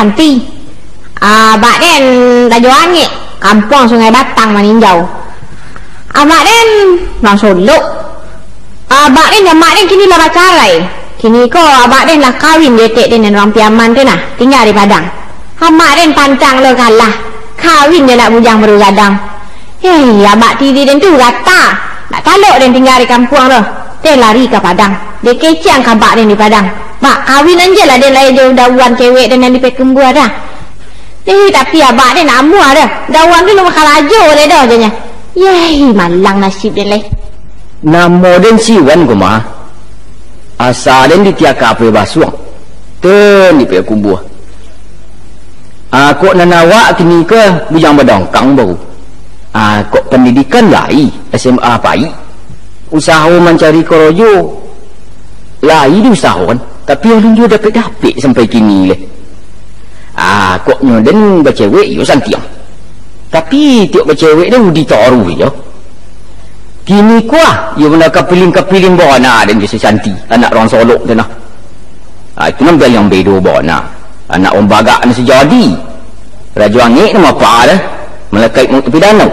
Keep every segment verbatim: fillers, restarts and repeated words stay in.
Santi. Abak den Rajo Angek, kampuang Sungai Batang Maninjau. Abak den urang Solok. Abak den jo amak den kini lah bacarai. Kini ko abak den lah kawin jo etek den nan urang Piaman tu nah, tingga di Padang. Amak den pantang lo kalah, kawin jo anak bujang baru gadang. Hei, abak tiri den tu rata. Nak talok den tingga di kampuang tu. Den lari ka Padang. Den kecekan ka abak den di Padang. Bak, kawin anjelah den lai jo Dawan cewek den nan di Payakumbuah dah. Eh, tapi abak den nak amuah dah. Dawan tu lah bakarajo lai dah, janya. Yeh, malang nasib den lai. Namo den si Wan ko mah. Asa den di Tiaka Apai Basuang. Ten di Payakumbuah. Ah, kok nan awak kini ko bujang badangkang baru. Ah, kok pandidikan lai, S M A pai. Usaho mancari korojo lai diusahoan, tapi alun juo dapek-dapek sampai kini leh. Ah, kok nyo den bacewek yo santiang. Tapi tiok bacewek den udi taruih yo. Kini ko ah, iyo bana kapiling-kapiling bana den jo si Santi, anak urang Solok tu nah. Ah, itu nan paliang bedo bana. Anak urang bagak nan sajadi. Rajo Angek nan mapa dah, malakaik mauik tapi danau.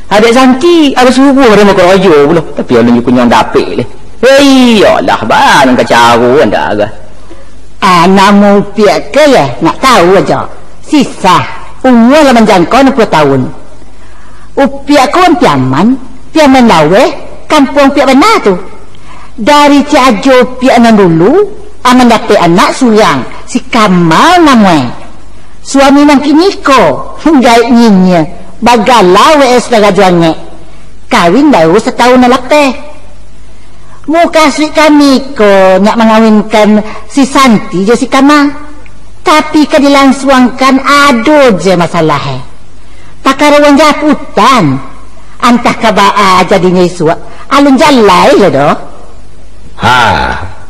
Adek Santi, ado subuah den bakarajo pulo, tapi alun juo kunyang dapek leh. Hei, alah, bana kacau anda agak. Ah, namo upiak ko yo, nak tahu ajo. Sisah, umua lah manjangkau anam puluah tahun. Upiak ko urang Piaman, Piaman Laweh, kampuang upiak bana tu. Dari Cik Ajo upiak nan dulu, aman dapek anak surang, si Kamal namoe. Suami nan kini ko, gaek nyinyia, bagala W S Rajo Angek. Kawin baru satahun nan lapeh. Mukasuik kami ko nak mangawinkan si Santi jo si Kamal. Tapi ka dilansuangkan ado je masalahe. Pakara uang japutan. Antah ka baa jadinyo isuak. Alun jalai yo doh. Ha,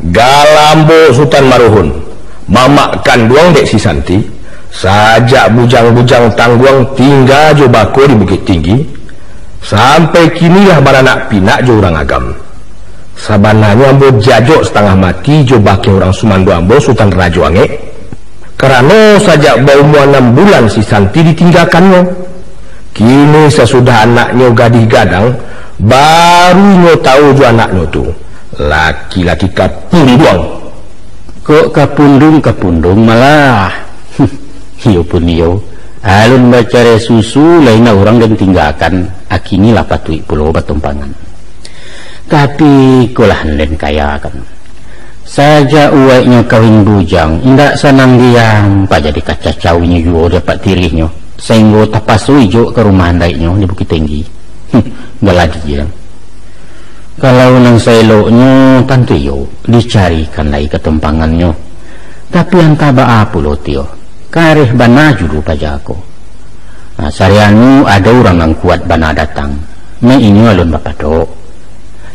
gala ambo Sutan Maruhun, mamak kanduang dek si Santi, sajak bujang-bujang tangguang tingga jo bako di Bukik Tinggi, sampai kini lah baranak pinak jo urang agam. Sabananyo ambo jajok satangah mati jo bakeh urang sumando ambo Sutan Rajo Angek, karano sajak baumua anam bulan si Santi ditinggakannyo. Kini sasudah anaknyo gadih gadang, baru inyo tahu jo anaknyo tu, laki-laki kapunduang. Kok kapundung-kapundung malah? Iyo pun iyo, alun bacarai susu, lain urang den tinggakan, akini lah patuik pulo batumpangan. Tapi, ikolah nan den kayakan. Sajak uwaiknyo kawin bujang, indak sanang diam, paja dikacacauinyo juo di apak tirihnyo, sainggo tapaso ijok ka rumah andaiknyo di Bukittinggi. Huh, galadi je. Kalau nan saeloknyo, tantu iyo, dicarikan lai katumpangannyo. Tapi antah baa pulo tio, kareh bana julu paja ko. Nah, sarianu ado urang nan kuat bana datang, mak inyo alun bapadok.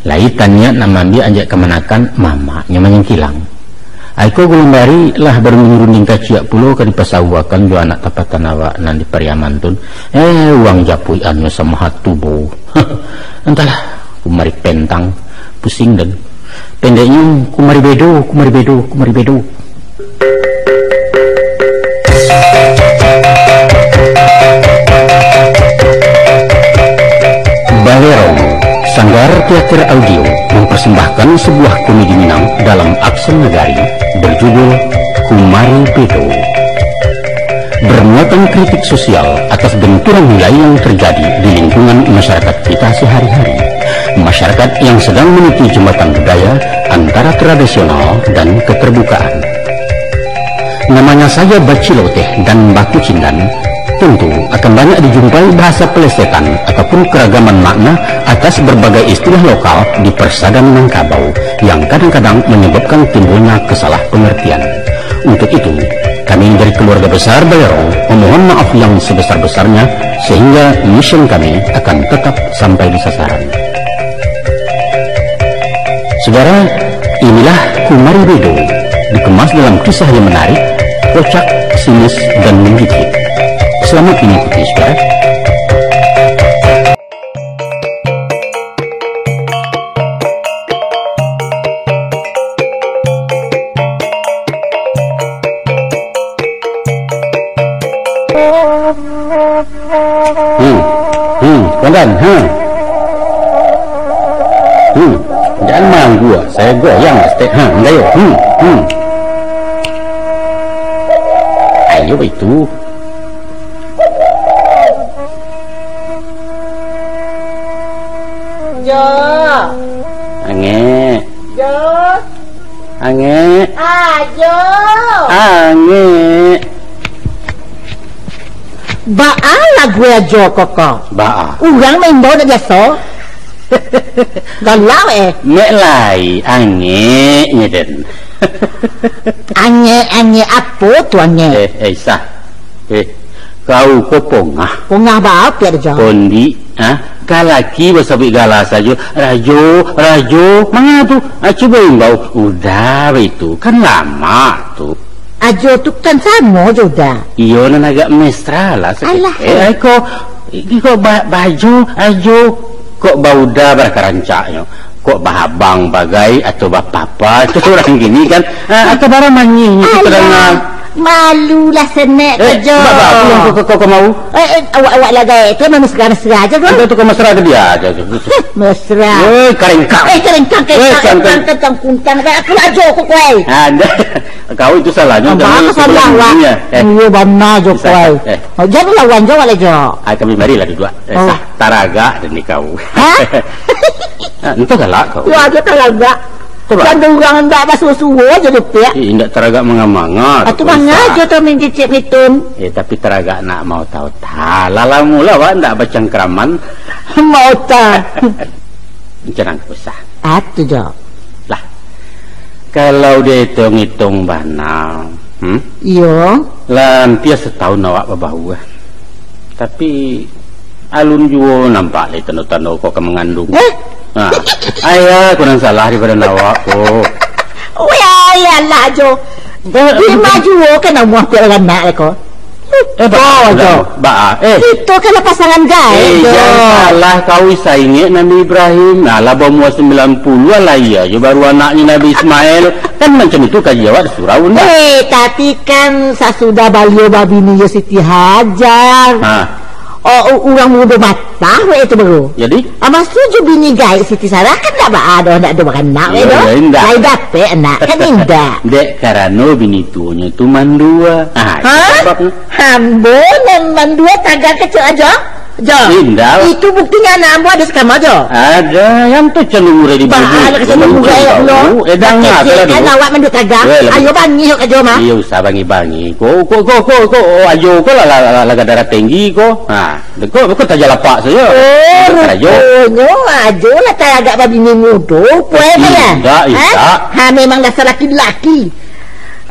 Lai taniat nak maambiak anjak kamanakan, mamaknyo manyingkilang. Ai ko gulun bari lah barundiang-rundiang kaciak pulo ka dipasauakan jo anak tapatan awak nan di Pariaman tun. Eh, uang japuikannyo samaha tubo. Antahlah, kumari pentang, pusing den. Pendeknyo, kumari bedo, kumari bedo, kumari bedo. Balerong, Sanggar Teater Audio mempersembahkan sebuah komedi Minang dalam aksen Nagari berjudul Kumari Bedo. Bermuatan kritik sosial atas benturan nilai yang terjadi di lingkungan masyarakat kita sehari-hari. Masyarakat yang sedang meniti jembatan budaya antara tradisional dan keterbukaan. Namanya saja baciloteh dan bakucindan, tentu akan banyak dijumpai bahasa pelesetan ataupun keragaman makna atas berbagai istilah lokal di persada Minangkabau yang kadang-kadang menyebabkan timbulnya kesalahpengertian. Untuk itu, kami dari keluarga besar Balerong memohon maaf yang sebesar-besarnya sehingga mission kami akan tetap sampai di sasaran. Saudara, inilah Kumari Bedo, dikemas dalam kisah yang menarik, kocak, sinis, dan menggigit. Selamat mengikuti, saudara. Kan, ha? Hmm. Jangan manggu, ah. Saya goyang, ah, stek. Ha, enggak yo. Hmm. Hmm. Ayo itu. Jo. Angek. Jo. Angek. Ajo. Angek. Baa lagu ajo ko ko? Baa. Urang maimbau ndak biaso. Galau, eh. Mek lai angek nye den. Angek, angek apo tu angek? Eh, eh, Isah. Eh, kau ko pongah. Pongah baa piak ajo? Kondik, ha? Ka laki basabuik gala sajo, "Rajo, Rajo." Manga tu? Ah, cubo imbau. Uda baitu, kan lamak tu. Ajo tu kan samo jo Uda. Iyo, nan agak mesra lah saketek. Alah. Eh, ai ko, iko ba-, bajo, Ajo. Kok bauda barakarancaknyo. Kok bahabang bagai atau bapapa tu urang kini kan. Ah, atau bara manyih tu. Alah, terang. Malulah senek. Eh, Jo. Bak, bak, pulang ko, ko, ko, ko mau. Eh, eh, awak, awak lah gaek tu, memang mesra-mesra ajo tu. Ando tu ko mesra ke dia ajo tu. Mesra. Eh, karengkang. Eh, karengkang, eh, karengkang, karengkang, karengkang, karengkang, kuntang. Aku lah Jo ko, kuai. Anda, kau itu salahnyo. Abang jangan salah, sebelum Wak. Dunia. Eh. Iyo, bana Jo, Bisa, kuai. Eh. Oh, jadi lawan Jo, Wak, lah Jo. Ah, kami marilah duduk. Eh, Oh. Sah, taragak dek kau. Hah? Ah, entah galak kau. Yo, ajo taragak. Coba. Kan urang ndak basuo-suo ajo dipek. Eh, indak taragak manga-manga. Atu tu, manga Isah. Ajo tu main cicik mitun. Eh, tapi taragak nak mau tahu. Lah lamo lah awak ndak bacangkraman. Mau tahu. Jangan usah. Atu Jo. Lah, kalau dihitung-hitung bana, hmm? Iyo. Lah, hampir setahun awak babaua. Tapi, alun juo nampak lai tando-tando ko ka mangandung. Eh? Ha. Ayah, kurang salah di badan awak ko. Weh, alah Jo. Ba-, Dima juo kan namuah piak baranak ko. Eh, ba-, Ba-, Jo. Ba-, eh. Kito kan lah pasangan gaek, Eh, Jo. Jangan salah kau, Isah, ingek Nabi Ibrahim. Nah, lah baumua sambilan puluah lah, iyo jo baru anaknyo Nabi Ismail. Kan macam itu kaji awak di surau, ndak? Eh, tapi kan sasudah baliau babini jo Siti Hajar. Ha. Oh, u-, urang mudo matah, weh, itu baru. Jadi? Ah, maksud jo bini gaek Siti Sarah kan ndak ba-, ado, ndak ado baranak, weh, Iyo, doh. Iyo, indak. Lai dapek anak, kan indak. Dek karano bini tuonyo tu mandua. Ah, itu Hah? Sababnyo. Ambo nan mandua tagang kecek ajo? Jo. Indak. Itu buktinyo anak ambo ado sakama jo? Ada, yang tu calung murah di Bah, bulu. Anak calung murah, ya Allah. Eh, danga Kecek lah kan dulu. Awak mandua tagang. Weh, lah, Ayo bangih ka jo mah. Iyo, usah bangih-bangih. Ko, ko, ko, ko, ko, oh, ajo ko lah, lah, lah, lah darah tinggi ko. Ha, deko, deko taja lapak saja. Oh, Karajo. Ruponyo ajo lah taragak babini mudo, puai Eh, ya? Indak, Ha? Indak. Ha, memang dasar laki-laki.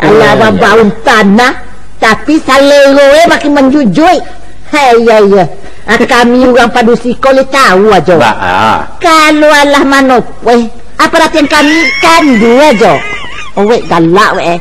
Alah, Oh, babaun tanah, tapi salero, eh, makin manjujuik. Hai, ya, ya. Ah, kami urang padusi ko le tahu ajo. Ba, ah. Kalau alah manopoi, apa artian kami kan dua ajo. Oh, wek galak, wek, eh.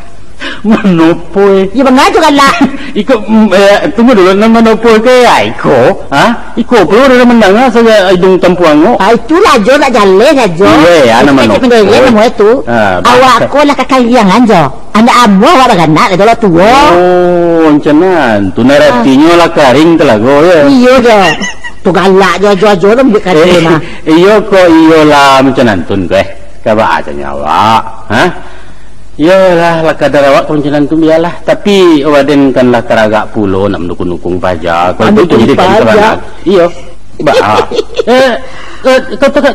Manopoi. Ya, bangga jo galak. Iko, mm, eh, tunggu dulu, nan manopoi ke, ya, iko? Ha? Iko, perlu ada mandanga saja hidung tampuang ko. Ah, itulah jo, nak jaleh ajo. Iya, ya, nama Kecek nopo? Pendek, nama itu. Ah, Awak bah- ko lah kakariangan jo. Anak amuah awak baranak lah, kalau tua. Oh, macam nan. Tu nan Ah. Aratinyo lah karing talago, ya. Iya jo. Tu galak jo, jo, jo, lah ambil kata Eh, mah. Iyo ko, iyolah, macam nan tun ko, eh. Kaba aja nyawa, ha? Iyolah, lah kadar awak ko macam nan tu, bialah. Tapi, waden kan lah taragak pulo nak mandukung-dukung paja. Kau Ah, tu dukung jadi kan paja. Sabanang. Iyo. Ba, ah. Eh, eh, kau tahu,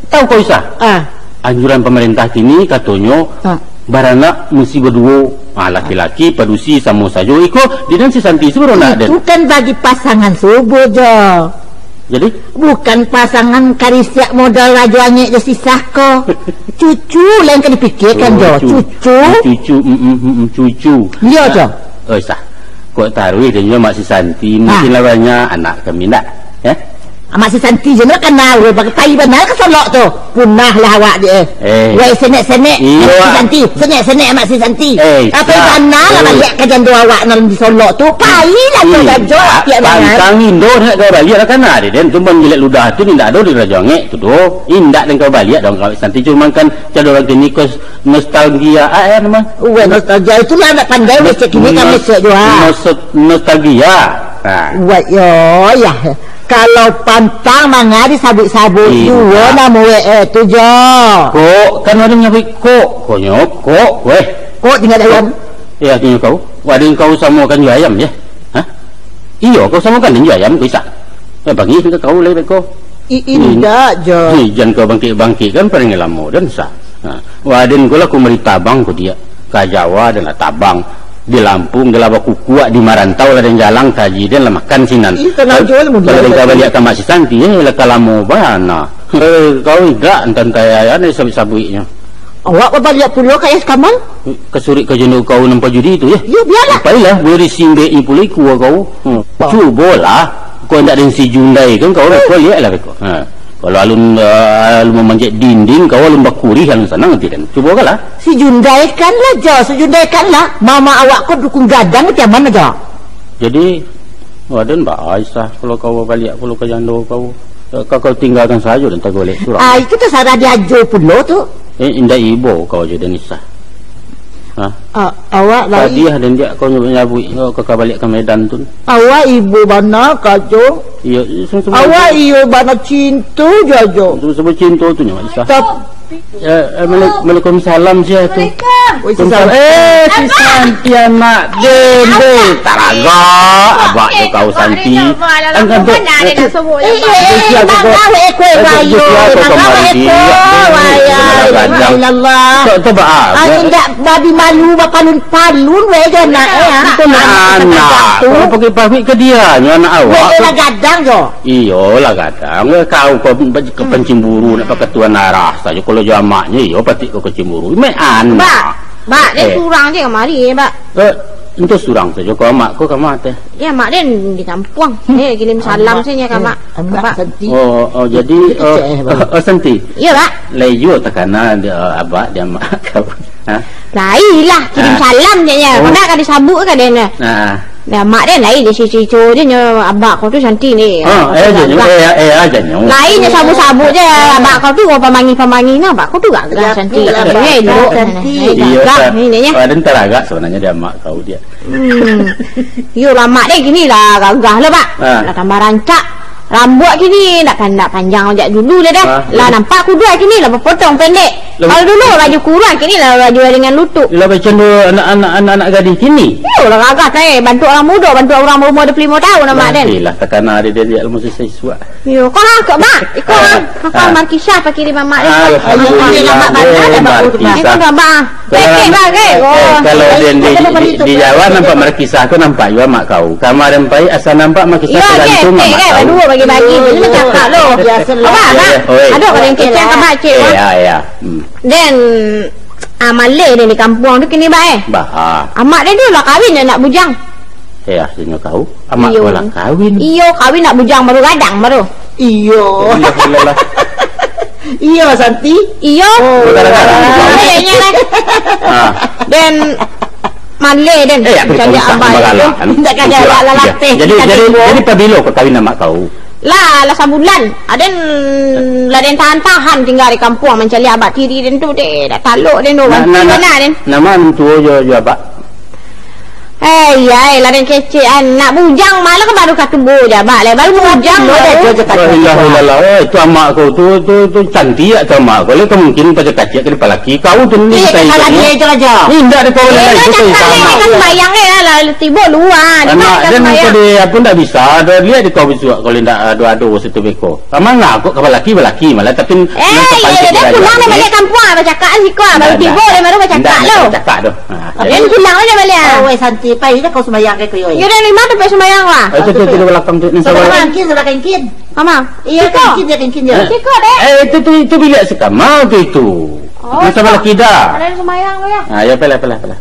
tahu kau, Isa? Ah. Anjuran pemerintah kini katonyo Ah. baranak musti baduo. Ah, laki-laki, padusi, samo sajo. Iko, di nan si Santi tu baru nak, Den. Itu kan bagi pasangan subuh jo. Jadi? Bukan pasangan karisiak modal Rajo Angek jo Sisah ko. Cucu lain ka dipikirkan jo. Oh, cu-, Cucu. Cucu, mm, mm, mm, mm, cucu. Iyo, Ah, jo. Oh, Sah. Kok taruih dan juga Mak si Santi, Ah. mungkin lah banyak anak kami, ndak? Ya? Amak si Santi je nak kana, weh, pakai pai bana ka Solok tu. Punahlah awak dek, eh. Eh. Weh, senek-senek, Iyo, Mak si ah. Santi. Senek-senek, Mak si Santi. Eh, Apa Sah. bana lah Eh. baliak ka jando awak nan di Solok tu. Pailah tu Ih, jajo, ah, tiap malam. Pantang indo nak kau baliak lah kana dek, den. Tu ban gilek ludah tu indak ado di Rajo Angek tu doh. Indak den kau baliak dong kau Santi. Cuma kan cado urang kini kos nostalgia. Ah, eh, nama? Weh, nostalgia itulah nak pandai, weh, cek kini Nos-, kami cek jua. nos-, nostalgia. Ha. Weh, yo, ya. Kalau pantang manga disabuik-sabuik Indak. juo namo W A tu, Jo. Kok, kan urang nyabuik kok. Konyo kok, weh. Kok tingga di ayam. Ya, tunyo kau. Wadin kau samokan jo ayam, ya? Hah? Iyo, kau samokan jo ayam, kau isak. Ya, bagi ka kau lai beko. I-, indak, Jo. Ih, jan kau bangkik-bangkik kan, paling lamo dan sah. Ha. Wadin ko lah ko mari tabang ko diak. Ka Jawa dan lah tabang. Di Lampung, di lah bakukuak, di marantau lah den jalang, kaji den lah makan sinan. Ih, tenang jo lah, mun Kalau dia den ka baliak ka Mak Sisanti, eh, lah ka lamo bana. Eh, kau indak, antan tayaan, eh, sabuik-sabuiknyo. Awak babaliak pulo ka Yas Kamal? Kasurik ka jando kau nampak judi tu, ya? Yo, bialah. Pailah, boleh disimbeknyo pulo ikua kau. Hmm. Cubolah, kau indak den sijundai kan, kau, kau liaklah beko. Ha. Kalau alun, eh, alun mamanjek dinding, kau alun bakurih, alun sanang ati den. Cubokanlah. Sijundaikanlah, Jo, sijundaikanlah. Mama awak ko dukun gadang, macam mano, Jo? Jadi, Waden ba-, Aisyah, kalau kau babaliak pulo ka jando kau, eh, ka kau tinggakan sajo dan tagolek surang. Ah, itu tasarah di Ajo pulo tu. Eh, indak ibo kau jo den Aisyah. Ha? Ah, awak lai. Tadi ah, den diak kau nyabuik-nyabuik, kau ka baliak ka Medan tu. Awak ibo bana ka Jo. Iyo, iyo, samo-samo. Awak iyo bana cinto jo Jo. Samo-samo cinto tu nyo, Aisyah. Tap- Eh, eh, Waalaikumsalam, sia tu. Waalaikumsalam. Oi, si Santi. Eh, si Santi anak den, deh. Taragak, abak tu kau, Santi. Angkan tu. Eh, eh, eh, sia tu kau. Eh, sia tu kau kamari, dia. Sia tu kau. Sia tu kau. Sia tu kau. Sia tu kau. Sia tu kau. Sia tu kau. Sia tu kau. Sia tu kau. Sia tu kau. Sia tu kau. Sia tu kau. Palun weh jo anak, eh, ah. Itu anak anak. Kau pakai pamit ka dia, nyo anak awak. Weh, lah gadang jo. Iyo, lah gadang. Weh, kau, kau ba-, ka pancing buru, nak pakai tuan arah sajo kalau jo amaknyo, iyo, patik kau kancing buru. Mek anak. Bak, bak, dia surang je kamari, eh, bak. Eh, itu surang sajo kau amak kau ka ma teh. Ya, mak den di kampuang. Eh, kirim salam sajo ka mak. Anak Santi. Oh, oh, jadi, oh, Santi. Iya, Pak. Lai juo takana di, eh, abak di amak kau. Ha? Lai lah, kirim salam je nya. Oh. Kau nak ka disabuk ka den. Nah. Dah, mak den lai di sico-sico je nyo abak kau tu Santi ni. Ah, eh, janyo, eh, eh, janyo. Lai nyo sabuk-sabuk je abak kau tu, kau pamangi-pamangi nah, abak kau tu gagah Santi. Iya, elok. Santi. Iya, gagah ni, ni, ya. Badan taragak sebenarnya di amak kau dia. Hmm. Yo, lamak deh kini lah gagah lah, Pak. Ha. Lah tambah rancak. Rambuak kini ndak kan, ndak panjang jak dulu lah dah. Ha, lah jadi nampak kuduai kini lah bapotong pendek. Lah kalau dulu baju kurang, kini lah baju dengan lutuk. Lah macam tu anak-anak, anak-anak gadih kini. Yo lah gagah, eh. Bantuak urang mudo, bantuak urang baumua dua puluh limo taun, amak den. Lah, takana dek den, dia lah mesti sesuai. Iyo, kau lah, kau, Mak. Iko, ah, Mak. Kau, ah, Markisah pakai di Mamak ni. Ah, alhamdulillah, Mak. Markisah. Iko, Mak. Kalau, eh, kalau di, di, di, di Jawa nampak Markisah tu nampak juga mak kau. Kamarin pai asa nampak Markisah, iyo, tergantung mak kau. Berdua bagi-bagi. Ini macam kak lo. Biasa lo. Apa, Mak? Oi. Aduh, kalau yang kecil kan, Mak, cik, Mak. Iya, iya. Hmm. Den, ah, maleh den di kampuang tu kini, Mak, eh. Bah, ah. Amak den tu lah kawin, nak bujang. Eh, akhirnyo kau, amak kau lah kawin. Iyo, kawin nak bujang baru gadang baru. Iyo. Iyo, Santi. Iyo. Oh, gara-gara. Iyo, iyo, iyo. Ah. Den maleh den. Eh, ya, macam dia abah itu. Indak kaya lah, lah, lah, teh. Jadi, jadi, jadi pabilo kau kawin amak kau? Lah, lah sabulan. Aden lah den tahan-tahan tingga di kampuang mancaliak abak tiri den tu, deh. Dak talok den tu. Nah, nah, nah, den. Nama mentua jo, jo abak? Eh, iya, eh, lah den kecek, ah. Nak bujang malah kan baru katubo je, abak, leh. Baru bujang, baru. La ilaha illallah, eh, tu amak kau tu, tu, tu cantik tu amak kau. Leh, kemungkinan paja kacik ke depan laki. Kau tu ni. Iya, salah dia je lah, Jo. Ni ndak ada kau lain, tu cakap sama. Kan sembayang, eh, lah, lah, tibo luar. Anak dia ni tadi apa ndak bisa, ada lihat di kau bisuak kalau ndak ado-ado situ beko. Ka mano kok ka balaki, balaki malah, tapi eh, iya, iya, dia pulang dah baliak kampuang, bacakak lah siko, baru tibo dia baru bacakak lo. Ndak, ndak bacakak tu. Ha, jadi pulang aja baliak. Oh, weh, Santi, pai je kau sembayang ke, Kuyoy? Iya, dah lima tu pai sembayang lah. Ah, itu, tu, tu, di balakang tu. Sebelah kengkin, sebelah kengkin. Mama, iya, siko. Kengkin dia, kengkin dia. Siko, dek. Eh, itu tu, itu bilik si Kamal tu itu. Oh, sebelah kida. Ada yang sembayang tu ya? Ah, ya, pelah, pelah, pelah.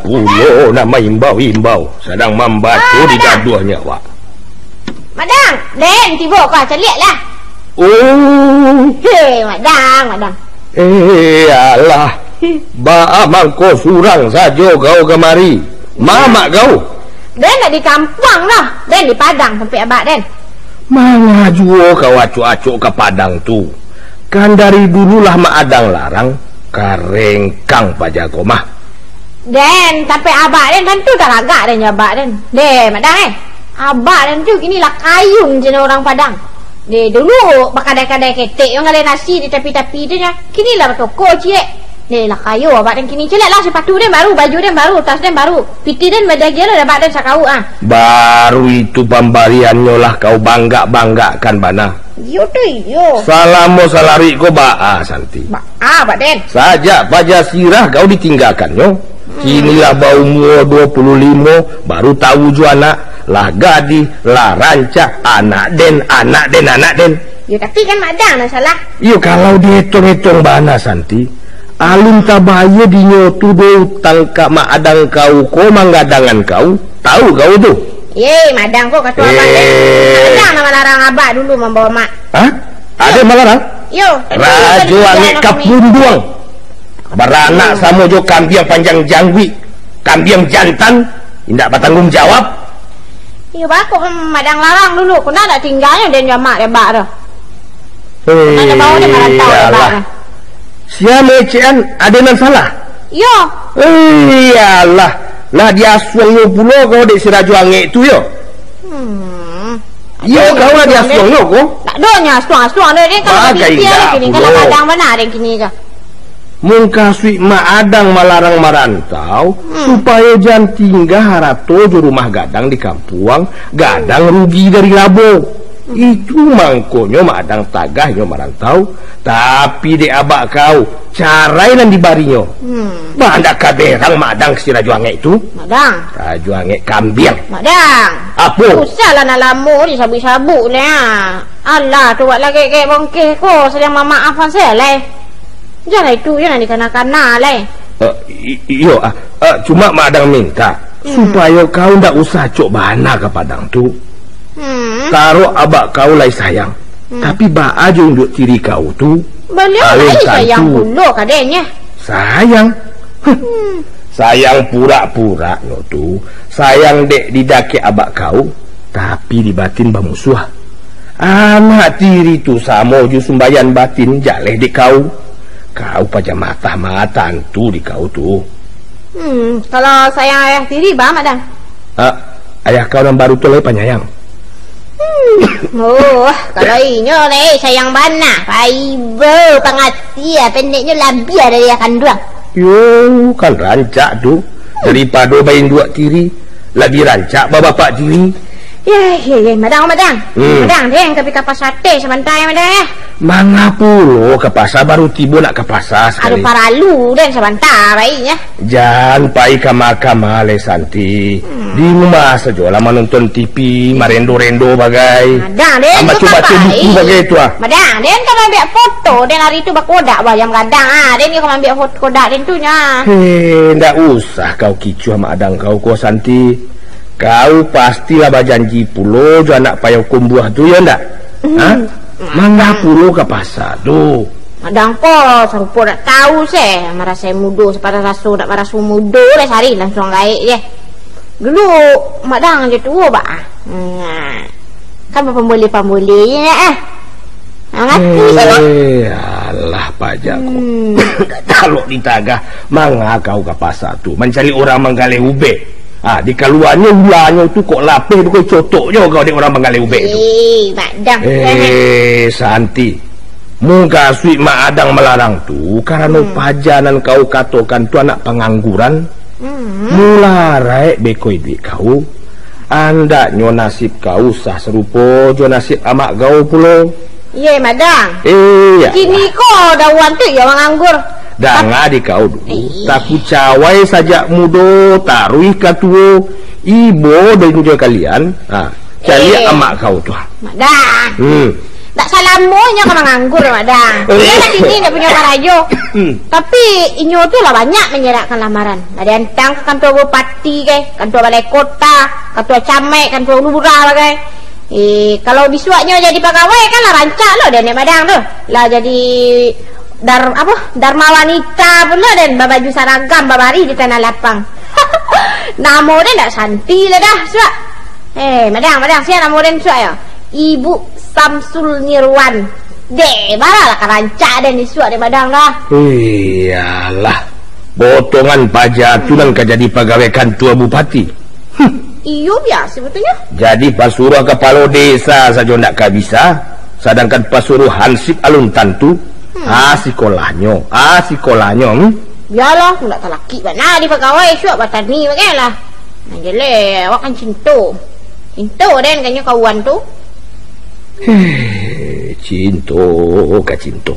Pulo nan maimbau-imbau, sadang mambaco di gaduahnyo awak. Madang, den tibo ko, caliaklah. Oh. Hei, madang, madang. Eh, alah. Baa mangko surang sajo kau kamari? Ma amak kau? Den ndak di kampuang doh, den di Padang tampek abak den. Manga juo kau acok-acok ka Padang tu? Kan dari dulu lah Mak Adang larang, karengkang paja ko mah. Den, tampek abak den tantu talagak den jo abak den. Deh, madang eh. Abak den tu kini lah kayun caro urang Padang. Deh, dulu bakadai-kadai ketek, manggaleh nasi di tapi-tapi tu nyo. Kini lah batoko ciek. Deh, lah kayo abak den kini. Caliaklah sapatu den baru, baju den baru, tas den baru. Pitih den badagiah lah abak den sakawuk ah. Baru itu pambariannyo lah kau banggak-banggakkan bana. Iyo tu iyo. Salamo salarik ko baa, Santi? Baa, Pak Den? Sajak paja sirah kau ditinggakannyo, kini lah baumua duo puluah limo, baru tawu jo anak, lah gadih, lah rancak, anak den, anak den, anak den. Yo, tapi kan madang nan salah. Iyo, kalau dietong-etong bana, Santi, alun tabayia dinyo tu do utang ka mak adang kau ko manggadangan kau, tahu kau tu? Ye, madang ko kato abang den. Eh. Madang nan malarang abak dulu mambawa mak. Hah? Ado malarang? Yo, rajo angek ka punduang. Baranak samo jo kambiang panjang jangguik, kambiang jantan, indak batangguang jawab. Iyo, bako madang larang dulu, kona dak tingganyo den jo mak dek abak tu. Kona dak bawa den marantau dek abak tu. Sia mangecekan, ado nan salah? Iyo. Eh, alah. Lah diasuangnyo pulo kau dek si rajo angek tu yo. Hmm. Iyo, kau lah diasuangnyo ko. Tak donyo asuang-asuang tu, den kan bagai pitih lah kini, kalau madang bana den kini ka. Mungkasuik mak adang malarang marantau, supayo jan tingga harato jo rumah gadang di kampuang, gadang rugi dari labo. Itu mangkonyo mak adang tagah inyo marantau, tapi dek abak kau, carai nan dibarinyo. Hmm. Bah, ndak ka berang mak adang ka si rajo angek tu. Madang. Rajo angek kambiang. Madang. Apo? Usah lah nak lamo disabuik-sabuik lah. Alah, tu wak lagek-gek bongkeh ko, sadang mamaafan sajo lai. Jan lah itu, jan lah dikana-kana lai. Eh, i-, iyo, ah, eh, cuma madang minta, hmm, supayo kau ndak usah acok bana ka Padang tu. Hmm. Tarok abak kau lai sayang. Hmm. Tapi baa jo induak tiri kau tu? Baliau lai sayang pulo ka den nyo. Sayang? Huh. Hmm. Sayang purak-puraknyo tu, sayang dek di dakek abak kau, tapi di batin bamusuah. Anak tiri tu samo jo sumbayan batin jaleh dek kau. Kau paja matah-matah tu di kau tu. Hmm, kalau sayang ayah tiri, baa madang? Ah, ayah kau nan baru tu lai panyayang. Hmm, oh, kalau inyo lai sayang bana, paibo pangatia, pendeknyo labiah dari ayah kanduang. Yo, kan rancak tu. Daripado bainduak tiri, labiah rancak babapak tiri. Yeh, yeh, yeh, madang, madang. Hmm. Madang, den, tapi ka pasa teh sabanta, madang, eh. Manga pulo ka pasa, baru tibo nak ka pasa sakali. Ado paralu, den, sabanta, baiknyo. Jan pai kama-kama lai, Santi. Hmm. Di rumah sajolah manonton T V, marendo-rendo bagai. Madang, den, tu baco-baco buku bagai tu, ah. Madang, den, ka maambiak foto, den, hari tu bakodak, bah, jam gadang, ah. Den, ka maambiak foto kodak, den, tu, nyo. Heh, ndak usah kau kicuah mak adang kau ko, Santi. Kau pastilah bajanji pulo jo anak payau kumbuah tu, yo ndak? Hmm. Ha? Manga pulo ka pasa tu. Madang ko sarupo dak tahu se, marasai mudo sapatah raso dak maraso mudo, lai sari langsuang gaek je. Dulu madang je tuo, bah. Nah. Kan bapamboleh-pamboleh je, ah. Nah, ngaku se, bah. Eh, alah, paja ko. Hmm. Kalau ditagah, manga kau ka pasa tu, mancari urang manggaleh ubek. Ah, dikaluanyo ulanyo tu kok lapeh, bukan cotoknyo kau dek urang manggaleh ubek tu. Eh, madang. Eh, Santi. Mungkasuik mak adang malarang tu, karano, hmm, paja nan kau katokan tu anak pangangguran. Hmm. Mularaik beko iduik kau. Andaknyo nasib kau usah sarupo jo nasib amak kau pulo. Iye, madang. Eh, ya. Kini ko dauan tu iyo manganggur. Danga di kau dulu. Eh. Takucawai sajak mudo, taruih ka tuo. Ibo dan jo kalian. Ha, caliak amak kau tu. Madang. Hmm. Tak salamonyo ka manganggur, Madang. Iyo lah, kini indak punyo karajo. Hmm. Tapi, inyo tu lah banyak manyerakkan lamaran. Lah diantang ka kantua bupati ke, kantua balai kota, kantua camat, kantua lurah bagai. Eh, kalau bisuaknyo jadi pagawai kan lah rancak lo dek Madang tu. Lah jadi dar-, apo, Dharma Wanita pulo den babaju saragam babarih di tanah lapang. Namo den ndak Santi lah dah, suak. Eh, Madang, Madang, sia namo den suak yo? Ibu Samsul Nirwan. Deh, baralah ka rancak den isuak dek Madang dah. Iyolah, potongan paja tu nan ka jadi pagawai kantua bupati. Iyo, biaso batunyo. Jadi pasuruah kapalo desa sajo ndak ka bisa, sadangkan pasuruah hansip alun tantu. Hmm. Ah, sikolahnyo, ah, sikolahnyo, hmm. Bialah, ndak talakik bana di pagawai, suak batani bagai lah. Nah, jelek, awak kan cinto. Cinto den kanyo kawan tu. Heh, cinto ka cinto.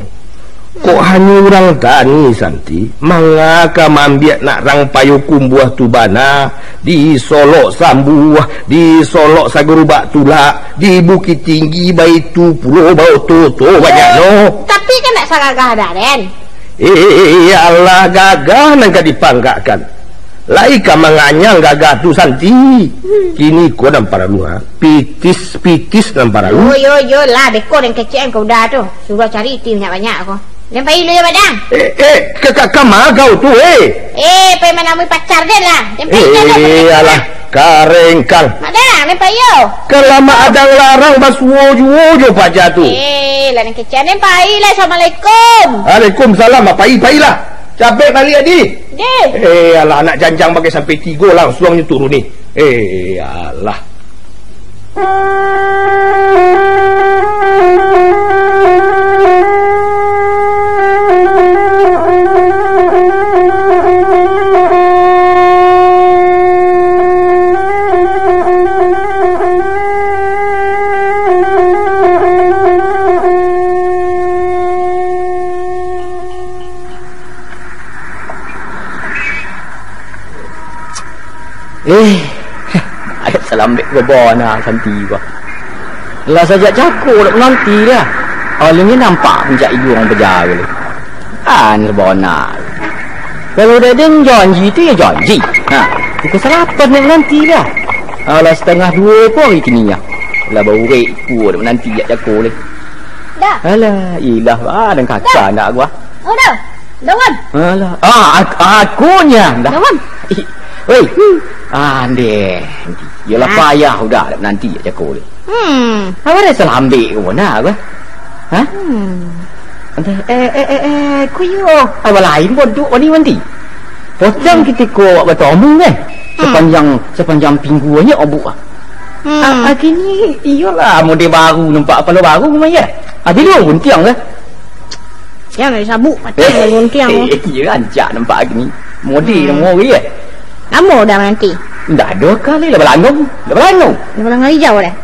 Kok hanyo urang tani, Santi? Manga ka maambiak nak rang payo kumbuah tu bana, disolok sambuah, disolok sagarubak tulak, di Bukittinggi baitu pulo baoto-oto banyaknyo. Tapi kan ndak sagagah dah, Den. Eh, alah, gagah nan ka dipanggakkan. Lai ka manganyang gagah tu, Santi. Hmm. Kini ko nan paralu, ha? Pitis-pitis nan paralu. Yo, yo, yo lah, beko den kecek an ka Uda tu. Suruah cari iti banyak-banyak ko. Den pai lu yo, Madang. Eh, eh, ka, ka, ka ma kau tu, eh? Eh, pai manamui pacar den lah. Den pai Eh, alah, karengkang. Madang, den pai yo. Kalamak adang larang basuo juo jo paja tu. Eh, lah den kecek an, den pai lah. Assalamualaikum. Waalaikumsalam, pai, pailah. Capek baliak, di. Deh. Eh, alah, anak janjang bagai sampai tigo langsuang nyo turun ni. Eh, alah. Eh, adat salambek babana Santi ko. Lah sajak cako dak mananti dah. Alun nyo nampak puncak iduang bajalan. An babana. Kalau dak den janji tu yo janji. Ha, pukul salapan dak mananti dah. Alah, satangah duo ko ari kini ah. Lah baurek pun dak mananti jak cako leh. Dah. Alah, ilah, ah, dan kaka Dah. Nak gua. Oh, dah. Dawan. Alah. Ah, ak-, akunya. Dah. Dawan. Ih, woi. Hmm. Ah, ndeh. Yolah Ah. payah udah nanti cako ni. Hmm. Apa dah salah ambil ke mana apa? Hah? Hmm. Entah, eh, eh, eh, eh, kuyo. Apa lain bodoh ni nanti? Potong Hmm. kita ko awak bertemu kan? Hmm. Sepanjang, sepanjang pinggulnya obuk ah. Hmm. Ah, ah, kini iyolah, model baru nampak kepala baru memang ya. Ah, bila guntiang ke? Jangan disabuk, macam Eh, guntiang. Eh, iya, rancak nampak gini. Mode Hmm. nama orang, ya? Lama dah menanti. Ndak ada kali lah, balangong. Dah balangong. Dah balangong hijau dah.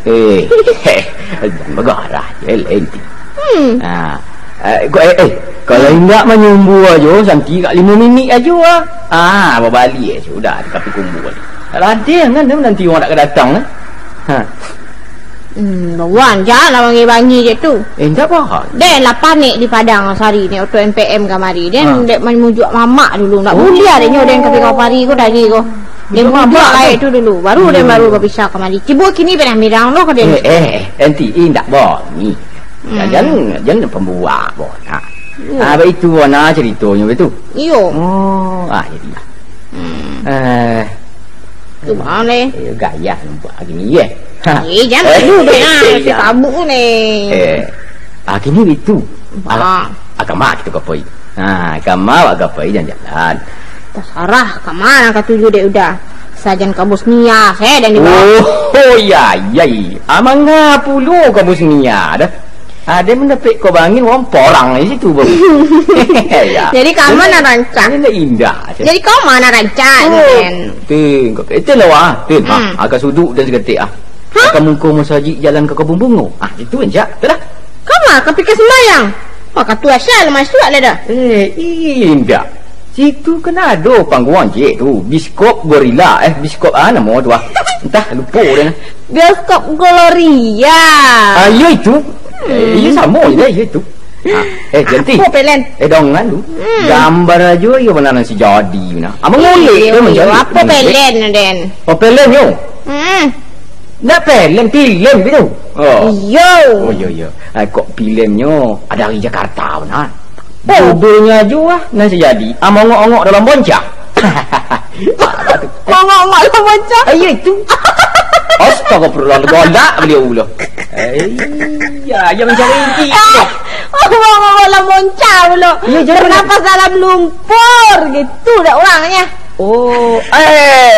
Eh, eh, jangan bergarah je, lenti. Hmm. Ah, eh, ko-, eh, eh, kalau Hmm. indak manyumbu aja, santi kat lima minit aja, ah. Ah, babalik aja, udah, di kapi kumbul. Tak latih kan, nanti orang tak datang, eh. Ha. Hmm, Wan, janganlah bangi-bangi je tu. Eh, indak apa. Den lah panik di Padang sari ni, waktu M P M kamari. Den Ha. dek mamujuk mamak dulu. Nak Oh. buliah dek nyo den ka Pari ko tadi ko. Den Mujuk bujuk mamak lai tu. tu dulu. Baru den Hmm. baru bapisah kamari. Cubo kini berang-berang lo ka den. Eh, eh, eh, enti indak bangi. Hmm. Jan, jan pambuak bo. Ha. Iyo. Ah, baitu nah caritonyo baitu. Iyo. Oh, ah, jadi. Hmm. Eh. Tu mah leh. Eh, gaya nampak gini, eh. Ha. Eh, jangan Eh, dulu deh, ah, eh, si ya. tabuk ni. Eh. Ah, gini itu. Ah. Alah, ah, kama kita ka pai. Ha, kama awak ka pai jalan-jalan. Tasarah, kama nan katuju dek Uda. Sajan ka Bosnia, se, dan di bawah. Oh, oh, ya, ya, ya. Ah, manga pulo ka Bosnia dah. Ado mandapek ko bangin, wong porang di situ, Bang. Ya. Jadi, ka ma nan rancak? Ini indah. Jadi, ka ma nan rancak, Oh, Den? Tin, kau kata lah, wah. Tin, ha, Hmm. agak suduk dan seketik, ah. Hah? Agak muka masajik jalan ke Kebun Bunga. Ah, itu rancak, tu dah. Ka ma, ka pika sembayang? Wah, ka tu asal masuk lah dah. Eh, indak. Situ kan ado panggung ciek tu, biskop Gorila, eh, biskop ah, namo tu ah. Antah, lupo den. Bioskop Gloria. Ah, iyo itu. Eh, iyo samo je, iyo itu. Ah, eh, Janti. Apo pelen? Eh, dongan tu. Hmm. Gambar ajo iyo bana nan sajadi nah. Abang ngulik Iyo, tu iyo, mancari. Apo pelen, Den? Oh, pelen yo. Hmm. Nak pelen, filem gitu. Oh. Iyo. Oh, iyo, iyo. Ah, kok filemnyo ado dari Jakarta bana. Oh. Judulnyo ajo ah, nan sajadi, ah, mongok-ongok dalam bonca. Mongok-ongok dalam bonca? Ah, iyo itu. Astagfirullah, galak baliau pulo. Eh, iya, ajo mancari inti. Ah, mongok-ongok dalam bonca pulo. Iyo, jangan. Bernapas dalam lumpur, gitu dak urangnyo. Oh, eh,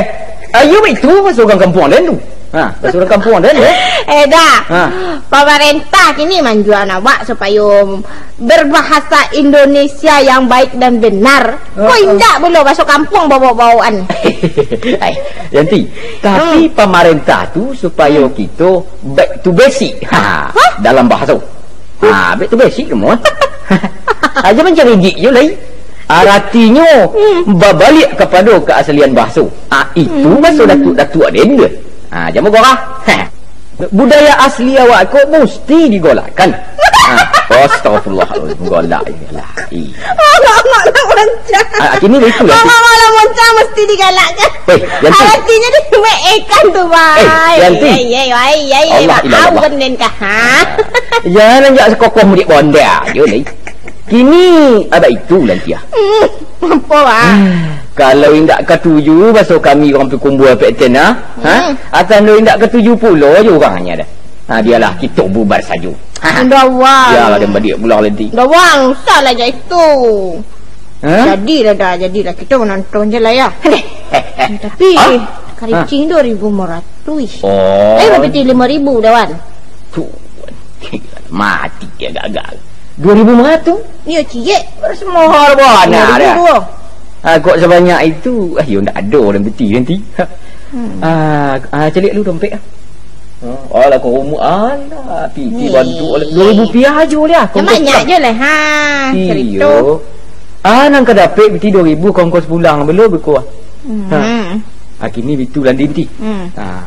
ayo itu, baso urang kampuang den tu. Ha, baso urang kampuang den, eh. Eh, dah. Ha. Pamarentah kini manjual awak supayo berbahasa Indonesia yang baik dan benar. Kok indak pulo baso kampuang bawok-bawokan? Ai, Yanti, tapi pamarentah tu supayo kito back to basic. Ha, dalam bahaso. Ha, back to basic kamu. Ajo mancari gig jo lai. Aratinyo babaliak kapado kaasalian bahaso. Ah, itu bahaso datuak-datuak den tu. Ah, jamu gorah. Budaya asli awak ko musti digalakkan. Ah, astagfirullah, galak inilah. Ih. Alamak, nak mancah. Ah, kini dah itulah. Alamak, nak mancah mesti digalakkan. Eh, Yanti. Aratinyo di ikan tu, Bang. Eh, Yanti. Ai, ai, ai, ai, ai, Allah, ilah, Allah. Benden kah, ha? Jangan jak sakokoh mudik bonda, yo, lai. Kini abah itu lantiah. Hmm, apo, ah? Kalau indak katuju baso kami urang pikumbua pek tena, ha? Hmm. Atau ando indak katuju pulo jo urangnya dah. Ha, bialah kito bubar sajo. Ha. Ndak, Wang. Bialah dan badiak pulang nanti. Ndak, Wang, usahlah jak itu. Ha? Jadilah dah, jadilah. Kito manonton je lah, ya. Tapi, ha? Karicing dua ribu lima ratus. Oh. Eh, berarti lima ribu dah, Wan. Tu, mati dia gagal. Dua ribu lima ratus? Iyo, ciek. Baru semohor bana dah. Dua ribu dua. Ah, kok sebanyak itu? Ah, yo, ndak ado urang piti nanti. Hmm. Ah, ah, caliak lu dompet ah. Ah, alah, kau umur, alah, piti bantu oleh dua ribu rupiah ajo lah. Yang banyak je lah, ha, cerita. Iyo. Ah, nan ka dapek piti dua ribu kongkos pulang, belum beko ah. Hmm. Ha. Ah, kini bitu landin ti. Hmm. Ah.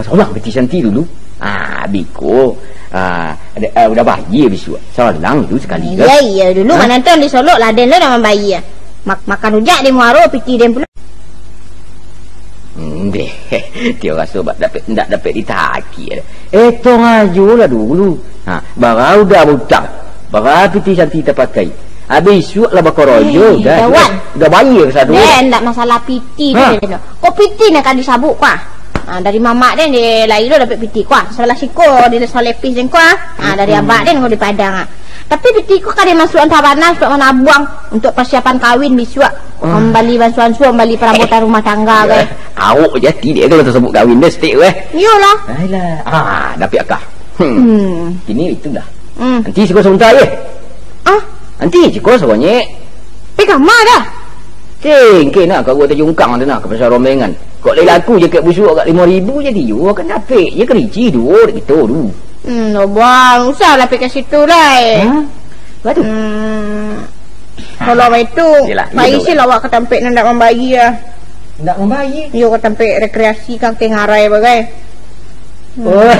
Pas ulang piti Santi dulu. Ah, biko. Ah, ada, ah, udah bayar bisuak. Salang tu sekali ke? Iya, iya. Dulu ha? Manonton di Solok lah, den lah dah mambayar. Mak-, makan rujak di Muaro, piti den pulo. Hmm, deh. Tio raso bak dapek, ndak dapek ditagih. Eh, tong ajo lah dulu. Ha, bara udah butang. Bara piti Santi tapakai. Abih isuak lah bakorojo, eh, udah, udah, udah bayar satu. Eh, ndak masalah piti tu, ha? Kok piti nak ka disabuk, kuah? Ha, dari mamak den, di lai lo dapek piti, kuah. Sabalah siko, di Solepis den, kuah. Ha, dari abak den, ko di Padang, ah. Tapi piti ko ka dimasuakan Tabanas untuak manabuang, untuak persiapan kawin bisuak. Wah. Mambali bansuan-suan, mambali perabotan rumah tangga, kan. Awak jati dia kalau tersebut kawin deh, setik, weh. Iyolah. Alah. Ah, dapek akah. Hmm. Hmm. Kini itulah. Hmm. Nanti siko sebentar, ye. Ah? Nanti siko sebanyak. Eh, kama dah? Kengke nak, kau tajungkang tu nak, ke pasar rombengan. Kok lai laku je kek busuak agak lima ribu jadi, yo, kan dapek je kerici duo, dek kito tu. Hmm, no, bang. Usah lah pergi ke situ, lai. Ha? Apa tu? Hmm, kalau itu, yelah, pai iyalah. Isi lah awak ke tampek nan ndak mambayar. Ndak mambayar? Yo, ke tampek rekreasi, ka Tengah Rai bagai. Hmm. Oh.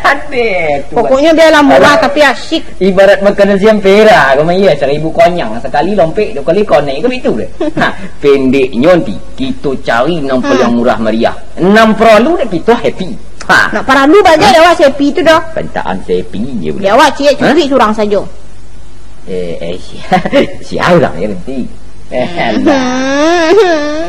Adeh tu. Pokoknya biarlah murah tapi asik. Ibarat makanan siang pera, kau mah iya, seribu konyang. Sekali lompek, dua kali konek, kan itu deh. Ha, pendeknyo nanti, kita cari nan paling murah meriah. Nan perlu dek kita happy. Ha. Nak paralu bagai dah, wah, sepi tu dah. Pentaan sepi je. Di awak ciek cukup surang sajo. Eh, eh, sia-, sia urang je nanti. Eh, alah.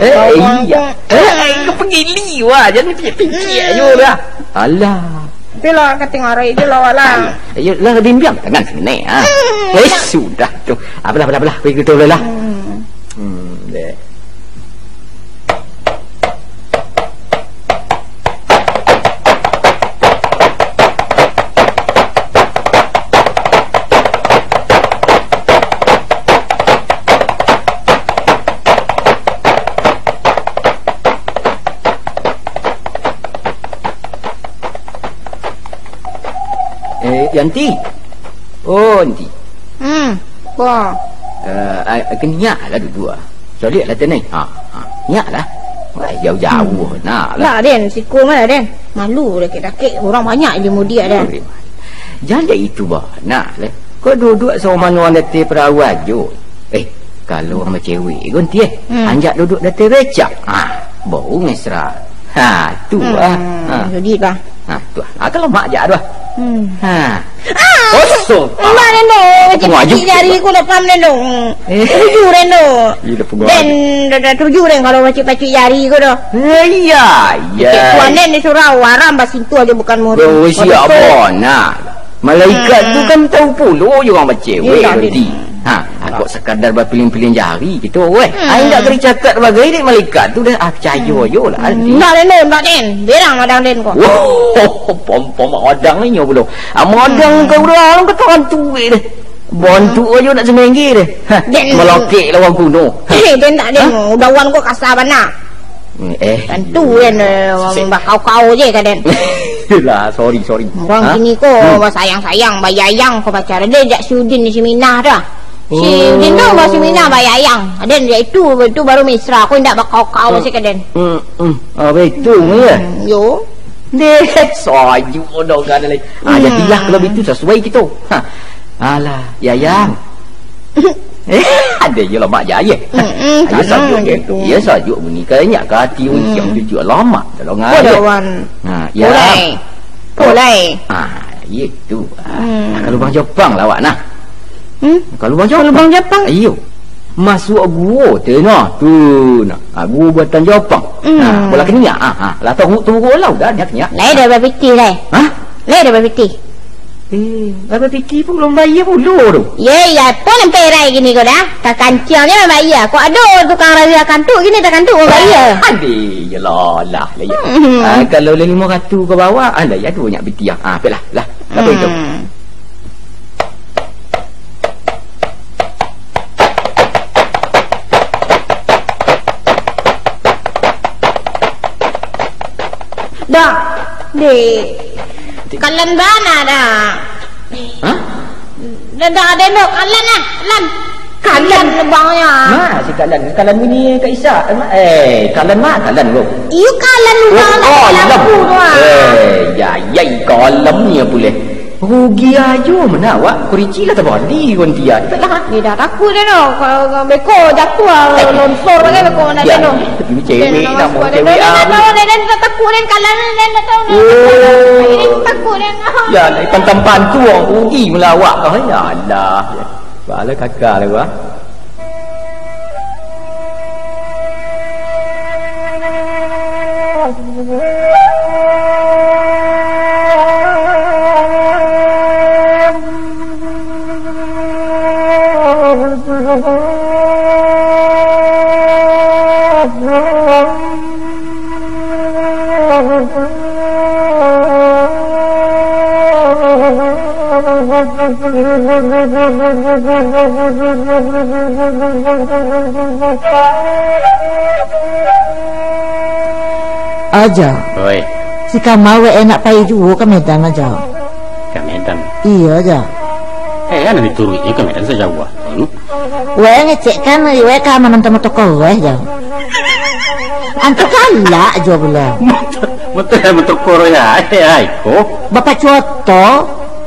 Eh, eh, iya. Eh, eh, kau pergi liwat, jangan picik-picik aja dah. Alah. Tapi lah, ka Tengah Rai je lah awak lah. Alah. Ayo lah, dimbiang tangan sini, ha. Eh, sudah tu. Apalah, apalah, apalah. Pergi kita dulu lah. Hmm. Hmm, deh. Eh, Yanti. Oh, Yanti. Hmm, apa? Eh, ah, kini nyak lah duduak. Caliak lah tenai. Ha, ha. Nyak lah. Wah, jauh-jauh. Hmm. Nak lah. Lah, Den. Siko mah lah, Den. Malu dakek-dakek. Urang banyak di mudiak, Den. Oi, jan dek itu, bah. Nak lah. Kau duduak saumano datai perahu ajo. Eh, kalau urang bacewek, ganti, eh. Hmm. Anjak duduak datai becak. Ha, baru mesra. Ha, tu lah. Hmm, ha. Jadi lah. Ha, tu lah. Ha, kalau mak jak tu lah. Hmm. Ha. Ah! Kosong. Mak nendo, pacik-pacik jari ko dah pam nendo. Eh. Tuju nendo. Iyo, dah pegang. Den, dah, dah tuju den kalau pacik-pacik jari ko dah. Eh, iya, iya. Cek tuan den disuruh waram basintuah aja bukan murim. Oh, siap, Bon. Nah, malaikat tu kan tahu pulo je orang bacewek nanti. Ha, kok sekadar bapiliang-piliang jari gitu, weh. Hmm. Ai ndak kari cakap bagai dek malaikat tu dah, ah, picayo jo lah. Hmm. Ndak den, ndak den. Berang madang den ko. Wah, pom-pom madang inyo pulo. Ah, madang ka urang ka tangan tuek deh. Bantuak ajo nak semengge deh. Ha, malakek lawan kuno. Eh, den tak den. Udah wan ko kasar bana. Hmm, eh. Tantu kan, eh, bakau-kau je ka den. Lah, sorry, sorry. Urang kini ko basayang-sayang, bayayang ko pacaran. Den jak si Udin di Saminah tu ah. Si Udin tu ba Saminah bayayang. Den jak itu, itu baru mesra. Ko indak bakau-kau se ka den. Hmm, hmm. Ah, betul ya? Hmm, yo. Deh, sajuk udah gak ada lagi. Ah, jadilah kalau begitu sesuai kita. Ha. Alah, yayang. Eh, ada je lah mak jaya. Mm-mm, iyo sajuk bunyi kau nyak ka ati uncang tu juo lamak tolong aja. Wan. Ha, ya. Pulai. Pulai. Ah, itu. Ah, kalau bang Jopang lah awak nah. Hmm? Kalau bang Jopang. Kalau bang Jopang. Iyo. Masuk gua tu nah. Tu nah. Ah, gua buatan Jopang. Hmm. Nah, bola keniak. Ah, ah. Lah tahu tu gua lah udah nyak nyak. Lai dah bapiti lai. Hah? Lai dah bapiti. Eh, abah piti pun belum bayar pulo tu. Ye, ya pun sampai rai gini ko dah. Takanciang je lah bayar. Kok ada tukang rayuakan tu, gini takantuk kau bayar. Adik, ya lah, lah, lah, ya. Hmm. Ah, kalau lah lima ratus ke bawah, ah, lah, ya, tu banyak piti, ah. Ah, apalah, lah. Apa itu? Hmm. Dah, dek. Kalan bana dah. Hah? Dah, dah, dah, dah, kalan lah, kalan. Kalan? Kalan lubangnya. Ma, si kalan. Kalan mini Kak Isa. Eh, kalan ma, kalan, bro. Iyo, kalan lubang oh, lampu tu, ah. Eh, ya, ya, kalan ni pulih. Rugi ajo mah awak, kuricik lah tabali kon dia. Cepatlah. Dia dah takut dia tu. Kalau beko jatuah, longsor kan beko nak dia tu. Tapi cewek nak mau cewek ah. Dia dah takut dia kalah dia dah tahu. Oh. Dia takut dia. Ya, nak pantang pantu rugi mah awak. Oh, ya Allah. Bala kakak lah gua. Aja. Oi. Si Kamal wak enak pai juo ka Medan, Aja. Ka Medan? Iyo, Aja. Eh, kan dituruiknyo ka Medan sajauah. Hmm? Wak ngecek kan, wak ka manonton motokroh, Aja. Antu kalak juo pulo. Motor, motor, motor koro ya, eh, ai, ko. Bapak Cuoto.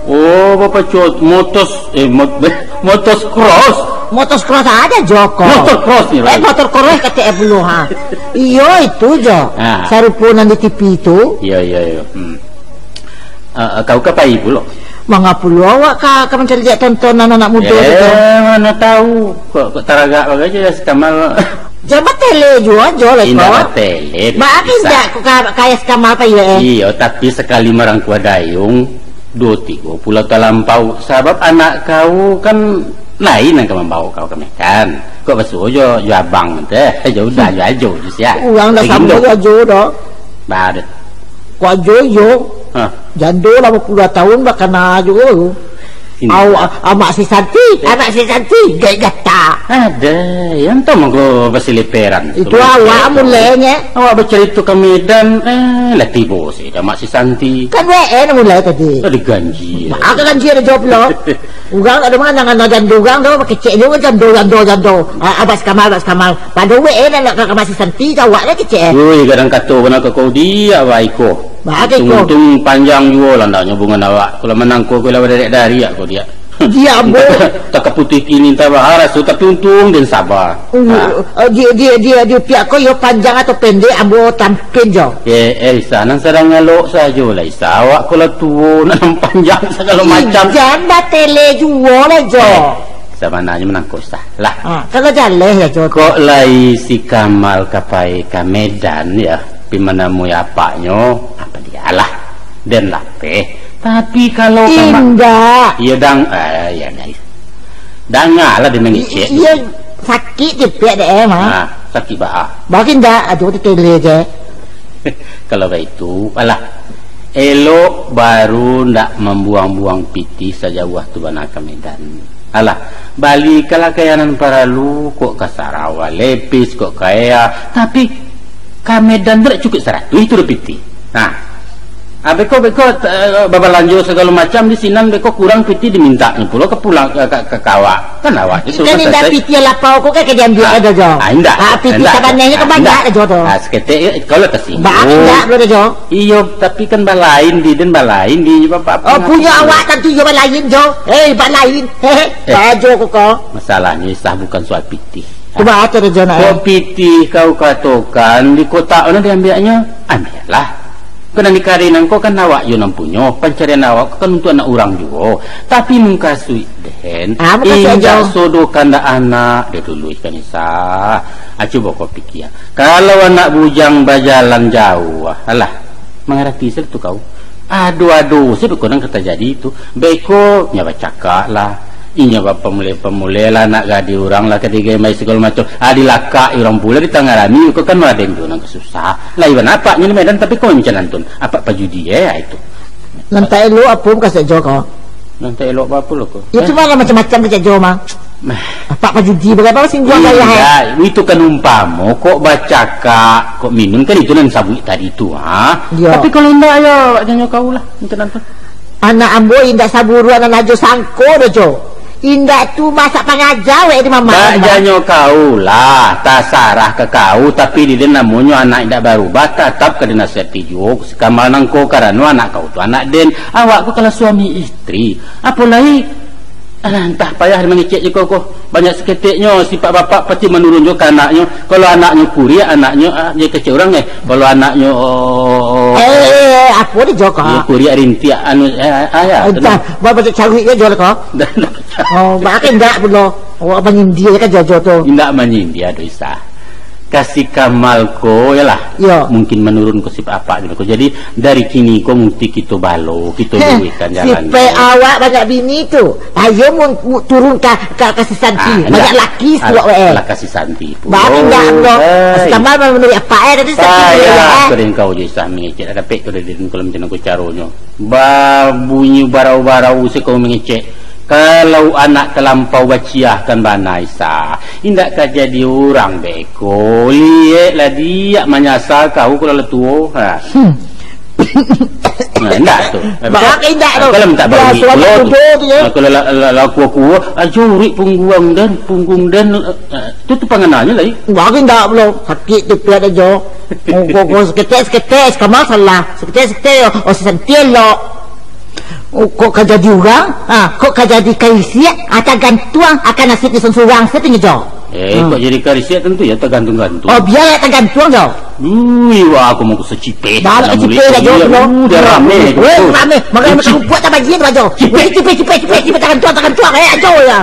Oh, Bapak Cuoto, motos, eh, mot-, motos cross. Motos cross ada, Joko. Motor cross ni, eh, Rai. Motor cross kata eh, pulo, ha. Iyo, itu, Jo. Ah. Sarupo nan di T V tu. Iyo, iyo, iyo. Hmm. Ah, ah, kau ka pai pulo? Manga pulo awak ka, ka mancari tontonan anak mudo tu, Jo? Eh, mana tahu. Kok, kok taragak bagai je si Kamal. Jan batele juo, Jo, lah. Indak kau batele, Ba, bisa. Indak, kok ka, ka si Kamal pai, eh? Iyo, tapi sakali marangkua dayung, duo tigo pulau talampau. Sabab anak kau kan lain nan ka mambawo kau ka Medan. Kok basuo jo, jo abang teh, jo udah, jo ajo, jo sia. Urang dah samo jo ajo dah. Ba, deh. Kok ajo iyo? Hah? Jando lah bapuluah tahun bakana ajo. Ini. Au, a-, amak si Santi, anak si Santi, gai gata. Ada, yang tahu mangko basiliperan. Itu awak mulainya. Awak bacarito ka Medan, eh, lah tibo si amak si Santi. Kan W N mulai tadi. Lah diganji. Maka ganji ada jawab lo. Urang tak ada manang, anak jando urang tu, bakecek juo jando, jando, jando. Ah, Abah Kamal, Abah Kamal. Pado wek, eh, nak, nak, nak masih santi, jawab lah kecek, eh. Ui, gadang kato bana ka kau diak, baiko. Baiko. Untung, untung panjang juo lah, ndaknyo bungan awak. Kalau manangko, kau lah badarek-darek, kau diak. Diak, ambo. Tak, tak kaputuih kini, tak baharaso, tapi untung den saba. Uh, Ha. eh, di, di, di, di piak ko yo panjang atau pendek, ambo tampian jo. Eh, eh, Isa, nan sadang ngalok sajo lah, Isa. Awak ko lah tuo, nak nan panjang sagalo macam. Ijan batele juo lah jo. Eh, sabananyo manangko Isa. Lah. Ha, kalau jaleh lah jo. Kok lai si Kamal ka pai ka Medan ya, pi manamui apaknyo, apa dialah. Den lapeh. Tapi kalau Kamal Indak. Iyo dang, eh, ya guys. Dangalah dia mangecek. I-, iyo, sakik je piak dek, eh, mah. Ha, sakik baa. Baru indak, aduh, tetele je. Kalau baitu, alah. Elok baru ndak mambuang-buang pitih sajauah tu bana ka Medan. Alah, bali kalah kaya nan paralu, kok ka Sarawa Lepis, kok ka Ea. Tapi, ka Medan tu dak cukuik saratuih tu doh pitih. Nah, Ah, beko, beko, eh, babalanjo sagalo macam di sinan, beko kurang pitih dimintaknyo pulo ka pulang ka, ka, ka, ka awak. Kan awak tu Kan suruh indak selesai. Pitih lapau ko kan ka diambiak Ah, ado jo. Ah, indak. Ah, pitih Indak. Sabananyo kan Ah, banyak indak. Ado jo tu. Ah, saketek, eh, kalau tersinggung. Ba indak pulo ado jo. Iyo, tapi kan balain di den balain di bapak. Oh, punyo awak tantu iyo balain jo. Eh, balain. Hehe. Eh. Bajo ko ko. Masalahnyo Isah bukan soal pitih. Cubo ato ado jo nak. Kok pitih kau katokan di kotak mana diambiaknyo? Ambiaklah. Kok nan di kari nangko kan awak jo nan punyo, pancarian awak ko kan untuak anak urang juo. Tapi mukasuik den, Ah, mukasuik indak jo. Sodo kandak anak, dek dulu ikan Isa. Ah, cubo kau pikia. Kalau anak bujang bajalan jauah, alah, mangarati sajo tu kau. Ado-ado sajo beko nan ka tajadi tu. Beko, nyo bacakak lah. Inyo bapamuleh-pamuleh lah, anak gadih urang lah, kadigai mai sagalo macam. Ah, dilakak urang pulo di tangah rami, ko kan Raden tu nan ka susah. Lah, iban apaknyo di Medan, tapi kau macam nan tun. Apak pajudi, eh, itu. Nan tak elok apo mukasuik jo ko? Nan tak elok apo lo ko? Ya, Eh? Cuma lah macam-macam kecek jo mah. Mah. Apak pajudi, bagaimana singguang gaya, eh? Indak, itu kan umpamo, kok bacakak, kok minum, kan itu nan sabuik tadi tu, ha? Ya. Tapi kalau indak, ya, awak janyo kau lah, macam nan tu. Anak ambo indak saburuan nan ajo sangko doh, Jo. Indak tu masak pangaja wek di mama. Bak janyo kau lah, tasarah ka kau, tapi di den namonyo anak indak barubah, tatap ka dinasihati juo, si Kamal nangko, karano anak kau tu anak den, awak ko kalau suami istri. Apo lai? Alah, antah payah mangecek jo kau ko. Banyak saketeknyo, sifat bapak pasti manurun jo ka anaknyo. Kalau anaknyo kuriak, anaknyo, ah, dia kecek urang, eh. Kalau anaknyo, oh, Eh, eh, eh, apo ni, Jo, ko? Iyo, kuriak rintiak, anu, eh, ah, ya, Entah, tenang. Ba-, baca cari je, Jo, ko. Dan Oh, ba-, kan indak pulo. Awak manyindia kan, Jo, Jo, tu. Indak manyindia, doh, Isa. Ka si Kamal ko, yalah. Yo. Mungkin manurun ko sifat apak ko. Jadi, dari kini ko musti kito balo, kito Heh, luruihkan jalan. Sifat awak banyak bini tu. Ayo mun, mu-, turun ka, ka, ka si Santi. Ah, Banyak indak. laki Al-, suak, weh. Alah, ka si Santi pulo. Ba indak, bro. Hai. Si Kamal manuruik apak, eh, tadi Santi Payah pulo, eh. Kering kau je, Sah, mangecek. Dak dapek kau dari dalam kolam macam mana kau caronyo. Babunyi barau-barau se kau mangecek. Kalau anak talampau baciah kan bana, Isa. Indak ka jadi urang beko. Liek lah diak manyasa kau kalau lah tuo. Ha. Hmm. Nah, indak tu. Bah, indak tu. Kalau minta Biaso bagi anak pulo tu. mudo tu, ya. Nah, kalau la-, la-, laku aku, ah, jurik pungguang dan, punggung dan, ah, tu, tu pangananyo lai. Bah, indak pulo. Sakik tu piak ajo. Oh, kok, kok seketek-seketek, ka masalah. Seketek-seketek, oh, sesentil lo. Oh, kok ka jadi urang? Ah, kok ka jadi karisiak? Ah, tagantuang akan nasib di surang, sia tu nyo, Jo. Eh, Ah. kok jadi karisiak tentu ya tagantuang-gantuang. Oh, biar ya tagantuang, Jo. Ui, wah, aku mau kusecipeh. Dah, nak kecipeh lah, Jo, Iya, belum. uh, dah rame. Weh, rame. Makan Cip- macam rumput tak bagi tu, Jo. Cipeh. Cipeh, cipeh, cipeh, cipeh, tagantuang, tagantuang, eh, Jo, ya.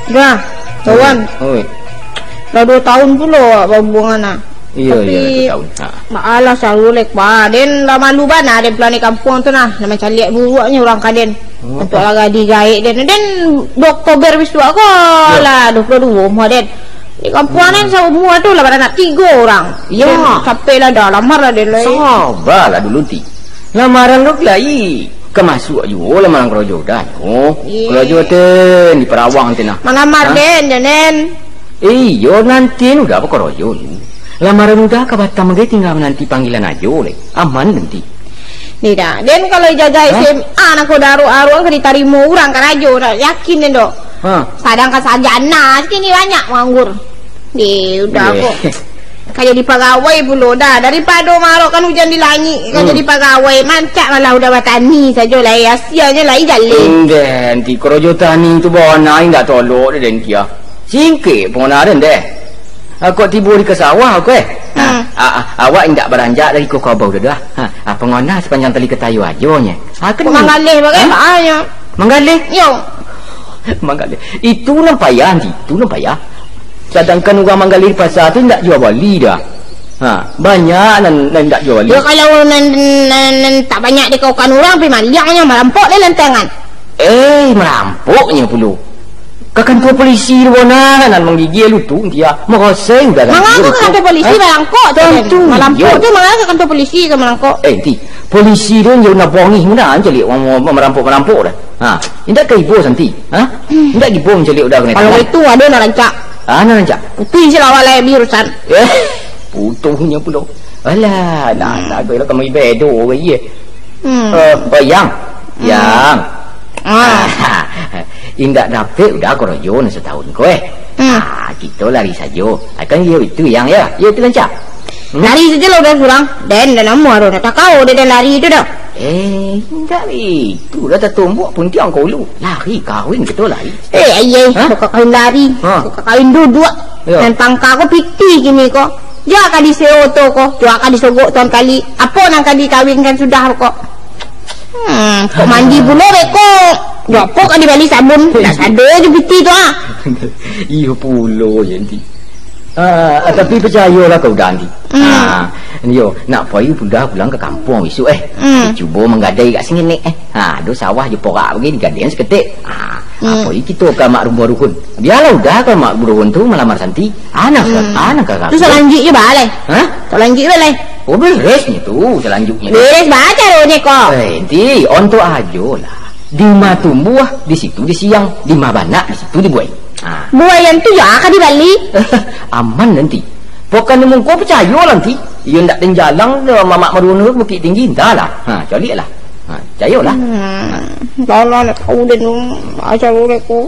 Dah, kawan. Oi. Lah duo tahun pulo awak babuangan, ah. Iyo, Tapi, iyo, lah duo tahun. Ha. Baalah saru lek, ba. Den lah malu bana, den pulang di kampuang tu nah. Lah mancaliak buruaknyo urang ka den. Oh. Untuak lah gadih gaek den. Den dua Oktober bisuak ko. Yo. Lah dua puluh dua umua den. Di kampuang den saumua tu lah baranak tigo urang. Yo. Den capek lah dah, lamar lah den lai. Sabalah dulu, Ti. Lamaran tu lai ka masuak juo lamaran karajo dah nyo. Iyo. Karajo den di Parawang tu nah. Malamar den, jan den. Iyo, nanti udah bakarajo ni. Lamaran udah ka Batam bagai, tingga mananti panggilan ajo lai. Aman nanti. Ni dah, den kalau ijazah Hah? S M A nan ko daruak-aruak ka ditarimo urang karajo, dah yakin den doh. Ha. Sadangkan sarjana kini banyak manganggur. Deh, udah Deh. kok. Ka jadi pagawai pulo dah. Daripado maarokkan ujan di langik, ka Hmm. jadi pagawai, mancak malah udah batani sajo lai. Asianyo lai jaleh. Indah, nanti karajo tani tu bana indak tolok deh den kia. Singkek pangona den deh. Ah, kok tibo di ka sawah ko, eh? Ha, Hmm. a-, a-, awak indak baranjak dari ko ka bawah dah. Ha, ah, pangona sapanjang tali katayo ajo nye. Ha, Kok kena. manggaleh bagai, Ha? Mak, anyo. Manggaleh? Yo. Manggaleh. Itu nan payah, Anti. Itu nan payah. Sadangkan urang manggaleh di pasa tu indak jua bali dah. Ha, banyak nan, nan indak jua bali. Yo, kalau nan, nan, nan tak banyak dikaukan urang, pi maliang nyo, marampok deh lantangan. Eh, marampoknyo pulo. Ka kantua polisi tu bana nan manggigia lu tu, dia marasai udah Mangapa ka kantua polisi Ha? barangkok tu, Tantu, Marampok yo. tu, mangapa ka kantua polisi ka marangkok? Eh, Ti, polisi tu yo nak bongih muna caliak urang marampok-marampok dah. Ha, indak ka ibo Santi? Ha? Indak gibo mancaliak udah kena Kalau tangan? itu, ada nak rancak. Ah, nak rancak? Putuih je lah awak lai habis urusan. Eh, putuhnyo pulo. Alah, nah, Hmm. nah, kau lah kamu ibedo, weh, ye. Hmm. Eh, oh, Yang. Hmm. Yang. Ah. Ah, indak dapek udah karajo nan satahun ko, eh. Hmm. Ah, kito lari sajo. Ah, kan iyo itu, Yang, ya? Iyo itu rancak. Hmm? Lari sajo lah udah surang. Den, dah namo aruh nak takau dek den lari tu dah. Eh, indak itu lah tatumbuk puntiang ko ulu. Lari kawin kito lari. Eh, ayai, Hah? Kok kawin lari. Ha. Kok kawin duduak. Yo. Dan pangka ko pitih kini ko. Jua ka disewa oto ko, jua ka disogok tuan kali. Apo nan ka dikawinkan sudah ko? Hmm, kok mandi pulo beko? Jua apo ka dibali sabun? Dah sado je pitih tu ah. Iyo pulo je, Anti. Ah, tapi picayolah kau, Uda, Anti. Hmm. Ah, iyo, nak pai Uda pulang ka kampuang bisuak, eh. Hmm. Cubo manggadai ka singkenek, eh. Ha, ado sawah jo porak bagai digadaian saketek. Ha, Hmm. apo kito ka Mak Ruhun? Bialah Uda ka Mak Ruhun tu malamar Santi. Anak ka, Hmm. anak ka Tu salanjuik je balai. Hah? Salanjuik balai. Oh, beresnyo tu salanjuiknyo. Beres baca tu, Neko. Eh, Anti, ontok ajo lah. Di ma tumbuah, di situ disiang. Di ma banak, di situ dibuai. Ha. Buaian tu yo ka dibali. Aman nanti. Pokan di mungko picayo lah nanti. Iyo ndak den jalang, Mamak Marunur Bukik Tinggi, entahlah. Ha, caliaklah. Ha, picayolah. Hmm, dah lah, nak tahu dia tu. Macam mana ko?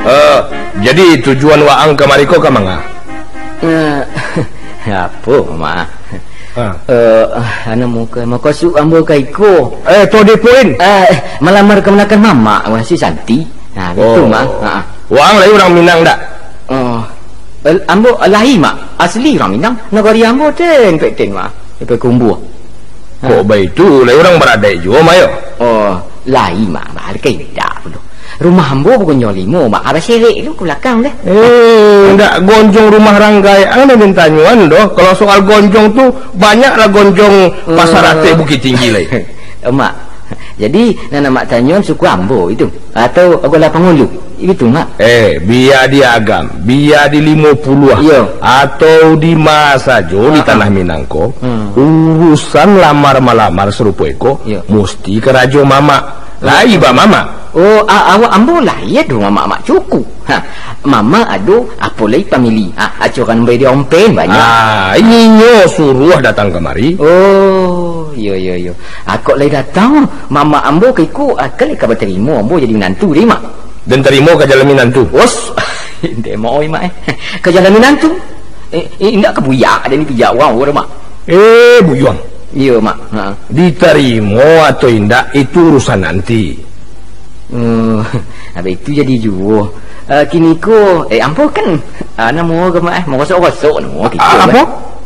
Eh, jadi tujuan waang kamari ko ka manga? Eh, apo, Mak? Ha. Eh, anu, muko, mukasuik ambo ka iko. Eh, to the point. Eh, malamar kamanakan mamak, wah, si Santi. Nah, betul, Oh. Mak. Ha. Waang lai urang Minang dak? Oh. Eh, ambo lai, Mak. Asli urang Minang. Nagari ambo ten, pek ten, Mak. Di Payakumbuah. Ha. Kok baitu, lai urang baradaik juo, Mak, yo? Oh, lai, Mak. Baliak ka indak pulo. Rumah ambo bagonjong limo, Mak. Abah serek tu ka balakang deh. Eh, ndak gonjong rumah ranggai, ang nan den tanyoan doh. Kalau soal gonjong tu, banyaklah gonjong Pasar Eh. Ateh Bukittinggi lai. Mak, jadi nan amak tanyoan suku ambo itu, atau agolah pangulu? Itu, Mak. Eh, bia di Agam, bia di Limo Puluah, Iyo. atau di ma sajo di Ah, ah. tanah Minang ko, Hmm. urusan lamar-malamar sarupo iko, Iyo. musti karajo mamak. Lai ba mamak. Oh, a-, awak ambo lai ado mamak-mamak cukuik. Ha, mamak ado, apo lai famili. Ha, acokan ambo di ompen banyak. Ah, inyo suruah datang kamari. Oh. Iyo, iyo, iyo. Ah, kok lai datang, mamak ambo ka iko, ah, kan lai ka batarimo ambo jadi minantu deh, Mak. Den tarimo ka jalan minantu? Os, deh, Mak, oi, Mak, eh. Ka jalan minantu? Eh, eh, indak ka buyak, ado ni pijak urang, urang, Mak. Eh, Buyuang. Iyo, Mak. Ha. Ditarimo atau indak, itu urusan nanti. Oh, abih itu jadi juo. Eh, kini ko, eh, ambo kan, ah, namo ko, Mak, eh, marosok-rosok namo kito, Ah, apo?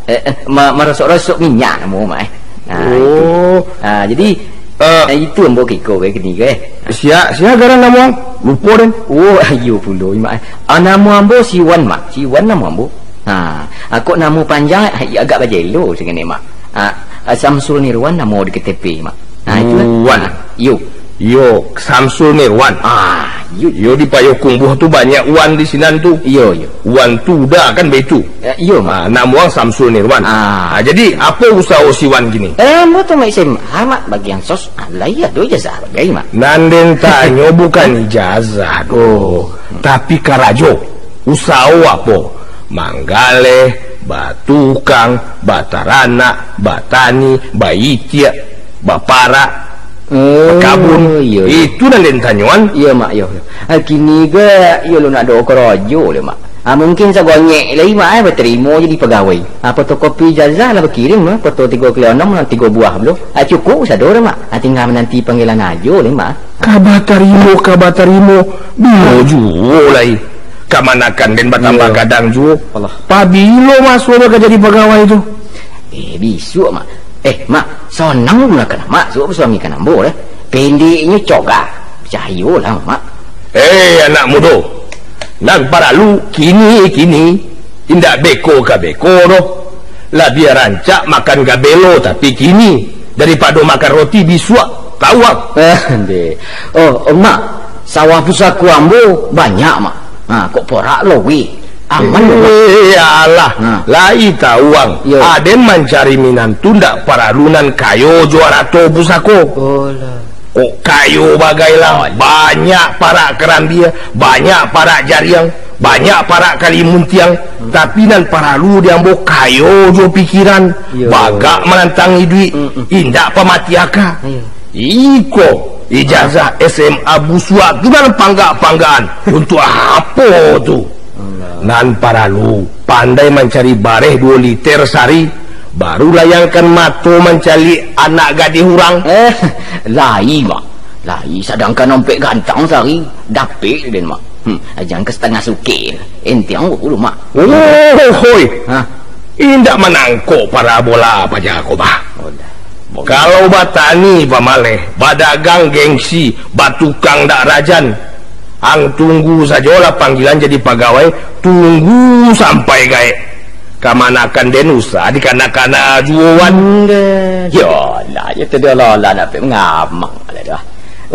Eh, eh, ma-, marosok-rosok minyak namo, Mak, eh. Ah, itu. Oh. Ah, jadi, Eh. eh, itu ambo kiko, eh, kini ko, eh. Sia, sia garan namo ang? Lupo den. Oh, iyo pulo, Mak, eh. Ah, namo ambo Siwan, Mak. Siwan namo ambo. Ha, ah, kok namo panjang, ah, agak bajelo sangaik, Mak. Ah, ah, Samsul Nirwan namo di K T P, Mak. Ha, itulah. Wan. Ha, iyo. Iyo, Samsul Nirwan. Ah, iyo. Iyo, di Payokumbuah tu banyak Wan di sinan tu. Iyo, iyo. Wan tu udah kan baitu. Eh, iyo, Mak. Ah, namo ang Samsul Nirwan. Ah. Ah, jadi, apo usaho si Wan kini? Eh, ambo tamaik S M A, Mak, bagian sos. Ah, lai ado ijazah bagai, Mak. Nan den tanyo bukan ijazah doh, tapi karajo. Usaho apo? Manggaleh, batukang, bataranak, batani, baitiak, baparak, Oh, bakabun. Iyo, iyo. Itu nan den tanyoan. Iyo, Mak, iyo. Ah, kini ko, iyo lo nak do karajo lo, Mak. Ah, mungkin sagonyek lai, Mak, eh, batarimo jadi pagawai. Ah, fotokopi ijazah lah bakirim, eh, foto tigo kali onom, tigo buah pulo. Ah, cukuik sado dah, Mak. Ah, tingga mananti panggilan ajo lai, Mak. Ka batarimo, ka batarimo, bilo juo lai. Kamanakan den batambah Iyo. gadang juo. Alah. Pabilo masonyo ka jadi pagawai tu? Eh, bisuak, Mak. Eh, Mak, sonang gunakan Mak, suok basuami ka ambo lah. Pendeknyo cogah. Cayolah, Mak. Eh, anak mudo. Nan paralu kini-kini, indak beko ka beko doh. Labiah rancak makan gabelo, tapi kini, daripado makan roti bisuak. Tahu, Ang? Eh, deh. Oh, Mak, sawah pusako ambo banyak, Mak. Ha, kok porak lo, weh. Aman lo, Mak. Eh, alah. Ha. Lai tahu, Ang. Yo. Aden mancari minantu ndak paralu nan kayo jo arato pusako. Oh, lah. Kok kayo bagai lah, banyak parak karambia, banyak parak jariang, banyak parak kalimuntiang, tapi nan paralu di ambo kayo jo pikiran, Iyo. bagak manantangi duit, Mm-mm. indak pamati aka. Iyo. Iko, ijazah S M A busuak tu nan panggak-panggakan, untuak apo tu? Alah. Nan paralu, pandai mancari bareh duo liter sari, baru layangkan mato mancaliak anak gadih urang. Eh, lai, Mak. Lai, sadangkan ompek gantang sari, dapek den, Mak. Hmm, jan ka satangah sukek. Entiang dulu, Mak. Oh, hoi. Hah? Indak manangkok parabola paja ko, bah. Oh, dah. Kalau batani pamaleh, badagang gengsi, batukang dak rajan, ang tunggu sajolah panggilan jadi pagawai, tunggu sampai gaek. Kamanakan den usah dikana-kana juo wan. Ndeh. Yolah, yo tadi alah-alah nak pai mangamang lah dah.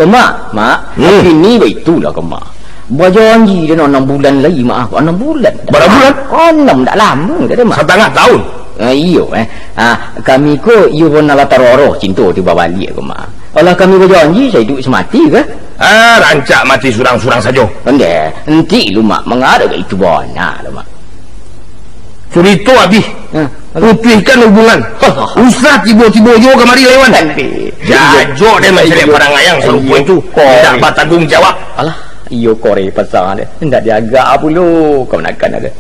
Oh, Mak, Mak, Hmm. kini baitulah ko, Mak. Bajanji den anam bulan lai, Mak. Anam bulan. Bara bulan? Anam, dak lamo dah, Mak. Satangah taun? Ah, iyo, eh. Ah, kami ko iyo pun alah taroro cinto tu babaliak ko, Mak. Alah kami bajanji, saiduik samati ko. Ah, rancak mati surang-surang sajo. Ndeh, enti lu, Mak, mangarap itu bana lu, Mak. Curito abih. Ha, alah. Putuihkan hubungan. Alah. Usah tibo-tibo juo kamari lai wan. Tapi Jajok deh mancaliak Iyo. parangaiang sarupo Iyo, itu. Kore. Indak batangguang jawab. Alah, iyo kore pasang deh. Indak diagak pulo kamanakan deh.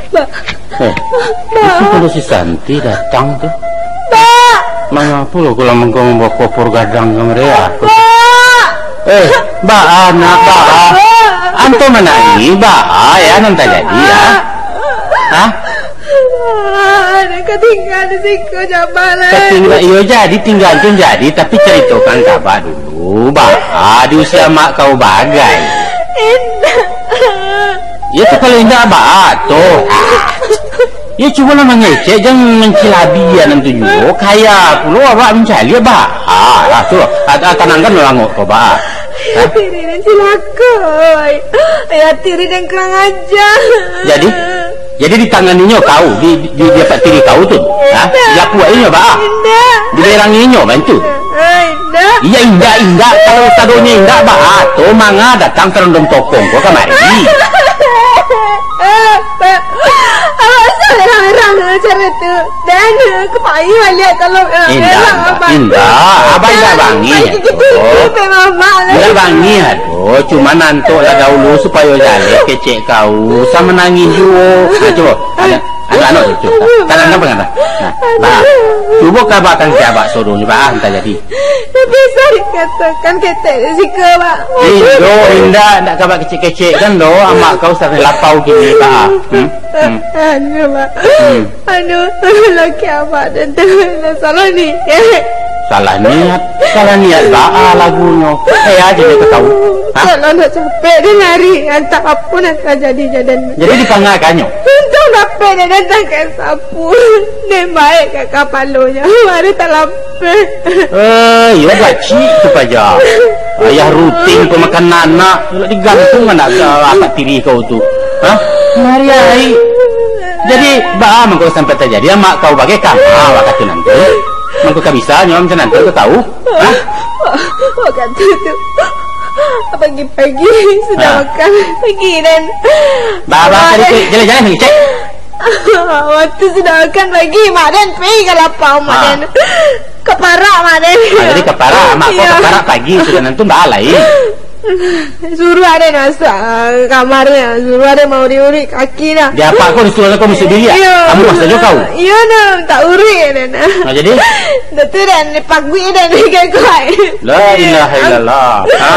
Bak. Eh, Bak. Itu kalau si Santi datang tu. Bak. Mangapo lo kau lamang kau mambawa kopor gadang ka mereka? Bak. Eh, Bak, anak Bak. Anto manangih, Bak, ya, nan tajadi, ya. Hah? Anak katingga di siko, Jamal, eh. Katingga, iyo, jadi tingga tu jadi, tapi caritokan ka Bak dulu. Baa di usia mak kau bagai? Indak. Ya tu kalau indak, baa tu. Ah. Ya cubolah mangecek, jan mancilabi nan tu juo. Kaya pulo awak mancaliak, baa. Ah, tu. Ah, ah, tanangkan lah angok ko, baa. Hah? Diri nan cilako. Ya, diri nan kurang aja. Jadi? Jadi ditanganinyo kau, di, di, di, diapak tiri kau tu? Ha? Indak. Diapuak inyo, baa? Indak. Diberangi inyo, bantu? Ah, indak. Iya, indak, indak. Kalau sadonyo indak, baa? Tu manga datang sarondong tokong ko kamari. Awak salah orang cara tu. Dan, eh, kepai baliak kalau, eh, Indak, indak, abang. Indak. Abang indak bangih. Pai gigi tinggi, Oh. pai mamak lah. Indak bangih, aduh. Cuma nantok lah dahulu supayo jaleh kecek kau. Sa manangih juo. Nah, cubo. Anak, anak, anak, cubo. Tanang, tanang, tanang. Nah, bah. Cubo kabakan si abak sodonyo, bah, antah jadi. Tapi sa dikatakan ketek di siko, Pak. Indo, indak, indak kabak kecek-kecek kan, do. Amak kau sampai lapau kini, bah. Hmm? Hmm. Anu, Pak. Hmm. Anu, laki abak den tu lah salah ni. Salah niat, salah niat baa lagunyo. Eh, aja dia ketawa. Hah? Kalau nak capek dia lari, antah apo nan tajadi jadan. Jadi dipangakannyo? Untung dapek dia datang ka sapu. Den baik ka kapalonyo. Baru talampeh. Eh, iyo gacik tu paja. Ayah rutin pemakan anak, nak digantung anak ka apak tiri kau tu. Hah? Mari ai. Jadi, baa mangko sampai tajadi amak kau bagai kama wakatu nanti? Mangko ka bisa nyo macam nanti ka kau? Hah? Wakatu tu, pagi-pagi sudah Ah. makan. Pagi, den. Baa, baa, Abang, tadi den. tu, jalan-jalan lagi, cek. Waktu sudah makan pagi, mak den pai ka lapau, mak Ah. den. Ka parak, mak den. Ah, jadi ka parak, mak kau Iya. ka parak pagi, sudah nanti baa lai. Suruah den masuak, ah, kamarnyo, suruah den maurik-urik kaki nah. Di apak kau disuruah kau masuak bilik, ah? Iyo. Kamu masuak jo kau? Iyo nah, tak urik den. Nah, jadi? Dah tu den, dipaguik den, den kuat. La ilaha illallah. Ha?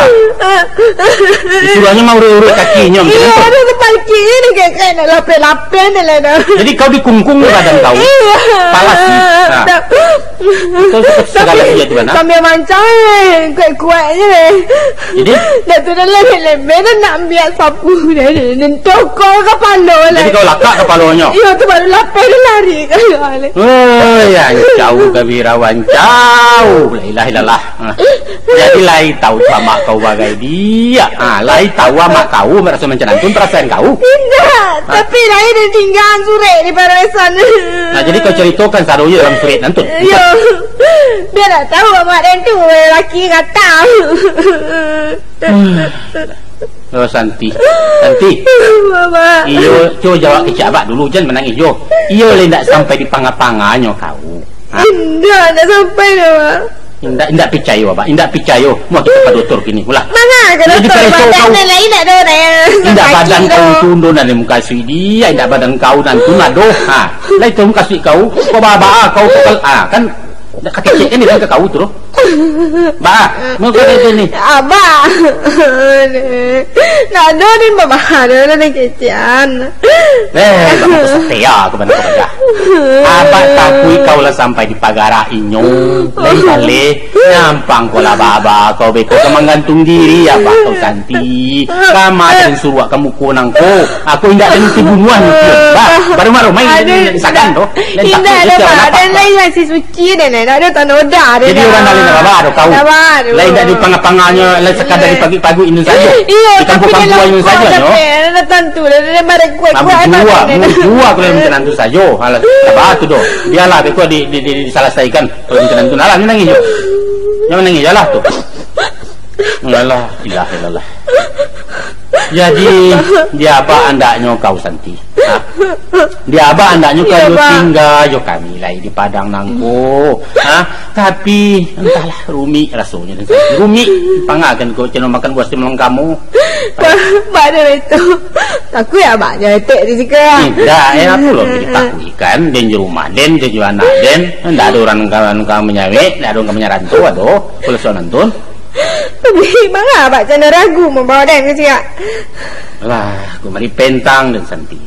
Disuruahnyo maurik-urik kakinyo macam Iyo, tu. Ada tempat kiri ni, kayak, kayak nak lapeh-lapeh ni lah dah. Jadi kau dikungkung badan kau? Iyo. Palas ni. Ha. Tak. Kau suka segala dia tu, nah? Sambil mancang, eh, kuat-kuat je, eh. Jadi? Dah tu dah lemeh-lemeh dah nak ambil sapu dah, dah, dah tokok kapalo lah. Jadi kau lakak kapalonyo? Iyo, tu baru lapeh dia lari. Oh, ya, jauh kami rawan, jauh. La ilaha illallah. Ha. Jadi lai tahu tu amak kau bagai dia. Ha, lai tahu amak kau maraso macam tu perasaan kau. Indak, Ha. tapi lai ditinggaan surek di paresan. Nah, jadi kau ceritakan sadonyo dalam surek nantu. Yo. Biar tak tahu amak den tu laki kata. Oh, Santi. Santi. Mama. Iyo, cubo jawab kecek abak dulu, jan manangih jo. Iyo, lai ndak sampai di panga-panganyo kau. Ha? Indak, indak sampai doh, Mak. Indak, indak picayo, Abak. Indak picayo. Muah kito ka doktor kini. Ulah. Manga ka Jadi doktor, pareso badan kau. Nan lain indak doh, dah. Indak Sakit badan kau doh. Tundun dari muka suik dia, indak badan kau nan tun adoh. Ha. Lai tu muka suik kau. Kau baa-baa kau kau ha, kan. Dak kakecek kan dia ka kau tu. Baa, muka kau tu ni. Abak. Nak doh ni babahar doh ni kecekan. Eh, kamu tu setia kepada kepada. Abak takuik kau lah sampai di pagarak inyo. Lain kali, nyampang kau lah baba, kau beko ka manggantung diri, abak kau Santi. Kama den suruak ka muko nangko. Aku indak den ti bunuah mungkin. Bah, baru maru main Aduh, indak sagan tu. Lain indak takut ada, je, Pak. Ada lain masih suci dan ada tanoda. Jadi orang lain nak baba tu kau. Lain indak di panga-panganyo, lain sekadar di pagi-pagi ini saja. Iyo, di kampung-kampung ini saja, nyo. Ada tantu, ada barang kuat-kuat. Mujua, mujua kalau macam tu saja. Alah, tak apa tu doh. Biarlah beko di, di, di, diselesaikan. Kalau macam tu, alah, ni nangis je. Jangan nangis je lah tu. Alah, ilah, ilah. Jadi, di abak andaknyo kau, Santi. Ha? Di abak andaknyo kau, Iyo, yo Bang. tingga jo kami lai di Padang nangko. Ha? Tapi, entahlah, rumik rasonyo. Rumik, pangakan kau ceno makan buah simalam kamu. Ba-, bak itu. Takut ya, Bang? Jangan etek di siko. Indak, eh, apo lo ditakuikan? Den jo rumah den, den jo anak den. Ndak ado urang ka, ka manyawek, ndak ado urang ka manyaranto, ado. Apo lo soalan tu? Tapi, manga Abak cando ragu mambawa den ka siak? Alah, aku mari pentang den Santi.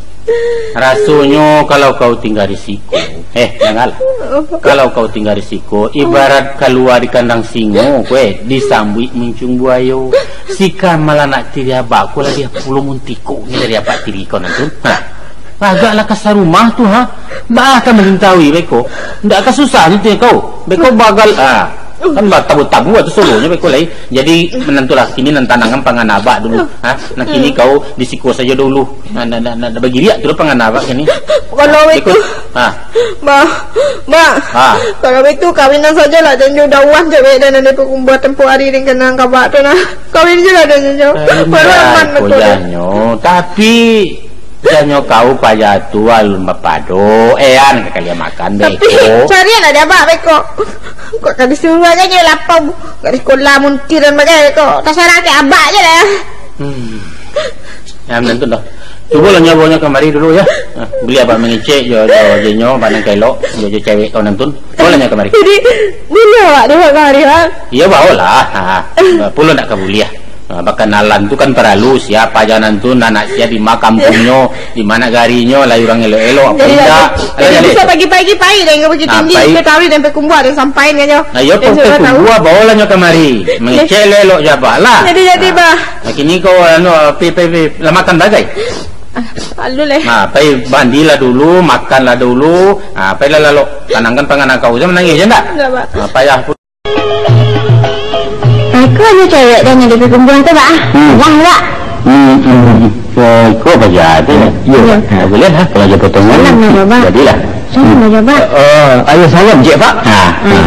Rasonyo kalau kau tingga di siko, eh, janganlah. Kalau kau tingga di siko, ibarat kalua di kandang singo, kue, disambuik muncung buayo. Sika malah nak tiri abak, kau lah dia puluah muntiko ni dari apak tiri kau nanti. Ha. Agaklah kasar rumah tu, ha. Bah ka malintawi beko. Ndak ka susah nanti kau. Beko bagal, ha. Kan batabu-tabu atau solonya beko lai. Jadi, menantulah kini nan tanangan pangan abak dulu. Ha? Nah, kini kau di siko saja dulu. Nah, nah, nah, nah, nah, bagiriak tu lah pangan abak kini. Kalau itu, ha. Bah, bah. Ha. Kalau itu, kawinan saja lah, janjo dawan cewek dan nan dipakumbuah tempoh hari dengan kanang kabak tu nah. Kawin je lah, janjo. Baru aman betul. Tapi, janyo kau paja tu alun bapado, eh, an ka kalian makan. Tapi, beko. Carian ada abak beko. Kok ka disuruah aja je lapau. Kok di sekolah muntiran bagai kok. Tasarah ke abak je lah. Hmm. Ya, menantu dah. Cubolah nyabonyo kamari dulu ya. Nah, beli abak mangecek jo, jo, jo nyo, abak nan kaelok, jo, jo cewek kau nantun. Cubolah nyo kamari. Jadi, boleh awak duduk kamari, Bang? Iya, baolah. Ha, ha. Pulo nak ka buliah. Ha, bakanalan tu kan paralu, sia paja nantun, anak sia di ma kampungnyo, di ma nagarinyo, lai urang elok-elok, apo indak. Jadi, bisa pagi-pagi pai deh, Bukittinggi, pai. Ke Tawi dan Payakumbuah dan sampai nyo. Nah, iyo, Payakumbuah, baolah nyo kamari. Mangecek elok-elok jo abak lah. Jadi, jadi, Bah. Nah, kini kau, anu, pi, pi, pi, lah makan bagai? Ah, alu leh. Nah, pai mandilah dulu, makanlah dulu. Nah, pailah lalok. Tanangkan pangan kau, jangan manangih je ndak? Ndak, Bah. Nah, payah. Aku anu cewek dah nyadi Payakumbuah tu, Bah. Hmm. Lah, Bah. Hmm, hmm. Eh, iko apo jadi? Iyo. Iyo. Ha, buliah lah, kalau aja potongan. Salam lah, Bah. Jadilah. Salam lah, Bah. Eh, eh, ayo salam, cek, Pak. Ha. Ha.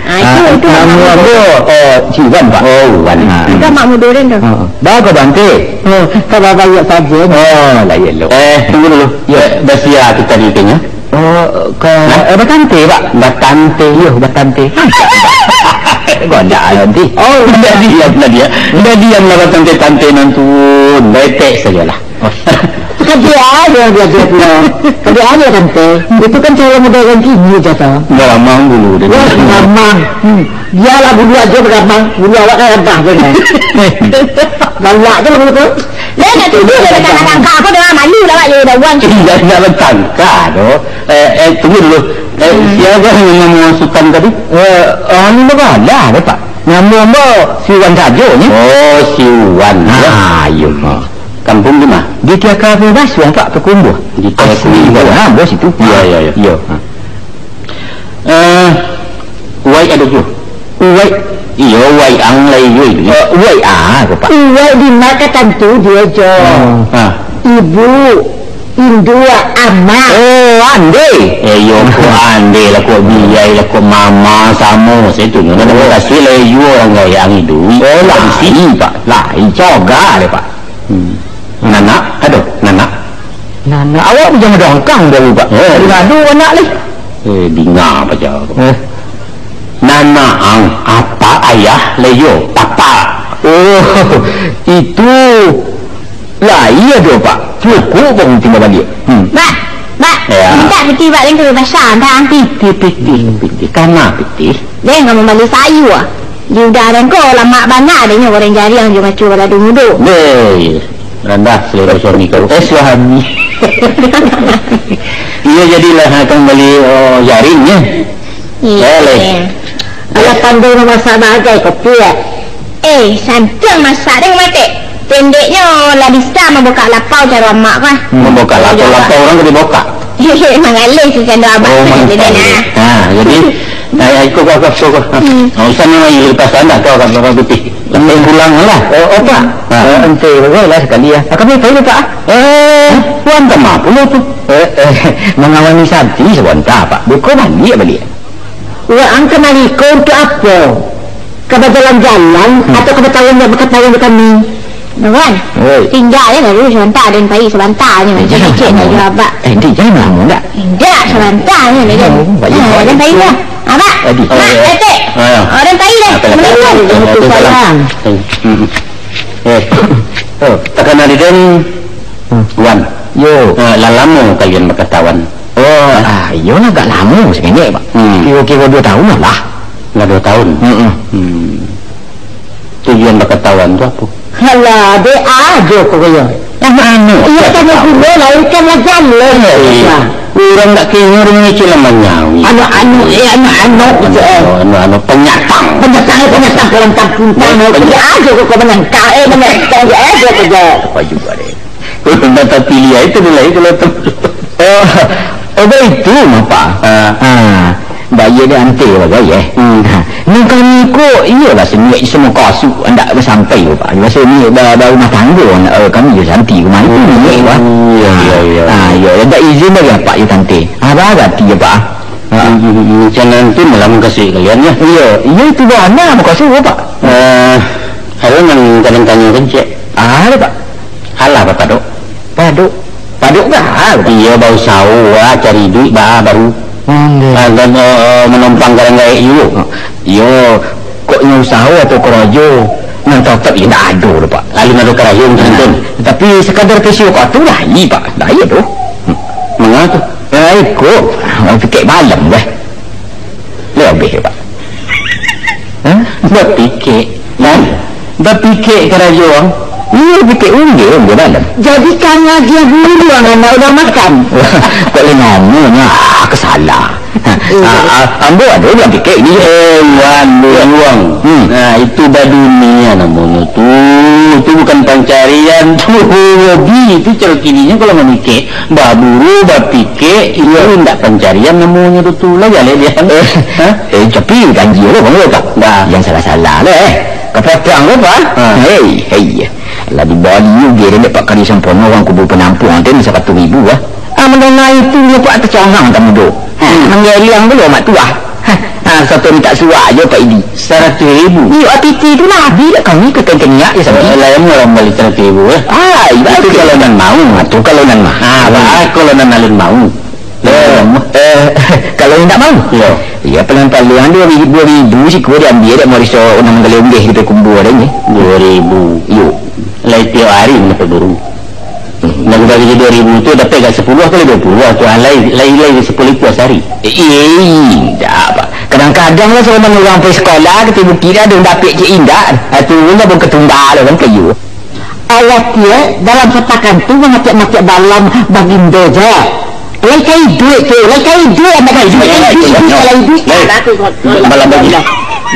Ha, itu, itu namo ambo, oh, si Wan, Pak. Oh, Wan. Ha. Itu amak mudo den tu. Ha. Baa kaba, Ante? Oh, kaba baiak sajo. Oh, lah, iyo, lo. Eh, tunggu dulu. Yo, basia tu tadi kayaknya. Oh, ka, eh, batante, Pak? Batante, iyo, batante. Gondak nanti. Oh, ndak diam lah dia. Ndak diam lah batante-tante nantun. Betek sajalah. Oh. Kaji aja dia, dia punya. Kaji aja tante. Itu kan cara modern kini, jatuh. Ndak ramang dulu dia. Ya, ramang. Hmm. Biarlah bulu aja beramang. Bulu awak kan rabah tu kan. Galak tu bulu tu. Lah, nak tidur dah datang-datang. Kau dah malu lah, awak jadi dawan. Tidak, tidak bertangka tu. Eh, eh, tunggu dulu. Eh, hmm. Siapa yang memang memasukkan tadi? Eh, anu, Bang, lah, Pak. Namo ambo si Wan sajo ni. Oh, si Wan. Ha, iyo. Ha. Kampung di ma? Di Tiaka Bebas, Wan, Pak, Payakumbuah. Di Payakumbuah. Asli Wan, ha, bos itu. Iyo, iyo, iyo. Iyo. Ha. Eh, Uwai ado juo? Uwai. Iyo, Uwai ang lai juo itu. Eh, Uwai ah, Pak. Uwai di ma ka tantu dia jo. Hmm. Ha. Ibu, indua, ama. Oh, ande. Eh, iyo, ko ande lah, ko biai lah, ko mama, samo. Saya tu, nyo nak kasih lah, iyo, urang gayang itu. Oh, lah, isi, Pak. Lah, coga deh, Pak. Hmm. Nanak, aduh, nanak. Nanak, awak pun jangan dongkang dulu, Pak. Eh. Ngadu anak ni. Eh, dinga aja. Eh. Nanak ang, apa ayah, leyo, papa. Oh, itu lah, iyo doh, Pak. Cukup, Pak, tinggal balik. Hmm. Pak, Pak, ya. Minta pitih, Pak, lain kebebasan, Pak. Pitih, pitih, pitih. Karena pitih. Deh, nggak membeli sayur. Di udara ko lamak bana deh nyo goreng jariang jo macu balado mudo. Deh, randah selera suami kau. Eh, suami. Iyo, jadilah akan beli, oh, jaring, ya. Iyo. Boleh. Alah pandai mamasak bagai kopi, ya. Eh, santiang masak deh, mate. Pendeknyo lah bisa mambukak lapau caro amak ko, ah. Hmm. Mambukak lapau, lapau urang ka dibukak. Mangalih tu cando abah. Oh, tu mangalih. Ha, jadi, nah, ya, iko, iko, iko, iko. Hmm. Ha, usah ni lagi lepas anda tu, kan, Bapak Putih. Tapi pulang lah. Oh, oh, Pak. Ha. Eh, ente, lah sekali ya. Ah, kami pergi, Pak. Eh, puan tak mampu lah tu. Eh, eh, mangawani Santi sabanta, Pak. Buka balik, balik. Urang kamari ko untuak apo? Ka bajalan-jalan, hmm, atau ka bataruih, bakataruih jo kami? Nuan, oi, tingga je dulu sabanta, den pai sabanta je, eh, cek-cek jangan laju lamo. Abak. Eh, Dik, jangan lamo, ndak? Indak, sabanta je, den. Oh, baik, ah, baik. Den pai lah. Abak, adi. Mak, eh, eh, Etek. Ah, ya. Oh, den pai deh. Ah, kalau assalamualaikum. Waalaikumsalam. Hmm, hmm. Eh, oh, takana di den, hmm, Wan. Yo. Eh, lah lamo kalian bakatahuan? Oh, ah, iyo lah, agak lamo saketek, Pak. Hmm. Kiro-kiro duo tahun lah. Lah duo tahun? Mm-mm. Hmm. Tujuan bakatahuan tu apo? Alah, dek ajo ko yo. Tano anu. Iyo, tano pulo, lahirkan lah jaleh. Urang dak kiro mangecek lah manyawi. Anu, anu, eh, anu, anu, gitu, eh. Anu, anu, penyatang. Penyatang, eh, penyatang, kalau entah puntang, eh, dia aja kok kau menyangka, eh, menyangka, dia aja kerja. Apa juga deh. Kalau dah terpilih, itu dia lah, itu lah tu. Oh, oh, baitu, Pak. Ah. Ah. Bayia dek ante bagai, eh. Hmm. Ha, nan kami ko, iyolah, saniaik samo kasuk, andak basampai ko, Pak. Biaso ni ba-, barumah tanggo, eh, kami jo Santi ko, mah itu niaik, Pak. Iya, iya, iya. Ha, iya, dak izin dari apak jo tante. Ah, barati jo, Pak. Ha. Hmm, hmm, hmm. Macam nan tu malah mukasuik kalian, ya? Iya, iya, itu bana mukasuik ko, Pak. Eh, ada nan kadang tanyo kan, cek. Ah, ada, Pak. Alah, Pak Padok. Padok. Padok ka? Iyo, bausaho, ah, cari duit, ba, baru. Ondeh. Ah, dan, eh, eh, manompang ka urang gaek juo. Iyo, kok nyo usaho atau karajo, nan tatap iyo ndak ado doh, Pak. Alun ado karajo, macam tu. Tapi sakadar pasio ka tu lah, iyo, Pak. Dah iyo tu. Manga tu? Nah, iko, urang pikek balem, bah. Lobih, Pak. Hah? Bapikek. Hah? Bapikek karajo ang? Iyo, pikek unde, unde balem. Jadi, kang agiah dulu ang anak urang makan. Kok lai namonyo, ah, kasalah. Iyo. Ah, ah, ambo ado urang pikek ni. Eh, wan, buruang. Hmm. Nah, itu badunia namonyo tu. Itu bukan pancarian, tu hobi. Itu caro kininyo kalau mamikek. Baburu, bapikek, itu indak pancarian namonyo tu, tu lah jaleh dia. Eh, hah? Eh, tapi ganjia lo, Bang, Pak. Dah. Jan salah-salah lah, eh. Kapotong lo, Pak. Ha. Hei, hei. Lah dibali juo dek Pak Kari Sampono, urang Kubu Penampuang tu, saratuih ribu, ah. Ah, mandanga itu, nyo Pak tacongang tamudo. Ha, hmm. Manggeliang dulu, Mak Tuah. Ha, ha, satu mintak suak ajo, Pak Idi. Saratuih ribu? Iyo, A T T tu lah, habis dak kami ke tengkeniak je sampai. Eh, lah, yang murah balik saratuih ribu, eh? Ah, itu kalau nan mau. Ah, tu kalau nan mau. Ah, bah, kalau nan alun mau. Eh, eh, kalau indak mau? Iyo. Iyo, paling-paling dua ribu, dua ribu siko diambiak dek Moriso, unang manggaleh unggeh di Payakumbuah dah ni. Dua ribu. Iyo. Lai tiok hari mandapek buru. Nan bagi dua ribu tu dapek ka sapuluah kali dua puluah tu, ah, lai, lai, lai sapuluah ribu sahari. Eh, indak, Pak. Kadang-kadang lah, salamo urang pai sakolah, ka Bukik dah, ado dapek cek indak. Ah, tu lah pun katunda lah, kan, kayu. Alah, tiek, dalam satakan tu mangacak-ngacak balam bagindo je. Lai ka iduik tu, lai ka iduik, anak iduik, lai iduik, lai iduik. Balam bagi.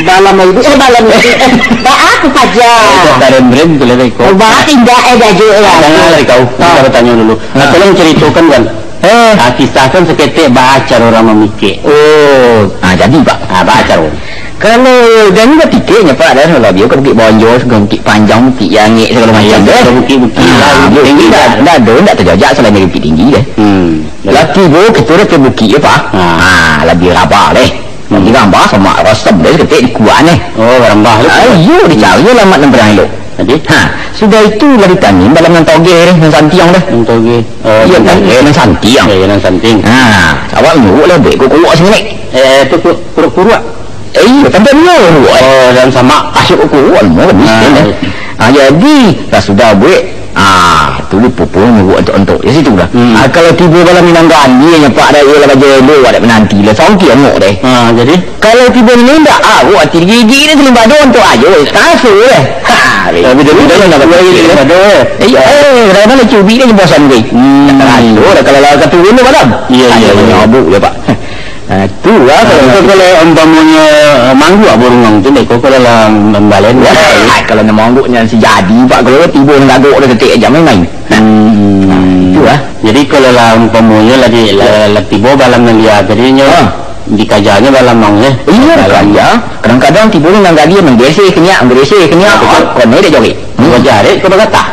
Balam iduik, eh, balam iduik. Eh, ba aku saja. Eh, kok darem-rem tu, lai ko. Oh, ba indak, eh, gajuk, eh. Ah, jangan lah kau. Ah. Kita bertanya dulu. Ah. Nah, tolong ceritakan, Wan. Eh. Ah, kisahkan saketek ba caro urang mamikek. Oh. Ah, jadi, Pak. Ah, ba caro. Kalau jan bapikek nyo, Pak, dah lah, biar ka Bukik Bonjo, Bukik Panjang, Bukik Jangek, segala macam, dah. Bukik-bukik lah, Bukik Tinggi dah. Dah, dah, dah tajajak selain dari Bukik Tinggi, dah. Hmm. Lah tibo kito dah ka bukik, yo, Pak. Ha. Ha, lah dirabah deh. Hmm. Dirabah samo rasam deh, ketek di kuah, eh. Oh, barambah tu. Ah, iyo, dicari alamat nan barang elok. Jadi? Ha, sudah itu lah ditangin dalam nan togeh deh, nan santiang deh. Nan togeh. Oh, iyo, nan togeh. Nan santiang. Iyo, iyo, nan santiang. Ha, awak nyuruh lah, buek kuruak sini, Nek. Eh, tu ku-, kuruak-kuruak. Eh, iyo, tantu nyo, eh. Oh, dalam samak. Asok ko kuruak, mau kan, miskin, eh. Ah, jadi, lah sudah buek, ah, tu pupuang nyuruh ontok-ontok. Di situ dah. Hmm. Ah, kalau tibo balam Minang Gandhi, nyo Pak, dah, iyo lah, bajo elok, awak dak menanti lah. Songki amok deh. Ah, jadi? Kalau tibo ni ndak, ah, awak ati gigi dia selimbak doh ontok ajo. Kasur deh. Ha, tapi jadi, kalau nak buat selimbak doh, eh. Eh, iyo, eh, kadang-kadang lah cubik dia bosan, weh. Hmm. Kasur dah, kalau lah katurun tu balam. Iyo, iyo, iyo. Mabuk dia, Pak. Ah, tu lah, kalau, kalau umpamonyo, ah, mangguak burung tu, dek ko, kalau lah mambalen. Wah, kalau nak mangguak nyo si jadi, Pak, kalau tibo nan gagok dah detik aja main-main. Hmm. Ah, tu lah. Jadi, kalau lah umpamonyo lagi, lah, lah tibo balam nan dia tadi nyo, ah, dikajanyo balam nang, eh. Iyo, balam. Dikaja. Kadang-kadang tibo nan gagok manggesek keniak, manggesek keniak, ah, betul. Kau ni dek jawek. Dua jarek ke bagatah?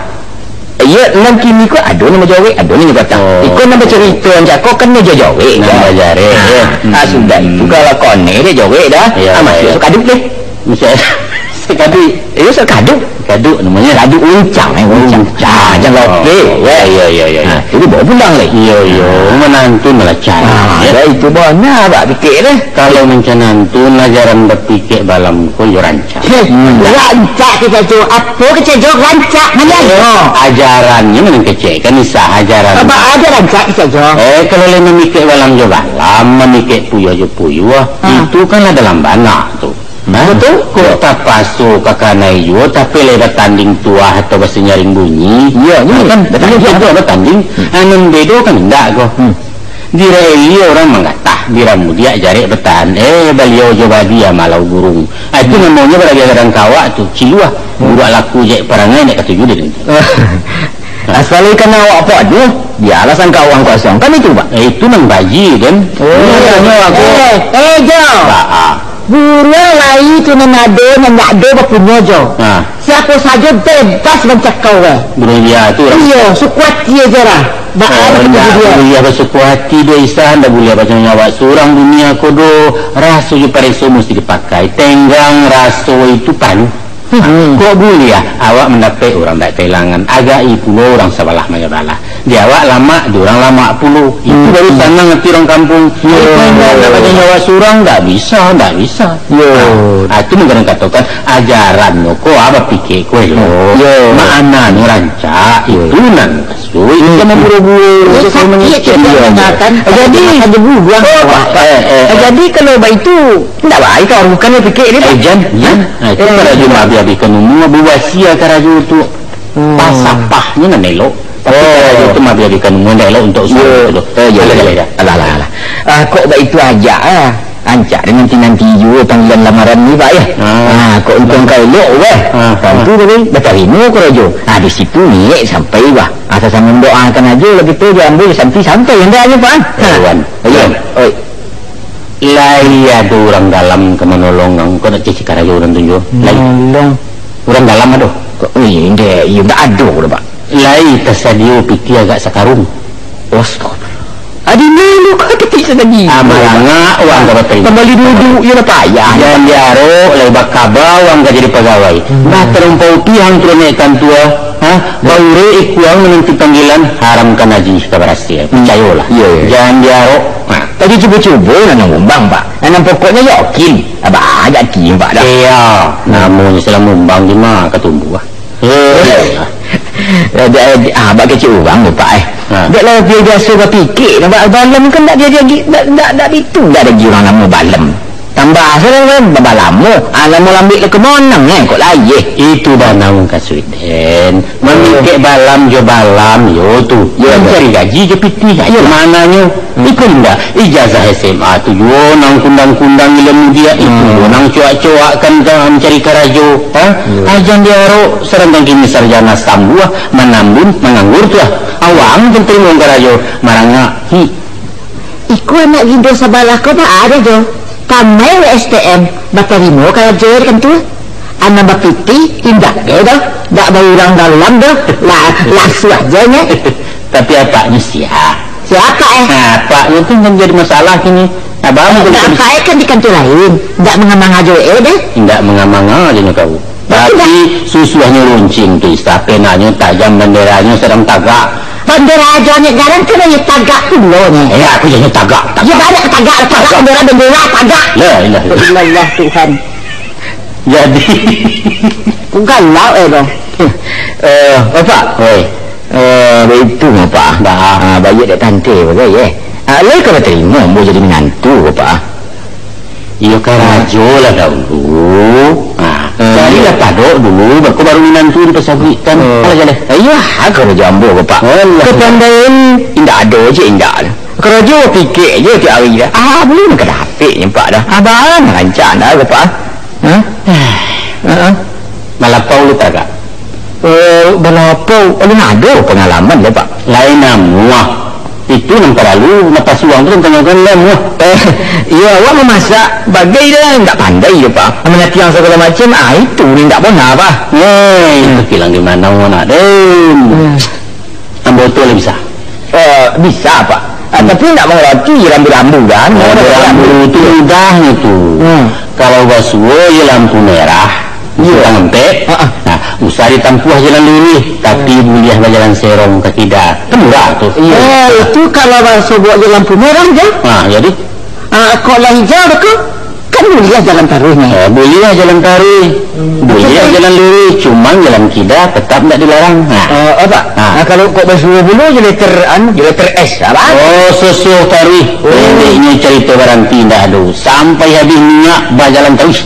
Iyo, nan kini ko ado nan bajawek, ado nan bajawek. Oh. Iko nan bacarito, Cako, kan nan bajawek, nan bajawek, ha, yo. Ah, sudah itu, kalau konek dek jawek dah, iyo, ah, masuak sakaduk deh. Masuak sakaduk. Iyo, sakaduk. Sakaduk namonyo. Sakaduk uncang, eh, uncang. Uncang. Ah, jan lopek, yo. Iyo, iyo, iyo, iyo. Ah, jadi bawa pulang leh. Iyo, iyo. Ah. Manantu malacak, yo. Ah, dah itu bana, abak pikir deh. Kalau mancanantu, ajaran bapikek balam ko yo rancak. Heh, rancak kecek jo. Apo kecek jo rancak? Mano? Eh, ajarannyo mano kecek? Kan isah ajaran. Apa aja rancak kecek jo? Eh, kalau lai mamikek balam jo balam, mamikek puyuah jo puyuah, ah, itu kan lah dalam bana tu. Betul? Kok tapaso ka kanai juo, tapi lai batanding tuah atau basanyaring bunyi. Iyo, iyo. Kan, batanding tuah, batanding. Hmm. Anu bedo kan indak ko. Hmm. Di Raeli urang manggatah, di Ramudiak jarek batahan. Eh, baliau jo badi amalau burung. Ah, itu namonyo balabiah gadang kawak tu, ciluah. Hmm. Buruak laku jek parangai, ndak katuju dek. Asal ikan awak paduh, bialah sangka uang kosong. Kan itu, Pak? Eh, itu nan baji, Den. Oh. Ini hanya aku. Eh, eh, Jo. Ba, ah. Buruak lai tu nan ado, nan ndak ado bapunyo, Jo. Ah. Siapo sajo bebas mancakau, eh. Buruak liar tu urang. Iyo, suku ati ajo lah. Ba, oh, ah, ndak buruak liar basuku ati, dia Isa, ndak buliah bajanji awak surang dunia ko do. Raso jo pareso musti dipakai. Tenggang raso itu paralu. Hmm. Kok buliah awak mandapek urang dak kahilangan, agak i pulo urang sabalah manyabalah. Di awak lamak, di urang lamak pulo. Itu baru sanang ati urang kampuang. Yo. Kalau ndak bajanji awak surang, ndak bisa, ndak bisa. Yo. Nah, itu mungkin katokan ajaran lo ko, apa pikir ko lo. Yo. Makna lo rancak, itu nan Ui, sama buru-buru. Ui, sakit, sakit, jadi, makan dulu, buang. Oh, Pak. Eh, eh, eh. Jadi, kalau baitu, ndak baik, kawan bukan yang pikir ni, Pak. Eh, Jan, Jan. Hah? Nah, itu karajo mah habis-habiskan umur, bawasia karajo tu. Hmm. Pasapahnyo nan elok. Tapi karajo tu mah habis-habiskan umur, ndak elok untuk usaha tu. Eh, ya, alah, ya, alah, ya. Alah, alah, alah. Ah, kok baitu aja, ah. Rancak deh nanti-nanti juo panggilan lamaran ni, Pak, ya. Ah. Ah, kok untuang ka elok, weh. Ah, tantu tadi batarimo karajo. Ah, di situ niaik sampai, wah. Asa samo mandoakan ajo lah kito, jo ambo jo Santi santai, indak ajo, Pak. Ah. Eh, Wan. Oi. Oi. Lai ado urang dalam ka manolong ang, kok nak cacik karajo urang tu juo? Lai. Manolong. Urang dalam ado? Kok, oi, indak, iyo, indak ado doh, Pak. Lai tasadio pitih agak sakarung. Astagfirullah. Adi malu ka pitih tadi. Ah, marangak wang ka batarimo. Kambali duduk, iyo lah payah. Jan diarok, lai bakaba wang ka jadi pagawai. Hmm. Bah tarumpau pihang turun naikan tua, ha? Baurek ikuang mananti panggilan, haramkan aji ka barasiah. Hmm. Picayolah. Iyo, iyo. Jan diarok. Ha. Tadi cubo-cubo nan ngumbang, Pak. Nan pokoknyo yakin. Abah yakin, Pak, dah. Iyo, namonyo salah ngumbang di ma ka tumbuah. Eh, eh, eh, ah, bak kecek urang tu, Pak, eh. Ha. Dek lah, biaso bapikir, nak ba-, balem kan dak jadi, dak, dak, dak ditu, dak ado urang namo balem. Tambah sajo kan, balamo, ah, namo lambek lah ke monang, eh, kok lai, eh. Itu bana mukasuik den. Mamikek balam jo balam, yo tu. Yo, yo. Mancari gaji jo pitih, yo. Mananyo? Hmm. Iko indak, ijazah S M A tu juo nan kundang-kundang ilmu dia, itu juo nan coak-coakkan ka mancari karajo, ha? Iyo. Ajan diarok, sadangkan kini sarjana sambuah, manambun, manganggur tu ah. Awang tu tarimo karajo, marangak. Hi. Iko anak gindo sabalah ko baa ado jo. Tamai W S T M, batarimo karajo kan tu. Anak bapitih, indak deh doh. Dak baurang dalam doh. Lah, langsuang ajo nyo. Tapi apaknyo sia? Sia apak, eh? Nah, apaknyo tu nan jadi masalah kini. Abang tu apak, eh, kan di kantua lain. Ndak manga-manga jo, eh, deh. Ndak manga-manga jo nyo kau. Tapi susuahnyo runcing tu, Isa, penanyo tajam, banderanyo sadang tagak. Bandera ajo nyo garang kan nyo tagak pulo nyo. Eh, aku janyo tagak, tagak. Yo, banyak tagak, tagak, tagak, bendera, bendera, tagak. La ilaha illallah. Illallah, Tuhan. Jadi. Ku galau, eh, bang. Eh, Bapak. Oi. Eh, baitu, Bapak. Bah. Ah, baiak dek tante, Bapak, eh. Ah, lai ka batarimo ambo jadi minantu, Bapak. Iyo, karajo lah dahulu. Ah, carilah padok dulu, bako baru minantu dipasabuikkan. Alah, jaleh. Iyo, ah, karajo ambo, Bapak. Alah. Kapandaian indak ado je, indak. Karajo pikek je tiap hari dah. Ah, buliah nan ka dapek, Bapak, dah. Abang, rancak dah, Bapak. Hah? Heeh. Balapau lu tagak? Eh, balapau. Alun ado pangalaman lai, Pak. Lain namuah. Itu nan paralu, napasuang tu tanyakan namuah. Eh, iyo, awak mamasak, bagai dah, indak pandai doh, Pak. Manatiang sagalo macam, ah, itu ni indak bona, Pak. Eh, itu kilang di mana, nak, Den? Hmm. Ambo tu lah bisa. Eh, bisa, Pak. Ah, tapi nak mangarati rambu-rambu, kan? Oh, rambu-rambu tu mudahnyo tu. Hmm. Kalau basuo, iyo lampu merah, iyo, simpang ampek. Ha, ha. Nah, usah ditampuah jalan luruih, tapi buliah bajalan serong ka kida. Kan murah tu. Iyo. Eh, itu kalau basuo buat je lampu merah je. Ha, jadi? Ah, kok lah hijau tu, kan buliah jalan taruih ni. Eh, buliah jalan taruih. Hmm. Buliah jalan luruih, cuman jalan kida tetap ndak dilarang. Ha. Eh, apa? Ha. Nah, kalau kok basuo pulo je letter, anu, je letter S, apa? Oh, susuah taruih. Oh. Pendeknyo carito baranti ndak ado. Sampai habis minyak, bajalan taruih.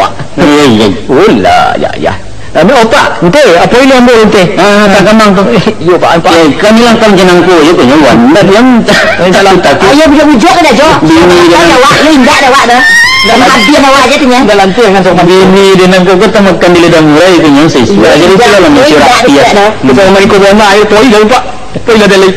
awak. Iyo, iyo. Ulah, ya, ya. Ambo, Pak, ente, apo ini ambo ente? Ah, tak gamang tu. Eh, iyo, Pak, Pak. Eh, kami langkah macam nangko je, punyo, Wan. Ndak diam. Eh, salah. Takut. Ayo, bujuk-bujuk ke dah, Jo? Bini dia. Ada awak, lu indak ada awak dah. Dah habis awak aja tu, ya. Dah lantik kan, sama. Bini dia nangko, kau tak makan di lidah murah, itu yang sesuai. Jadi, indak, itulah lah, indak, mencurah indak, indak dah. Assalamualaikum, Wan. Ayo, poi dah, Pak. Poi lah, dah, lai.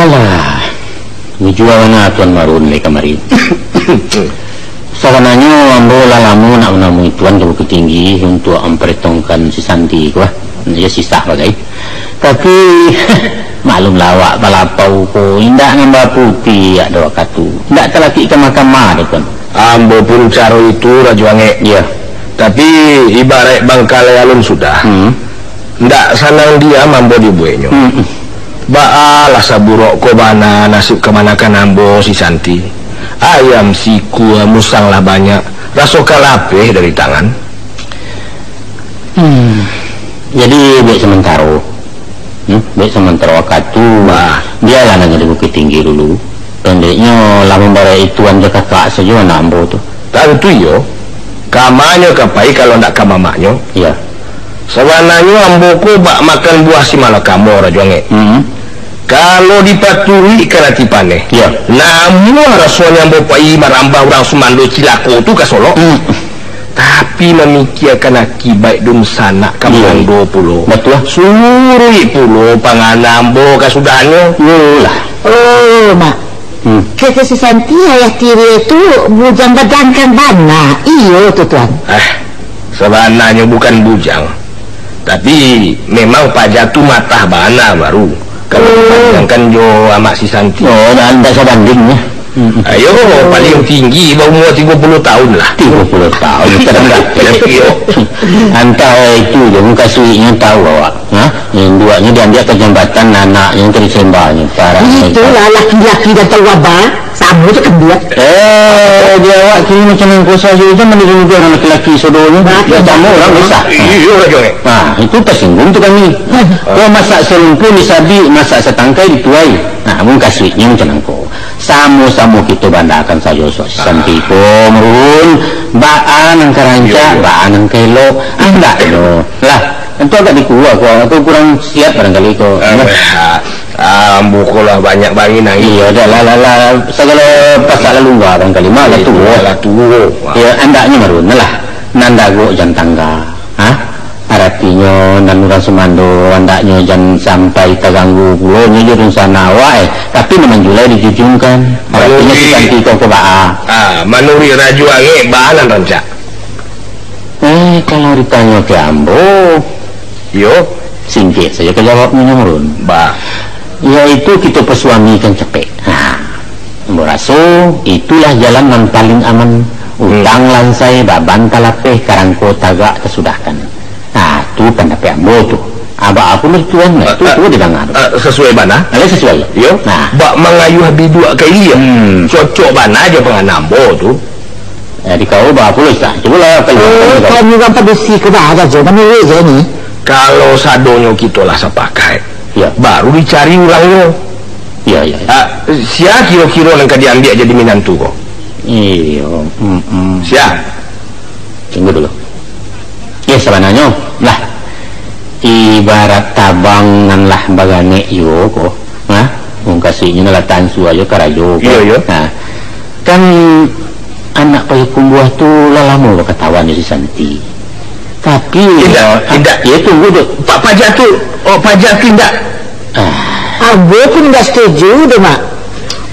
Alah, bujua bana Tuan Marun lai kamari. Sabananyo, ambo lah lamo nak manamui Tuan ka Bukik Tinggi untuak mamparentongkan si Santi ko, ah. Iyo, sisah bagai. Tapi, maklumlah awak balapau ko, indak nambah putiak doh wakatu. Indak talakik kama-kama doh, Tuan. Ambo pun caro itu, Rajo Angek. Iyo. Tapi, ibaraik bangkalai alun sudah. Hmm. Ndak sanang diam ambo dibueknyo. Mm-mm. Baalah saburuk ko bana nasib kamanakan ambo si Santi. Ayam sikua, musang lah banyak, raso ka lapeh dari tangan. Hmm. Jadi, buek samantaro. Hmm? Buek samantaro wakatu. Bah. Bialah nan di Bukik Tinggi dulu. Pendeknyo, lah mambarek ituan jo kakak sajo anak ambo tu. Tantu iyo. Kamanyo ka pai kalau ndak ka mamaknyo? Iyo. Sabananyo ambo ko bak makan buah si malakamo, Rajo Angek. Hmm. Kalau dipaturuik ka rati paneh, iyo, namuah rasonyo ambo pai marambah urang sumando cilako tu ka Solok. Hmm. Tapi mamikiakan akibaik dunsanak ka, iyo, mando pulo. Batua. Suruik pulo pangana ambo kasudahannyo. Iyolah. Oh, Mak. Hmm. Kata si Santi, ayah tiri tu bujang badangkang bana. Iyo tu, Tuan. Ah, sabananyo bukan bujang. Tapi, memang paja tu matah bana baru. Kalau, oh, dibandingkan jo amak si Santi. Oh, dah, dah sabanding, ya. Hmm. Ayo, paling tinggi baumua tigo puluh tahun lah. Tigo puluh tahun, kadang dah. Iyo. Antah itu je, mukasuiknyo tahu awak. Ha? Induaknyo diambiak ka jambatan, anaknyo ka disembahnyo. Parah. Itulah laki-laki dan tahu abah, samo je kembiak. Eh, di awak kini macam nangko sajo je, mandi muda urang laki-laki sodonyo. Bah, dah samo urang bisa. Iyo, Rajo, eh. Nah, itu tersinggung tu kami. Kau masak serumpun di sabik, masak satangkai di tuai. Nah, mukasuiknyo macam nangko. Samo-samo kito bandakan sajo suok si Santi ko, Marun. Baa nan ka rancak, iyo, iyo, baa nan ka elok. Andaknyo. Lah, Antu agak dikuah ko, aku kurang siap barangkali ko. Ah, nah. Ah, ambo ko lah banyak bangih nangih. Iyo, dah lah, lah, lah. Sagalo pasak lah lungga barangkali. Mak lah tuo. Iyo, lah tuo. Iyo, andaknyo Marun lah. Nan dagok jan tangga. Ha? Aratinyo, nan urang sumando, andaknyo jan sampai taganggu pulo nyo jo dunsanak awak, eh. Tapi nan manjulai dijujungkan. Aratinyo si Santi ko, ko baa. Ah, manuruik Rajo Angek, baa nan rancak? Eh, kalau ditanyo ka ambo, iyo, singkek sajo ka jawabnyo, Marun. Bah. Yaitu kito pasuamikan capek. Ha. Ambo raso, itulah jalan nan paling aman. Hmm. Utang lansai, baban talapeh, karangko tagak tasudahkan. Nah, tu pandapek ambo tu. Abah aku mertuan, nah, tu, ah, tu didangar. Ah, sasuai bana? Alah sasuai. Iyo. Nah. Bak mangayuah biduak ka ilia. Hmm. Cocok bana jo pangana ambo tu. Jadi kau ba pulo, Ustaz? Cubolah kalau Eh, kami urang padusi ko ba sajo, manuruik se ni. Kalau sadonyo kito lah sapakaik, Iyo. baru dicari urangnyo. Iyo, iyo, iyo. Ah, sia kiro-kiro nan ka diambiak jadi minantu ko? Iyo, mm-mm. Sia? Tunggu dulu. Iyo, sabananyo lah, ibarat tabang nan lah baranek juo ko, ha? Mukasuiknyo lah tansua jo karajo ko. Iyo, iyo. Ha. Kan anak payakumbuah tu lah lamo bakatahuan jo si Santi. Tapi Indak, ah, indak. Iyo, tunggu dulu. Pak Paja tu, oh, Paja tu indak. Ah. Ambo pun indak setuju doh, Mak.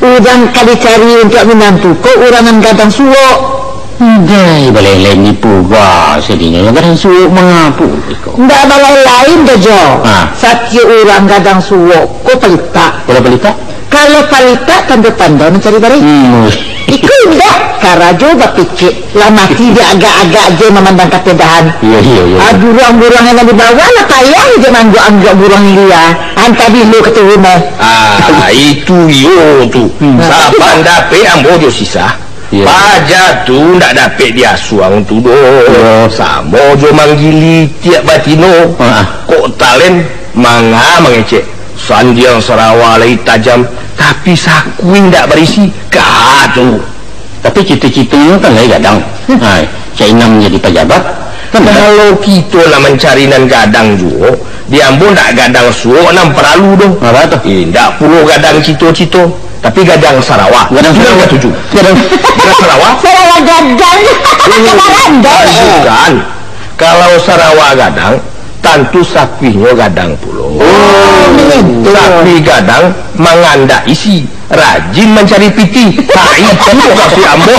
Urang ka dicari untuak minantu ko urang nan gadang suok. Ndai, baleleng ni puga sadinyo nan gadang suok mangapo iko? Ndak balain-lain doh, Jo. Ah. Satiok urang gadang suok ko palitak. Kalau palitak? Kalau palitak tando-tando mancari bareh. Hmm. Iko indak, karajo bapikik, lah mati di agak-agak je mamandang kapedahan. Iyo, iyo, iyo. Ah, buruang-buruang nan di bawah lah payah je maangguak-angguak buruang lia. Antah bilo ka turun eh. Ah, itu iyo tu. Hmm. Sapan dapek ambo jo sisa. Iyo. Paja tu ndak dapek diasuang tu doh. Iyo. Samo jo manggili tiak batino. Ah, ah. Kok talen manga mangecek. Sandiang sarawa lai tajam, tapi sakuih ndak barisi. Ka tu. Tapi cito-citonyo kan lai gadang. Hmm. Ha, cak inang jadi pajabat. Kan gadang. Kalau kito nak mancari nan gadang juo, di ambo ndak gadang suok nan paralu doh. Apo tu? Eh, ndak pulo gadang cito-cito, tapi gadang sarawa. Gadang Sudah sarawa. katuju. Gadang Gadang sarawa? Sarawa gadang. Kebaran dah. Bukan. Kalau sarawa gadang, tantu sakuihnyo gadang pulo. Oh, betul. Sakuih gadang mangandak isi, rajin mancari pitih. Ha, itu maksud ambo.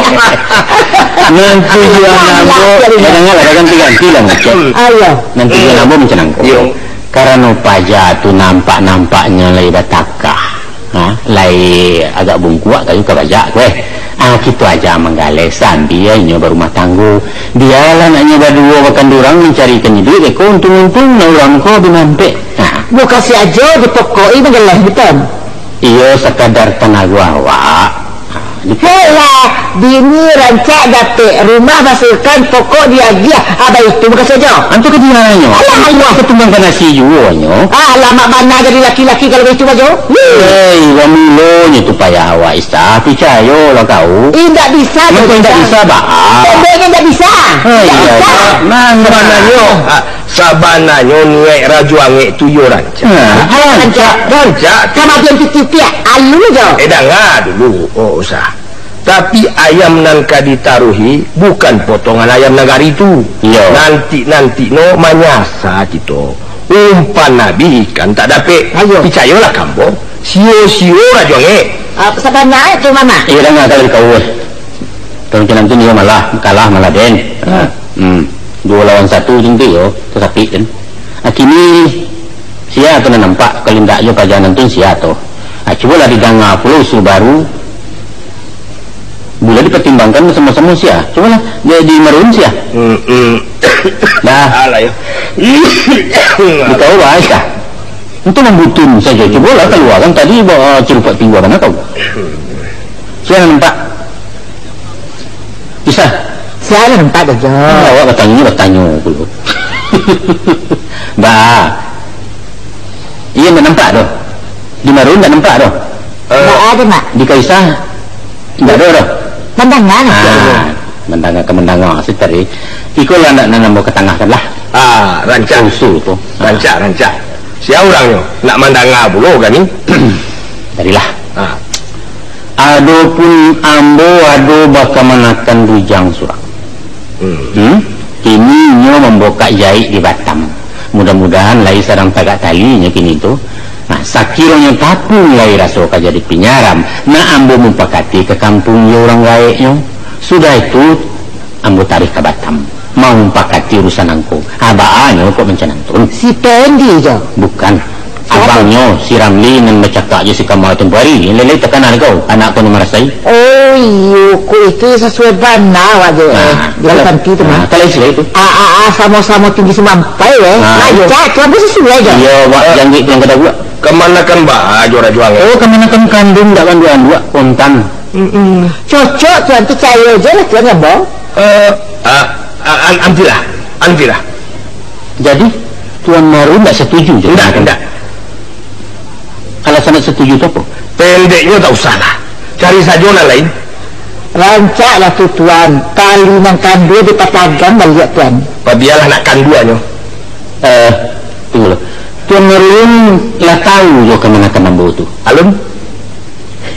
Nan tujuan ambo, eh, dangalah, baganti-ganti lah, Mak. Ayo. Nan tujuan ambo macam nangko. Iyo. Karano paja tu nampak-nampaknyo lai batakah. Ha, lai agak bungkuak kayu ka bajak ko, eh. Ah, kito aja manggaleh sambia inyo barumah tanggo. Bialah anaknyo baduo bakandurang mancarikan iduik, beko untung-untung nan urang ko bi mampek. Ha. Bukasiak ajo dipokoki manggaleh, bukan? Iyo, sakadar tanago awak. Ha, di- Helah, bini rancak dapek, rumah basurkan, pokok diagiah, abah itu bukasiak ajo. Antu ka di mananyo? Alah, alah. Ka tumbangkan nasi juo nyo. Alamak, bana jadi laki-laki kalau baitu bajo. Hei, bamulonyo tu payah awak, Isa. Picayolah kau. Indak bisa, Mangko indak bisa, bah. Pondoknyo indak bisa. Hei, Indak iya, bisa. Nah, sabananyo, ah, sabananyo niaik rajo angek tu yo rancak. Nah, rancak. Rancak. Sama dia titipi, alun jo. Eh, danga dulu, oh, Usah. Tapi ayam nan ka ditaruhi bukan potongan ayam nagari tu. Iyo. Nanti-nanti no manyasa kito. Umpan abih ikan tak dapek. Ayo. Picayolah ka ambo. Sio-sio rajo angek. Ah, sabananyo tu, Mamak. Iyo, danga kalau dikau. Kalau macam tu, iyo malah kalah, malah den. Hmm. Hmm. Duo lawan satu macam tu, yo. Tasapik kan. Akhirnyo, sia tu nan nampak, kalau indak jo paja nan tu, sia tu. Ah, cubolah didanga pulo usul baru. Buliah dipatimbangkan basamo-samo sia. Cubolah, di, di marun sia. Hmm, hmm. Dah. Alah, yo. Dikau bahas dah. Itu mambutun sajo. Cubolah kaluakan tadi, ba-, cerupak tingga bana kau. Sia nan nampak. Bisa. Sia nan nampak dah, Jo. Awak batanyo, batanyo pulo. Bah. Iyo, ndak nampak doh. Di Marun ndak nampak doh. Eh, Ndak ado, Mak. Di Kaisah ndak ado doh. Mandanga, Mak. Ah, mandanga ka mandanga, sitari. Iko lah ndak nan ambo katangakan lah. Ah, rancak. Usul tu. Rancak, rancak. Sia urangnyo? Nak mandanga pulo kami. Tadilah. Ah. Adopun ambo ado bakamanakan bujang surang. Hmm. Hmm? Kini inyo mambukak jaik di Batam. Mudah-mudahan lai sadang tagak tali inyo kini tu. Nah, sakironyo tapung lai raso ka jadi pinyaram, nak ambo mupakati ka kampuang jo urang gaeknyo. Sudah itu, ambo taruih ka Batam. Maumpakati urusan angko. Abaanyo kok mancanang turun. Si Pendi jo? Bukan. Siapo? Abangnyo, si Ramli nan bacakak jo si Kamal tempo hari. Lai-lai takana kau, anak ko nan marasai. Oh, iyo, kok itu sasuai bana awak jo, eh. Nah, Jadi kalau, Santi tu, nah, mah. Kalau istilah itu. Ah, ah, ah, samo-samo tinggi sumampai, eh. Nah, Rancak, itu. Tuan pun sesuai jo. Iyo, wak jangguik tuan kada buat. Kamanakan baa jo rajo angek? Oh, kamanakan kanduang dak kanduang buat, kontan. Mm-mm. Cocok, Tuan, picayo jo lah, Tuan, ya, Bang. Eh, ah, ah, an-, antilah, antilah. Jadi, Tuan Marun ndak satuju jo? Ndak, ndak. Alasan ndak satuju tu apo? Pendeknyo tak usahlah. Cari sajo nan lain. Rancaklah tu, Tuan. Tali nan kandua dipatagang baliak, Tuan. Pabialah nak kanduanyo. Eh, tunggulah. Tuan Marun lah tahu jo kamanakan ambo tu? Alun.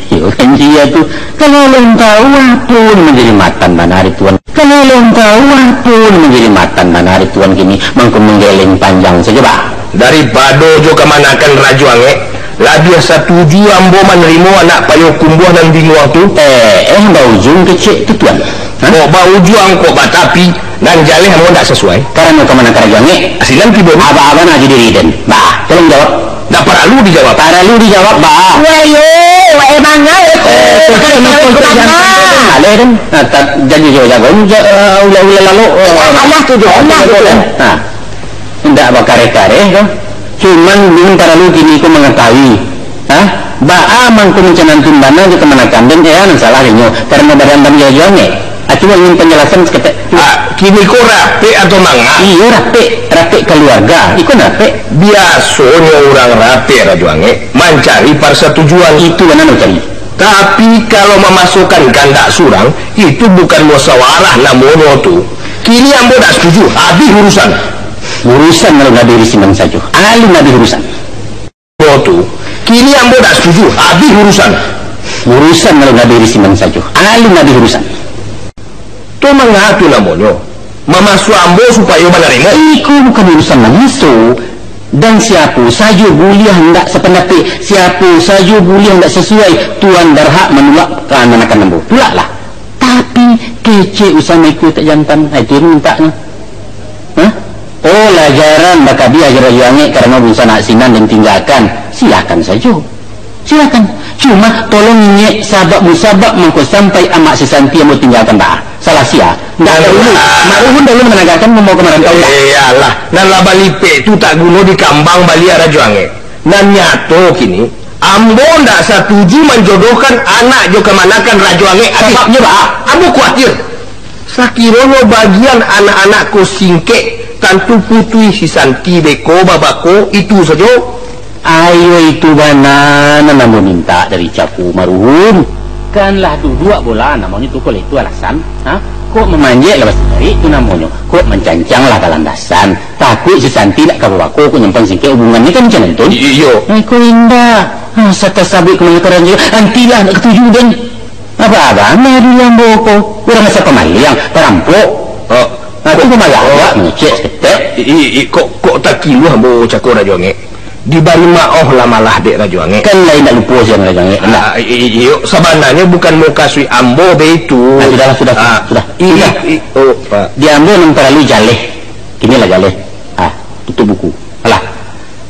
Iyo, kan sia tu. Kalau alun tahu, apo nan manjadi matan bana di Tuan? Kalau alun tahu, apo nan manjadi matan bana di Tuan kini, mangko manggeleng panjang sajo, bah. Daripado jo kamanakan Rajo Angek, labiah satuju ambo manarimo anak Payokumbuah nan binguang tu. Eh, eh, baujuang kecek tu, Tuan. Hah? Kok baujuang, kok batapi, nan jaleh ambo ndak sasuai. Karano kamanakan Rajo Angek? Sinan tibo. Abah-abah nak ajo diri den. Bah, tolong jawab. Ndak paralu dijawab. Paralu dijawab, bah. Wayo, wae mangai. Eh, bukan itu, jangan. Aleh den. Nah, tak, janji jo jago, ja-, eh, ulah-ulah lalu. Eh, alah tu jo, alah tu jo. Nah, indak bakareh-kareh tu. Cuman ulun paralu kini ko mangatahui. Hah? Baa mangko mancanantun bana jo kamanakan den, eh, nan salah inyo, karano badan den jo Rajo Angek. Ah, cuma ingin panjalasan saketek. Ah, kini ko rapek atau manga? Iyo, rapek, rapek kaluarga. Iko rapek. Biasonyo urang rapek, Rajo Angek, mancari parsatujuan. Itu bana nan cari. Tapi, kalau mamasokan kandak surang, itu bukan musyawarah namonyo tu. Kini ambo dak satuju, abih urusan. Urusan alun abih di sinan sajo. Alun abih urusan. Ambo tu, kini ambo dak satuju, abih urusan. Urusan alun abih di sinan sajo. Alun abih urusan. Tu manga tu namonyo, mamasuak ambo supayo banarimo. Iko bukan urusan mamaso. Dan siapo sajo buliah ndak sapandapek, siapo sajo buliah ndak sasuai, Tuan barhak manulak kamanakan ambo. Tulaklah. Tapi, kecek usah maiko tak jantan. Ha, itu nan mintaknyo. Hah? Oh, lah jarang bakabiah jo Rajo Angek karano dunsanak sinan den tinggakan. Silakan sajo. Silakan. Cuma, tolong ingek sabab musabab mangko sampai amak si Santi ambo tinggakan, bah. Salah sia. Ndak dahulu. Mak Ruhun dahulu mananggakan mambawa ka marantau, bah. Eh, alah. Nan lah balipek tu tak guno dikambang baliak, Rajo Angek. Nan nyato kini, ambo ndak satuju manjodohkan anak jo kamanakan Rajo Angek. Sababnyo, bah? Ambo kuatir. Sakironyo bagian anak-anak ko singkek, tantu putuih si Santi beko babako, itu sajo. Iyo itu bana nan ambo mintak dari Cako Maruhun. Kan lah duduak bola namonyo tu, kalau itu alasan, ha? Kok mamanjek lah basitarik tu namonyo, kok mancancang lah ka landasan. Takuik si Santi nak ka babako, kok nyampan singkek hubungan ni kan macam tu. I-, iyo. Ai, kok indak. Ha, satasabuik kamanakan jo, antilah ndak katuju den. Apa abang ado di ambo ko? Urang asa pamaliang, parampok. Oh. Aku pamaliang, oh. Ngecek saketek. I, i, i, kok, kok takiluah ambo Cako Rajo Angek? Dibari maoh lah malah dek Rajo Angek. Kan lain ndak lupo sian Rajo Angek, ndak? Ah, i, i, iyo, sabananyo bukan mukasuik ambo baitu. Ah, sudahlah, sudah, ah, sudah. I, sudah. I, oh, Pak. Di ambo nan paralu jaleh. Kini lah jaleh. Ah, tutup buku. Alah.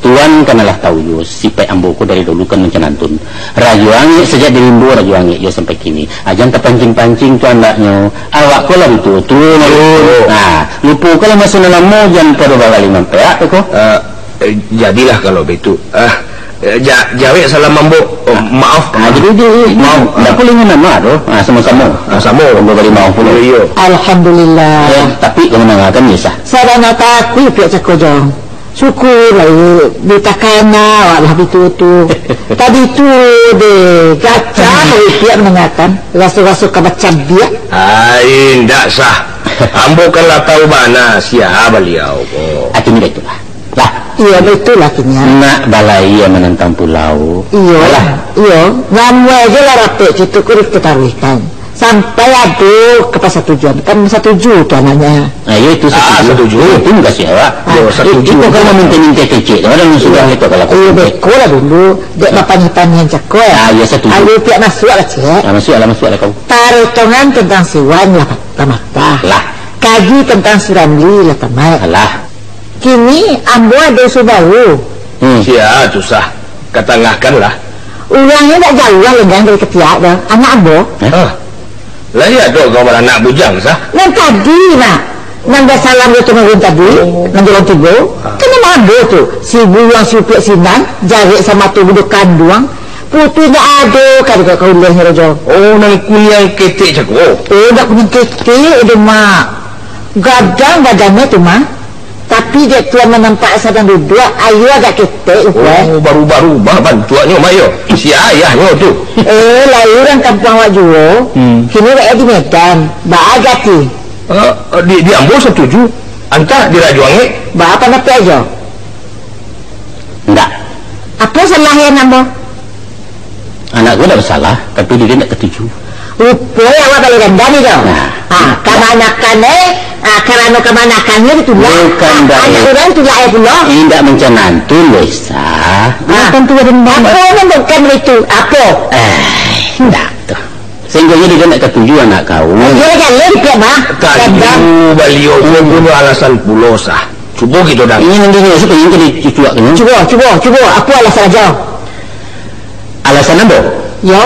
Tuan kan alah tahu juo, sipaik ambo ko dari dulu kan mancanantun. Rajo Angek sajak dirimbo Rajo Angek juo sampai kini. Ajan tapancing-pancing tu andaknyo. Awak ko lah batuo-tuo, Marun. Oh. Nah, lupo ko lah maso nan lamo, jan pado babali mampeak ko. Eh, eh, jadilah kalau baitu. Ah, eh, ja-, jawek salam ambo. Oh, maaf. Ah, jadi, jadi, maaf. Ndak pulih ngan nama tu. Ah, samo-samo. Ah, samo. Ambo bari maaf pulo. Iyo, iyo. Alhamdulillah. Eh, tapi kau mandangakan, Yesah? Sadang takuik pihak Cako Jong. Syukur lai, ditakana awak lah bituo-tuo. Tadi tu deh, gacah lai piak mandangakan, raso-raso ka bacabiak. Ai, indak sah. Ambo kan lah tahu bana sia baliau ko. Atini baitulah. Lah. Iyo, baitulah kini. Nak balayia manantang pulau. Iyo, alah. Iyo. Namuah je lah rapek kito ko diketahuikan. Sampai ado kapasatujuan, kan satuju tu anaknyo. Ah, iyo itu. Ah, satuju. Satuju. Itu mukasuik awak. Ah, iyo, satuju. Itu kan maminta-minta kecek tu, kan sudah itu kalau. Iyo, beko lah dulu, dek bapanihan-panihan cako, yo. Ah, iyo, satuju. Alu piak masuak lah, cek. Ah, masuak lah, masuak lah kau. Paretongan tentang siwan lah, lah matah. Lah. Kaji tentang si Ramli lah tamaik. Alah. Kini ambo ado usul baru. Hmm. Sia tu sah. Katangahkanlah. Urangnyo dak jauah lai dari katiak doh, anak ambo. Eh? Ah. Lai ado kau baranak bujang, sah? Nan tadi, nak. Nan basalam jo Tumagun tadi, oh, nan jalan tigo. Ah. Kan anak ambo tu, si Buluang si Upiak sinan, jarek samato budo kanduang, Putu indak ado ka dek ka ulehnyo, Rajo. Oh, nan kuniang ketek cako? Oh, indak kuniang ketek doh, Mak. Gadang badannyo tu, Mak. Tapi dek tuan manampak sadang duduak, ayo agak ketek, Upuai. Oh, barubah-rubah bantuaknyo, Mak, yo. Si ayahnyo tu. Eh, lai urang kampuang awak juo. Hmm. Kini awak di Medan. Baa gati? Ah, di, di ambo satuju. Antah di Rajo Angek. Baa pandapek ajo? Ndak. Apo salah anak ambo? Anak ko ndak basalah, tapi dek ndak katuju. Rupo awak baleh dandam ni, Jo. Nah. Ah, kamanakan, eh, ah, karano kamanakannyo ditulak. Bukan, ah, Dai. Anak urang tulak, eh, pulo. Indak mancam nantun, Desa. Ah. Bukan tu dendam. Apo nan bukan itu? Apo? Eh, ndak tu. Sahinggo dek ndak katuju anak kau. Iyo, jaleh dikit, Bah. Katuju, baliau ko punyo alasan pulo, Sah. Cubo kito dang. Inyo nan dinyo, siapa yang tadi cucuak tu? Cubo, cubo, cubo. Apo alasan Rajo? Alasan ambo? Yo.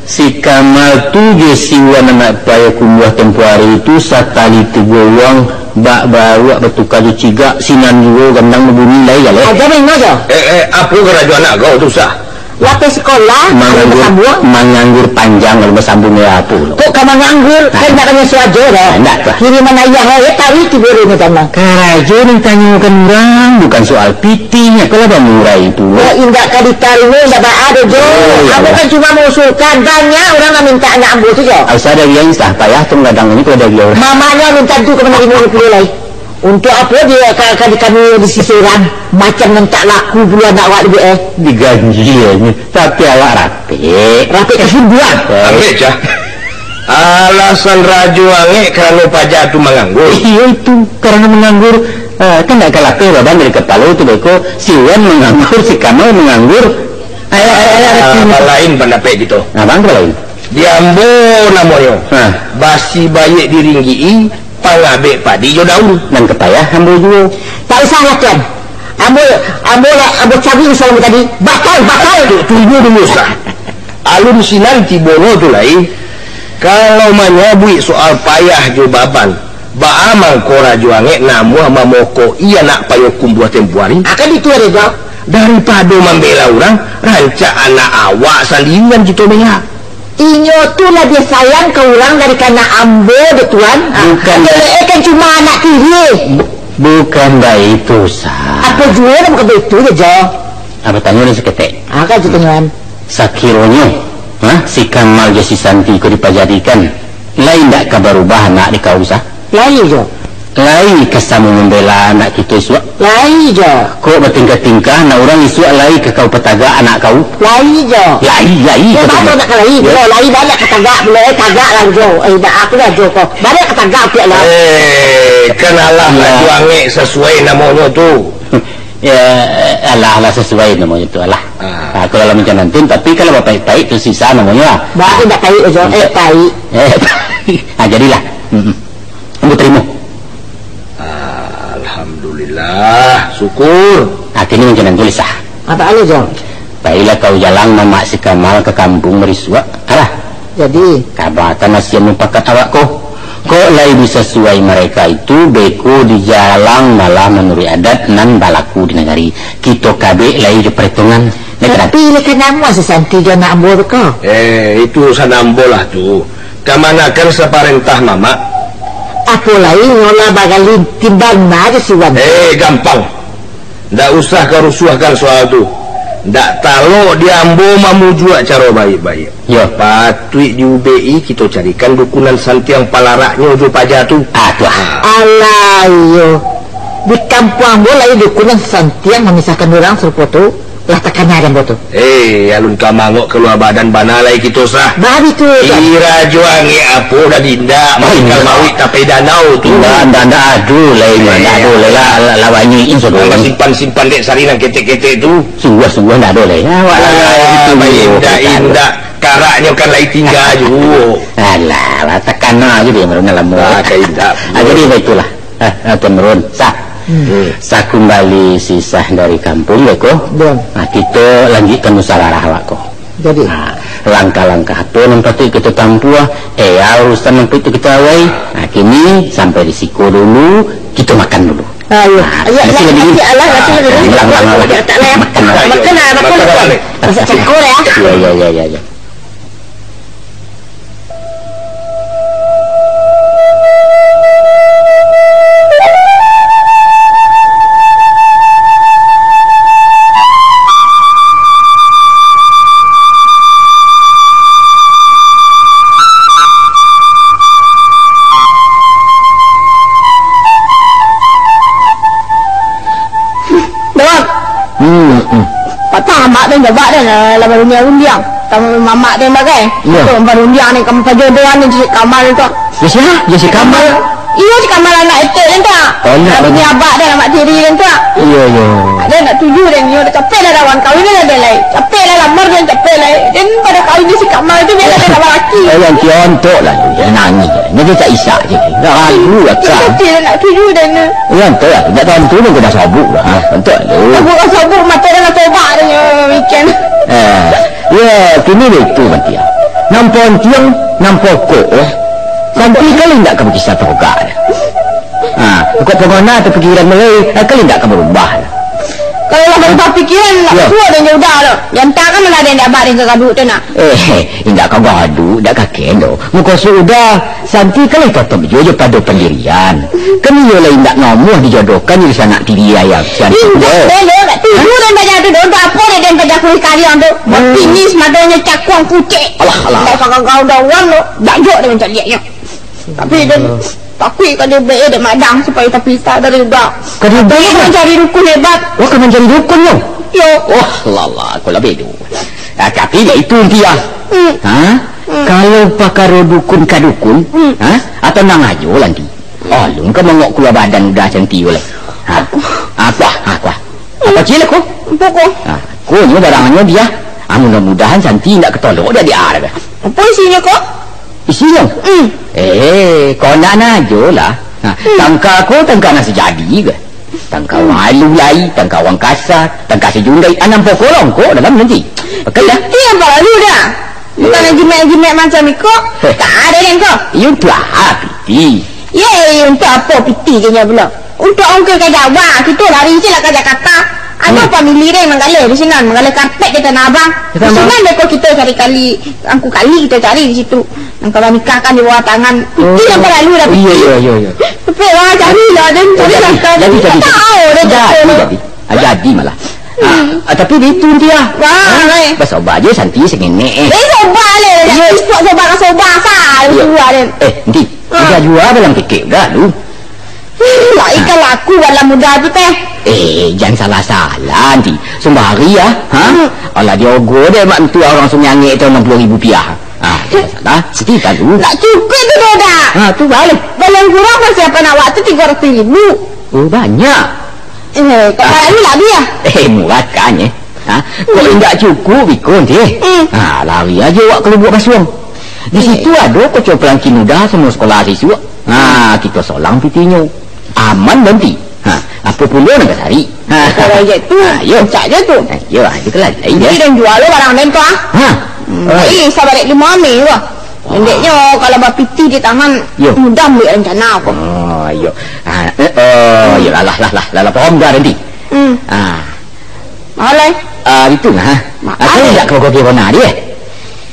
Si Kamal tu jo si Wan anak Payo Kumbuah tempo ari tu sakali tigo uang bak baruak batuka jo cigak, sinan juo gandang babunyi lai jaleh. Aja main aja. Eh, eh, apo karajo anak kau tu, Sah? Lapeh sikolah, alun basambuang. Manganggur panjang, alun basambuang, yo apo lo? Kok ka manganggur? Nah. Kan ndak kanai sarajo doh. Nah, ndak tu. Kiriman ayah, eh, tahu itu guru ni tanang. Karajo nan tanyokan urang, bukan soal pitih, apolah bamurai pulo. Kok indak ka ditarimo, indak baa doh, Jo. Oh, iyo. Ambo kan cuma mangusulkan, banyak urang nan mintak anak ambo tu, Jo. Asa dari yang Sah, payah tu manggadang ini kalau dari orang. Mamaknyo mintak tu ka manarimo pulo lai. Untuak apo dia ka, ka di kami di sisi urang? Macam nan tak laku pulo anak awak tu, eh. Diganji, eh. Tapi awak rapek. Rapek ka sibuan. Rapek, Jah. Alasan Rajo Angek karano paja tu manganggur. Iyo itu, karano manganggur. Ah, kan ndak ka lapeh baban dari kapalo tu beko. Si Wan manganggur, si Kamal manganggur. Ayo, ayo, ayo, ayo. Ah, balain pandapek kito. Abang balain. Di ambo namonyo. Hah. Basi baiak diringgik-i, pangabek padi jo daun. Nan ka payah ambo juo. Tak usahlah, Tuan. Ambo, ambo lah, ambo cabik usaha ambo tadi. Batal, batal. Tu, tunggu dulu, Sah. Alun sinan tibonyo tu lai. Kalau manyabuik soal payah jo baban, baa mangko Rajo Angek namuah mamokok-i anak Payo Kumbuah tempo ari? Akan itu ado, Jo. Daripado mambela urang, rancak anak awak sandiri nan kito bela. Inyo tu labiah sayang ka urang dari ka anak ambo dek Tuan. Ah, bukan. Elok-elok kan cuma anak tiri. Bukan baitu, Sah. Apo juo lah bukan baitu, Jo. Apo tanyo ni saketek? Ah, kan itu tanyoan. Sakironyo, ha, si Kamal jo si Santi ko dipajadikan, lai ndak ka barubah anak di kau, Sah? Lai, Jo. Lai ka samo mambela anak kito isuak? Lai, Jo. Kok batingkah-tingkah, anak urang isuak lai ka kau patagak anak kau? Lai, Jo. Lai, lai, Jo, ka batua samo. Nak ka lai, Jo. Lai banyak ka tagak pulo, eh, tagak lah, Jo. Eh, baa aku lah, Jo, ko. Banyak ka tagak pulo lah. Eh, kan alah, Rajo Angek sasuai namonyo tu. Ya, alah, alah sasuai namonyo tu, alah. Ah. Ah, kalau lah macam nantun, tapi kalau bapaik-paik tu sisa namonyo lah. Baa indak paik, Jo. Eh, paik. Eh, paik. Ah, jadilah. Mm-mm. Ambo tarimo. Alhamdulillah, syukur. Akhirnyo macam nan tulis, ah. Apo alo, Jo? Pailah kau jalang mamak si Kamal ka kampuang barisuak. Alah. Jadi? Kabakan asian mupakat awak ko. Kok lai bisa suai mareka itu, beko dijalang malah manuruik adat nan balaku di nagari. Kito kabek lai jo paretongan. Tapi lai ka namuah si Santi jo anak ambo tu ko? Eh, itu urusan ambo lah tu. Kamanakan saparentah mamak. Apo lai nyo lah bagalintiang bana jo si Wan. Eh, gampang. Ndak usah ka rusuahkan soal tu. Ndak talok di ambo mamujuak caro baiak-baiak. Yo. Patuik diubek-i kito carikan dukunan santiang palaraknyo jo paja tu. Ah, tu ah. Alah, iyo. Di kampuang ambo lai dukunan santiang mamisahkan urang sarupo tu. Lah takana dek ambo tu. Eh, alun ka mangok kalua badan bana lai kito, Sah. Baitu, Tuan. Ira jo angek apo dah dindak, oh, mangikal mawik tapek danau tu. Ndak, ndak, ndak ado lai, ndak ado lai lah, lah, lah banyak in sudah. Nambah simpan-simpan dek sari nan ketek-ketek tu. Sungguah-sungguah ndak ado lai. Awak lah, lah, itu, baik, indak, indak. Karaknyo kan lai tingga juo. Alah, lah takana aja dia, baru lamo. Ah, ka indak. Ah, jadi baitulah. Ah, ah, Tuan Run, Sah. Hmm. Sakumbali si Sah dari kampuang, beko. Nah, kito lanjuikkan musyawarah awak ko. Jadi? Ah, langkah-langkah apo nan patuik kito tampuah, eh, urusan nan patuik kito awai. Nah, kini sampai di siko dulu, kito makan dulu. Ah, iyo. Ah, ayo, nasi lah, lagi. Nasi, alah, nasi lah dulu. Ah, ulang, ulang, ulang. Makan lah, makan lah. Masak cako lah, ya. Yo, yo, yo, yo, yo. Dok. Hmm, hmm. Patang amak den jabak den, eh, lah barundiang-rundiang. Tama mamak den bagai. Iyo. Tu barundiang ni, kamu pajodohan ni, si Kamal tu. Yo, sia? Yo, si Kamal. Iyo, si Kamal anak etek den tu. Oh, anak bini abak den, amak tiri den tu. Iyo, iyo. Den ndak tuju den, iyo, capek lah lawan kawin lah den lai. Capek lah lamar den, capek lai. Den pado kawin jo si Kamal tu, bialah den nak balaki. Eh, yang tiontok lah tu, yang nangis. Dia tak isak je. Dah ragu lah, Kak. Tapi den ndak tuju den. Iyo, entah lah. Indak tantu pun kena sabuk lah. Ha, entah lah. Sabuk, sabuk, mato dah nak tobak dah, yo, weekend. Eh, yo, kini dia itu, Mantia. Nan pontiang, nan pokok, eh. Santi kali indak ka bakisah togak dah. Ha, pokok pongona atau pikiran mulai, eh, kali indak ka barubah dah. Kalau lah barubah pikiran, nak suo dan jauh dah tu. Jantakan malah ada yang dak abak den ka gaduh tu nak. Eh, indak ka gaduh, indak ka kendo. Mukasuik udah, Santi kan lai totop juo jo pado pandirian. Kan iyo lai indak namuah dijodohkan jo sanak tiri ayah Santi tu. Indak, belo, dak tuju den paja tu, doh. Untuak apo dek den paja kuih kariang tu? Mapinis madonyo cakuang pucek. Alah, alah. Indak ka gagau daun tu, dak jok den mancaliaknyo. Tapi den takuik ka dibeli dek madang supayo tapitah dari udah. Ka dibeli. Tapi mancari dukun hebat. Wah, ka mancari dukun, yo? Yo. Wah, lala, aku lah bedo. Ah, tapi yo itu inti ah. Hmm. Ha? Hmm. Kalau pakaro dukun ka dukun, hmm, ha? Atau nang ajo lah nanti. Alun ka mangok kalua badan udah Santi lai. Ha? Aku ah, aku ah. Apa cil aku? Apa ko? Ha, aku nyo barangnyo biah. Ah, mudah-mudahan Santi indak katolok dek adiak ah. Apa isinyo ko? Isinyo? Hmm. Eh, kau nak najo lah. Ha, hmm, tangka ko tangka nan sajadi ke? Tangka, hmm, urang alu lai, tangka urang kasa, tangka sajundai, anam pokok longkok dalam nanti. Pakai dah. Itu yang paralu dah. Bukan, eh, jimek-jimek macam iko. Eh. Tak ada den ko. Iyo tu ah, piti. Ye, untuak apo piti je nyo pulo? Untuak ongkoi ka Jawa, kito lari se lah ka Jakarta. Ado, hmm, famili den manggaleh di sinan, manggaleh karpet di Tanah Abang. Di Tanah Abang. Di sinan deko kito cari kali, angku kali kito cari di situ. Nan ka banikahkan di bawah tangan. Piti nan paralu dah, piti. Oh, iyo, iyo, iyo, iyo. Tapi lah, cari lah, den, cari lah. Jadi, jadi, jadi. Tahu den. Jadi, jadi. Ah, jadi malah. Ah, hmm, ah, tapi bitu nanti ah. Wah, eh. Basoba je Santi sangenek, eh. Eh, soba le. Iyo. Isuk soba ka soba, sa, iyo, suah den. Eh, nanti. Ah. Udah jua balang tikek udah lu. Hmm, lai ka laku balang muda tu teh. Eh, jan salah-salah nanti. Sumbari ah, ha? Hmm. Alah diogo deh mak mentua urang Sungai Angek tu anam puluah ribu piah. Ah, salah-salah. Siti tahu. Nak cukup tu doh dah. Ha, tu balik. Balang kurang masih apa nak waktu tigo ratuih ribu. Oh, banyak. Eh, kok, ah, barang ni lah, Bi, ah? Eh, murah kan, eh? Ha? Kok, hmm, indak cukup, bikon, teh? Hmm. Ha, lari aja awak ka Lubuak Kasuang. Di, eh, situ ado koco pelanki muda samo sekolah siswa. Ha, hmm, kito solang pitinyo. Aman, Banti. Ha, apo pulo nan ka cari? Ha. Kalau je tu, ha, yo, rancak je tu. Ha, yo, ha, itu kan lain, yo. Jadi, den jua lo barang den tu, ah. Ha. Hmm, oh, jadi, sabarek limo ame tu. Wah. Pendeknyo, kalau bapiti di tangan, yo, mudah ambiak rancana ko. Oh, iyo. Ah, eh, oh, hmm, iyo lah, lah, lah, lah, lah, lah, paham dah nanti. Hmm. Ah. Mahalai. Ah, itu nah. Mahalai. Ah, saya indak ka bagogeh bona dia.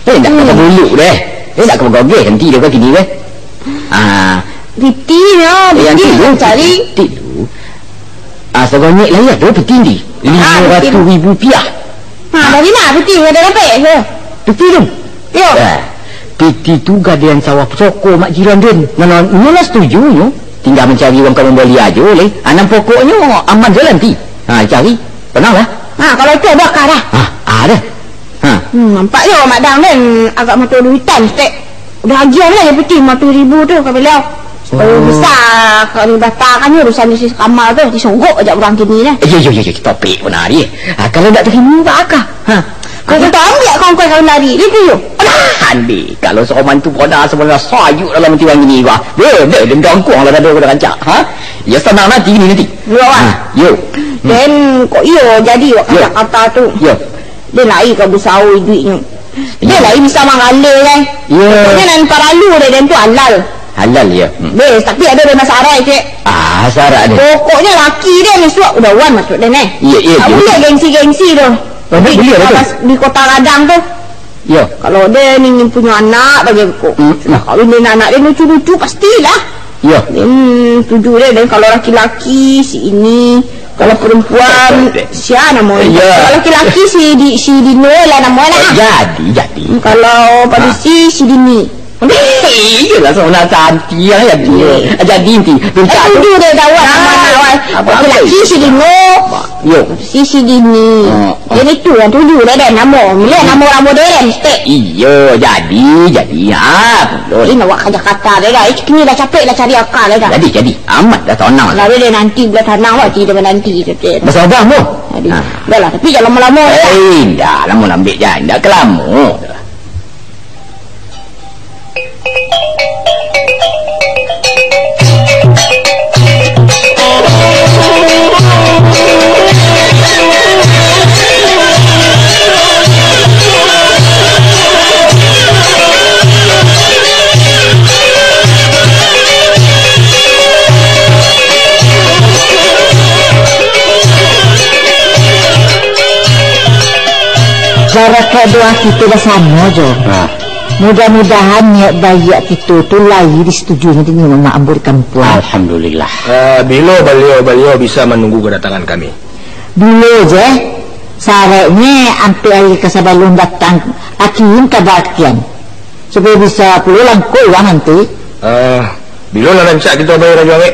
Saya indak ka, hmm, bagogeh deh. Saya indak ka bagogeh nanti dia kini deh. Ah. Piti nyo, eh, piti nanti nak dulu, cari. Nanti dulu. Ah, sagonyek lah ya, tu piti nanti. Ah, piti. Limo ratuih ribu piah. Ha, dari ma piti? Ada dapek, yo? Piti tu? Yo. Eh, piti tu gadean sawah pusako mak jiran den. Nan, nan, inyo lah setuju nyo. Tinggal mancari urang ka mambali ajo lai. Anam pokoknyo aman jalan ti. Ha, cari. Tenang lah. Ha, kalau itu ada kah dah? Ha, ada. Ha. Hmm, nampak yo mak dang den agak mato duitan, tek. Udah agiah lah yo piti limo ratuih ribu tu ka beliau. Supayo, oh, bisa ka ni batalkan ni urusan si Kamal tu, disogok aja urang kini dah. Yo, yo, yo, yo, topik benar ye. Ah, kalau ndak tarimo, baa kah? Ha. Kalau kita ambiak kawan-kawan kawin lari, dia tu yo. Alah, andi, kalau soman tu bodoh sebenarnya sayuk dalam tiwang ini, wah. Deh, deh, dendang kuang lah dado dah rancak, ha? Ya, senang nanti ni nanti. Yo, wah. Ha, yo. Hmm. Den, kok iyo jadi wak, yo, kata-kata tu. Yo. Dia lai ka basao iduiknyo. Dia, yo, lai bisa manggaleh, kan? Yo. Pokoknya nan paralu dek den tu halal. Halal, yo. Hmm. Bes, tapi ada dana syarat, cek. Ah, syarat dia. Pokoknya laki dia ni suak udah wan masuk den, eh. Iya, iya, tak iya, boleh gengsi-gengsi tu. Banyak. Jadi, buliah, kalau betul. Di Kota Gadang tu, yo, kalau dia ni punyo anak, bagi ko, hmm, sudah kawin dengan anak dia, lucu-lucu, pastilah. Yo. Hmm, tuju dia. Dan kalau laki-laki, si ini. Kalau perempuan, betul, betul, sia namo dia? Yo. Kalau laki-laki, si di, si Dino lah namo lah. Oh, jadi, jadi. Hmm, kalau padusi, si Dini. Iyolah, sanak cantik lah, jadi. Iyo. Jadi, inti, minta. Eh, tu dia dah awak, ah, nama awak. Apa, apa? Laki-laki si Dino. Yo. Si, si Dini. Oh, oh. Jadi tu, yang tuju dah, dah, namo. Mila namo orang modern, stek. Iyo, jadi, jadi. Ah, betul. Ini awak ka Jakarta dah, dah. Eh, kini dah capek dah cari akal dah, dah. Jadi, jadi. Amat dah, tanang. Lah, dah, dah, nanti bila tanang lah, kita menanti, stek. Basabah, mo. Jadi, ah, dah lah, tapi jangan lama-lama, dah. Eh, indak, lama lambek je, indak kelamo. Barakaik doa kito basamo jo. Nah. Mudah-mudahan niat baiak kito tu lai disetujuinyo dek Nyimak Ambo di kampuang. Alhamdulillah. Eh, bilo baliau-baliau bisa manunggu kadatangan kami? Bilo je. Saraiknyo ampek ari ka sabalun datang, kirim kaba ka kian, supayo bisa pulo langkok urang nanti. Eh, bilo nan rancak kito bayia, Rajo Angek?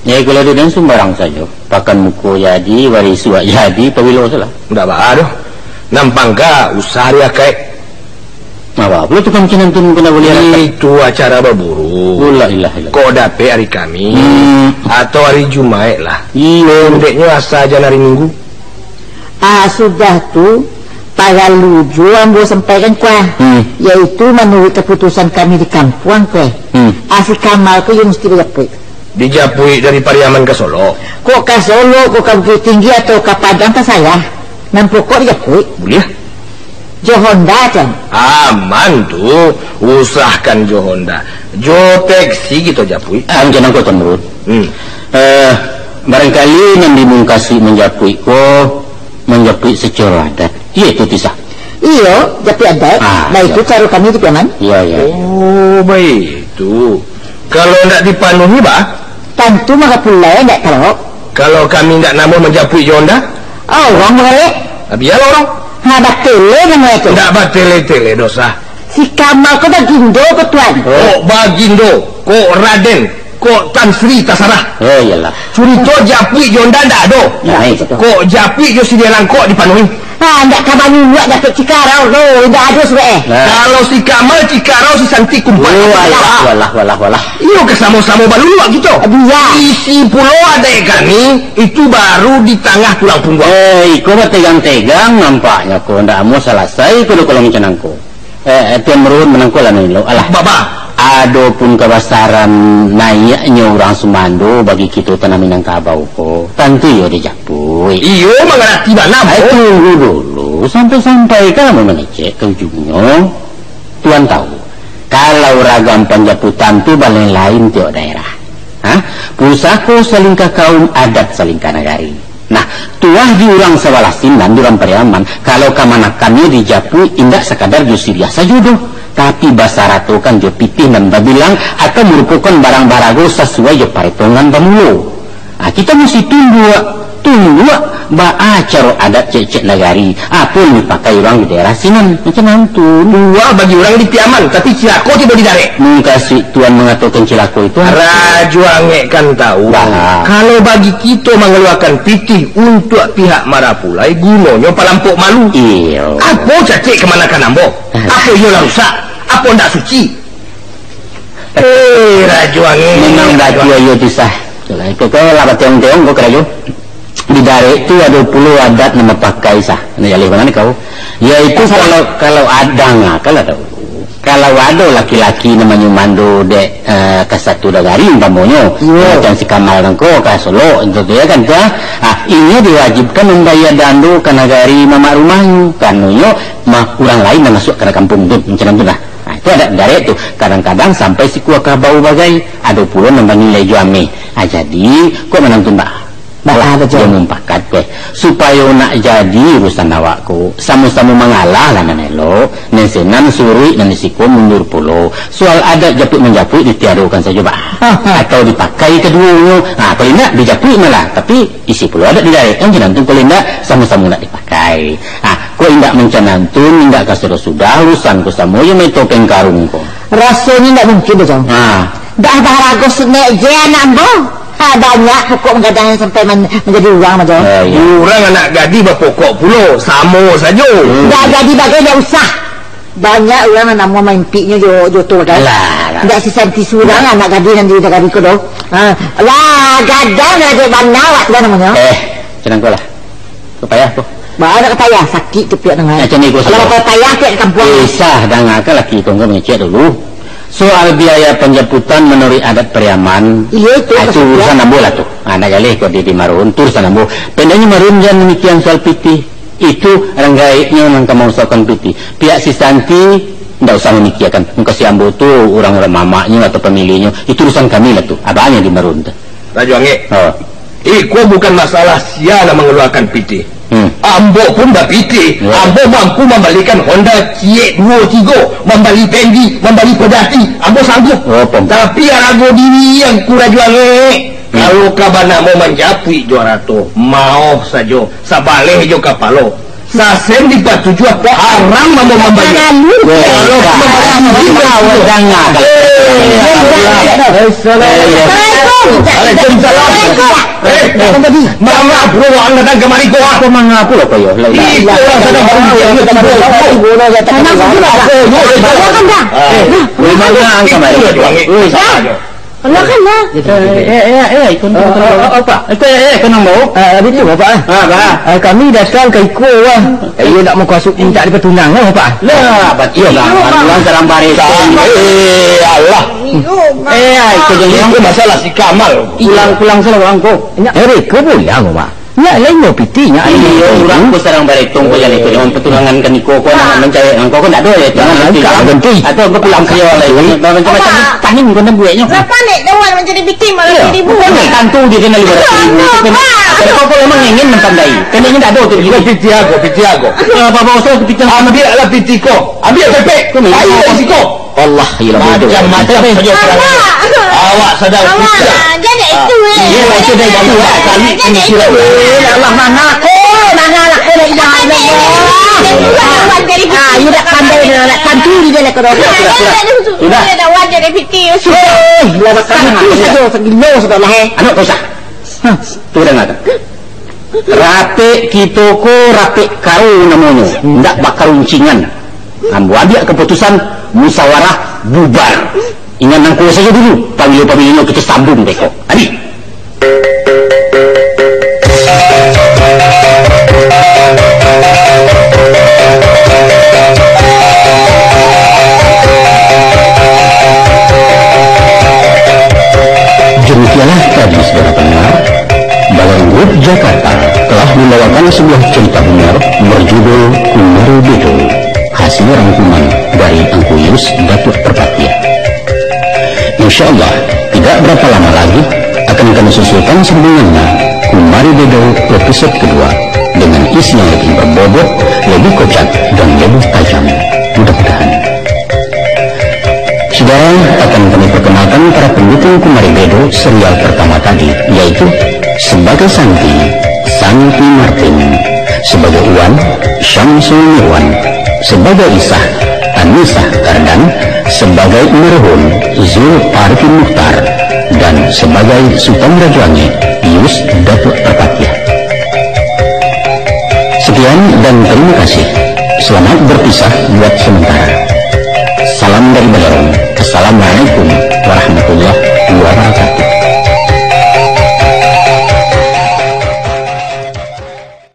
Nyai Gulado den sumbarang sajo. Pakan muko jadi, wari suak jadi, pabilo salah. Ndak baa doh. Nan pangka usah diakaik. Apo pulo tukang Cinantun kena buliah? Itu acara baburu. Oh, la ilaha illallah. Kok dapek ari Kamis, hmm, atau ari Jumaik lah. Iyo. Ondeknyo asa jan ari Minggu. Ah, sudah tu, paralu juo ambo sampaikan, Kuah. Hmm. Yaitu manuruik kaputusan kami di kampuang, Kuah. Hmm. Ah, si Kamal ko iyo musti bajapuik. Dijapuik dari Pariaman ka Solok? Kok ka Solok, kok ka Bukittinggi, atau ka Padang, tasarah. Nan pokok dijapuik. Buliah. Jo Honda, Cang. Aman tu, usahkan jo Honda. Jo teksi kito japuik. Ah, macam mangko, Tuan Marun. Hmm. Eh, barangkali nan dimungkasuik manjapuik ko, manjapuik sacaro adat. Iyo tu, Tisah? Iyo, japuik adat. Ah, baitu, iyo, caro kami di Piaman. Iyo, iyo, iyo. Oh, baitu. Kalau ndak dipanuhi, bah? Tantu mangapulai ndak talok. Kalau kami ndak namuah manjapuik jo Honda? Oh, urang baralek. Ah, bialah urang. Ha, batele namuah tu. Ndak batele-tele doh. Si Kamal ko bagindo ko, Tuan? Kok bagindo, kok Raden, kok Tan Sri tasarah. Oh, iyolah. Curito japuik jo Honda ndak ado. Nah, itu. Kok japuik jo si Dialang kok dipanuhi? Ha, ndak ka baluluak dapek cikarau tu, indak ado sudah, eh. Nah. Kalau si Kamal cikarau, si Santi kumpat. Oh, alah, walah, walah, walah. Iyo ka samo-samo baluluak kito. Aduh, ya. Isi pulo adaik kami, itu baru di tangah tulang pungguang. Eh, iko bategang-tegang nampaknyo ko, ndak amuah salasai ko doh kalau macam nangko. Eh, eh, Tuan Marun manangko lah nan elok, alah. Baba. Adopun kabasaran naiaknyo urang sumando bagi kito tanah Minangkabau ko, tantu iyo dijapuik. Iyo, mangarati bana, eh, Ambo. Tunggu dulu, sampai-sampai ka ambo mangecek ka ujungnyo. Tuan tahu, kalau ragam panjaputan tu balain-lain tiok daerah. Ha? Pusako salingka kaum, adat salingka nagari. Nah, tuah di urang sabalah sinan, di urang Pariaman, kalau kamanakannyo dijapuik indak sakadar jo siriah sajo doh, tapi basaratokan jo pitih nan babilang atau marupokan barang barago sasuai jo paretongan bamulo. Ha, kito musti tunduak, tunduak baa caro adat cek-cek nagari, apo nan dipakai urang di daerah sinan, macam mano tu. Tuah bagi urang di Piaman, tapi cilako tibo di Darek. Mungkin si Tuan mangatokan cilako itu, Rajo Angek kan tahu, bah, kalau bagi kito mangaluakan pitih untuak pihak marapulai, gunonyo palampok malu. Iyo. Apo cacek kamanakan ambo? Alah. Apo iyo lah rusak? Apo ndak suci? Eh, Rajo Angin. Memang Rajo batu Angin. Ayo pisah. Itulah, iko ko lah bationg-tiong ko karajo. Di Darek tu ado pulo adat nan bapakai sah. Nak jaleh mano ni kau? Yaitu kalau, kalau adang lah, kalau tahu. Kalau ado laki-laki namonyo mando dek, eh, kasatu nagari umpamonyo, iyo, macam si Kamal nangko ka Solok, itu tu ya kan tu, ah. Ah, inyo diwajibkan mambayia dando ka nagari mamak rumahnyo, karanonyo ma-, urang lain nan masuak ka kampuang tu, macam tu lah. Ha, itu adat Darek tu. Kadang-kadang sampai sikua kabau bagai. Ado pulo nan banilai jo ameh. Ha, jadi, kok manantun bah? Bah, ah, batua. Yo mumpakat, weh. Supayo nak jadi urusan awak ko, samo-samo mangalah lah nan elok. Nan sinan suruik, nan di siko mundur pulo. Soal adat japuik-manjapuik ditiadokan sajo, bah. Atau dipakai kaduonyo. Ha, kalau indak, dijapuik malah. Tapi, isi pulo adat didarek. Kan sinan tu kalau indak, samo-samo nak dipakai. Ha, kok indak mancanantun, indak ka sudah-sudah, urusan ko samo jo main topeng karung ko. Rasonyo indak mungkin doh, Cong. Ha. Dah baharago senek je anak ambo. Ha, banyak pokok manggadang nan sampai man-, manjadi urang, Cong. Ya, ya. Urang anak gadih bapokok pulo, samo sajo. Hmm. Ndak jadi bagai, ndak usah. Banyak urang nan namo maimpiknyo jo, jo tu, kan? Alah, alah. Ndak sisan tisu urang anak gadih nan di nagari ko doh. Ha, lah, gadang lah dek bana awak tu, kan, namonyo? Eh, tenang ko lah. Ko payah ko. Baa ndak ka payah, sakik tu piak tangan. Macam ni ko. Kalau sajo. Ka payah, piak ka kampuang. Eh, sah, dangakan laki ko, ko mangecek dulu. Soal biaya panjaputan manuruik adat Pariaman, iyo, itu ah, itu maksudnya. Urusan ambo lah tu. Ah, ndak jaleh ko di, di Marun, tu urusan ambo. Pandahnyo Marun jan mamikian soal pitih. Itu urang gaeknyo nan ka mausahokan pitih. Piak si Santi, ndak usah mamikiakan. Mukasuik ambo tu urang-urang mamaknyo atau pamilihnyo. Itu urusan kami lah tu. Abangnyo di Marun tu. Rajo Angek. Oh. Iko bukan masalah sia nan mangaluakan pitih. Hmm. Ambo pun bapitih. Ya. Ambo mampu mambalikan Honda Ciek duo tigo, mambali Fendi, mambali Perdati. Ambo sanggup. Oh, paham. Tapi arago diri angku Rajo Angek. Hmm. Kalau ka banamo manjapuik jo arato, maoh sajo, sabaleh jo kapalo. Sasen dipatujuah, haram ambo mambali. Lalu, eh, kalau eh, eh, eh, eh, eh, eh, Assalamualaikum. Waalaikumsalam. Eh, manga pulo ang datang kamari ko, ah? Ko manga pulo ko yo? Lai, lai. Iko urang sadang baru tibo. Tenang sajo, Pak. Apo yo? Silakan, Pak. Ah. Nah, memang ang kamari. Oi, salah jo. Lah kan lah. Eh, eh, eh, eh, ikun tu, eh, apa? Eh, eh, eh, kenapa, Bau? Ah, itu, Bapak, ah. Ah, Pak. Ah, kami datang ka iko, ah. Eh, iyo nak mukasuik mintak dipatunang, ah, Bapak. Lah, batua lah. Iyo, Bang. Pulang sarang bareto. Eh, alah. Eh, ah, iko jadi iko masalah si Kamal. Pulang, pulang salah, Bang, ko. Nyak, eh, ko pulang, Bapak. Nyak, lain nyo pitih, nyak. Iyo, urang ko sarang bareto ko jadi ko, jangan patunangan ka niko ko, nak mancari nangko ko, ndak ado ya, jangan. Nah, pitih. Atau ko pulang sajo lah, macam-macam ni, taning ko nan bueknyo. Lah panek dah wan mancari pitih, malah jadi buek. Bukan tantu dia kena lima ratus ribu. Apo, Pak? Kalau kau memang ingin mempandai, kena ingin ado tu. Iko pitih aku, pitih aku. Apa-apa usah pitih. Ambiak lah pitih ko. Ambiak pepek. Ko memang. Ayo dari siko. Allah, ilah bodoh. Macam-macam sajo. Awak sadang. Awak, jangan itu, eh. Iyo, macam itu, eh. Kami kena sirap. Eh, Allah, manga ko, manga lah, eh, ya Allah. Ah, iyo dak pandai dah, nak tantu di dalam kedua. Sudah. Eh, lah, makan itu sajo, sagilo sudah lah, eh. Anak kau sah. Hah, tu dangakan. Rapek kito ko rapek karo namonyo, ndak bakaruncingan. Ambo ambiak kaputusan, musawarah bubar. Ingat nangko sajo dulu, pabilo-pabilinyo kito sambung beko. Adi. Demikianlah tadi, saudara pendengar, Balairung Group Jakarta telah membawakan sebuah cerita humor berjudul Kumari Bedo, hasil rangkuman dari Angku Yus Datuak Perpatiah. Insya Allah, tidak berapa lama lagi akan kami susulkan sambungannya, Kumari Bedo episode kedua, dengan isi yang lebih berbobot, lebih kocak, dan lebih tajam. Mudah-mudahan. Saudara, akan kami perkenalkan para pendukung Kumari Bedo serial pertama tadi, yaitu sebagai Santi, Santi Martin, sebagai Uwan, Syamsul Mirwan, sebagai Isah, Anisah Kardan, sebagai Marhum, Zul Arifin Mukhtar, dan sebagai Sutan Rajo Angek, Yus Datuak Perpatiah. Sekian dan terima kasih. Selamat berpisah buat sementara. Salam dari Balairung. Assalamualaikum warahmatullahi wabarakatuh.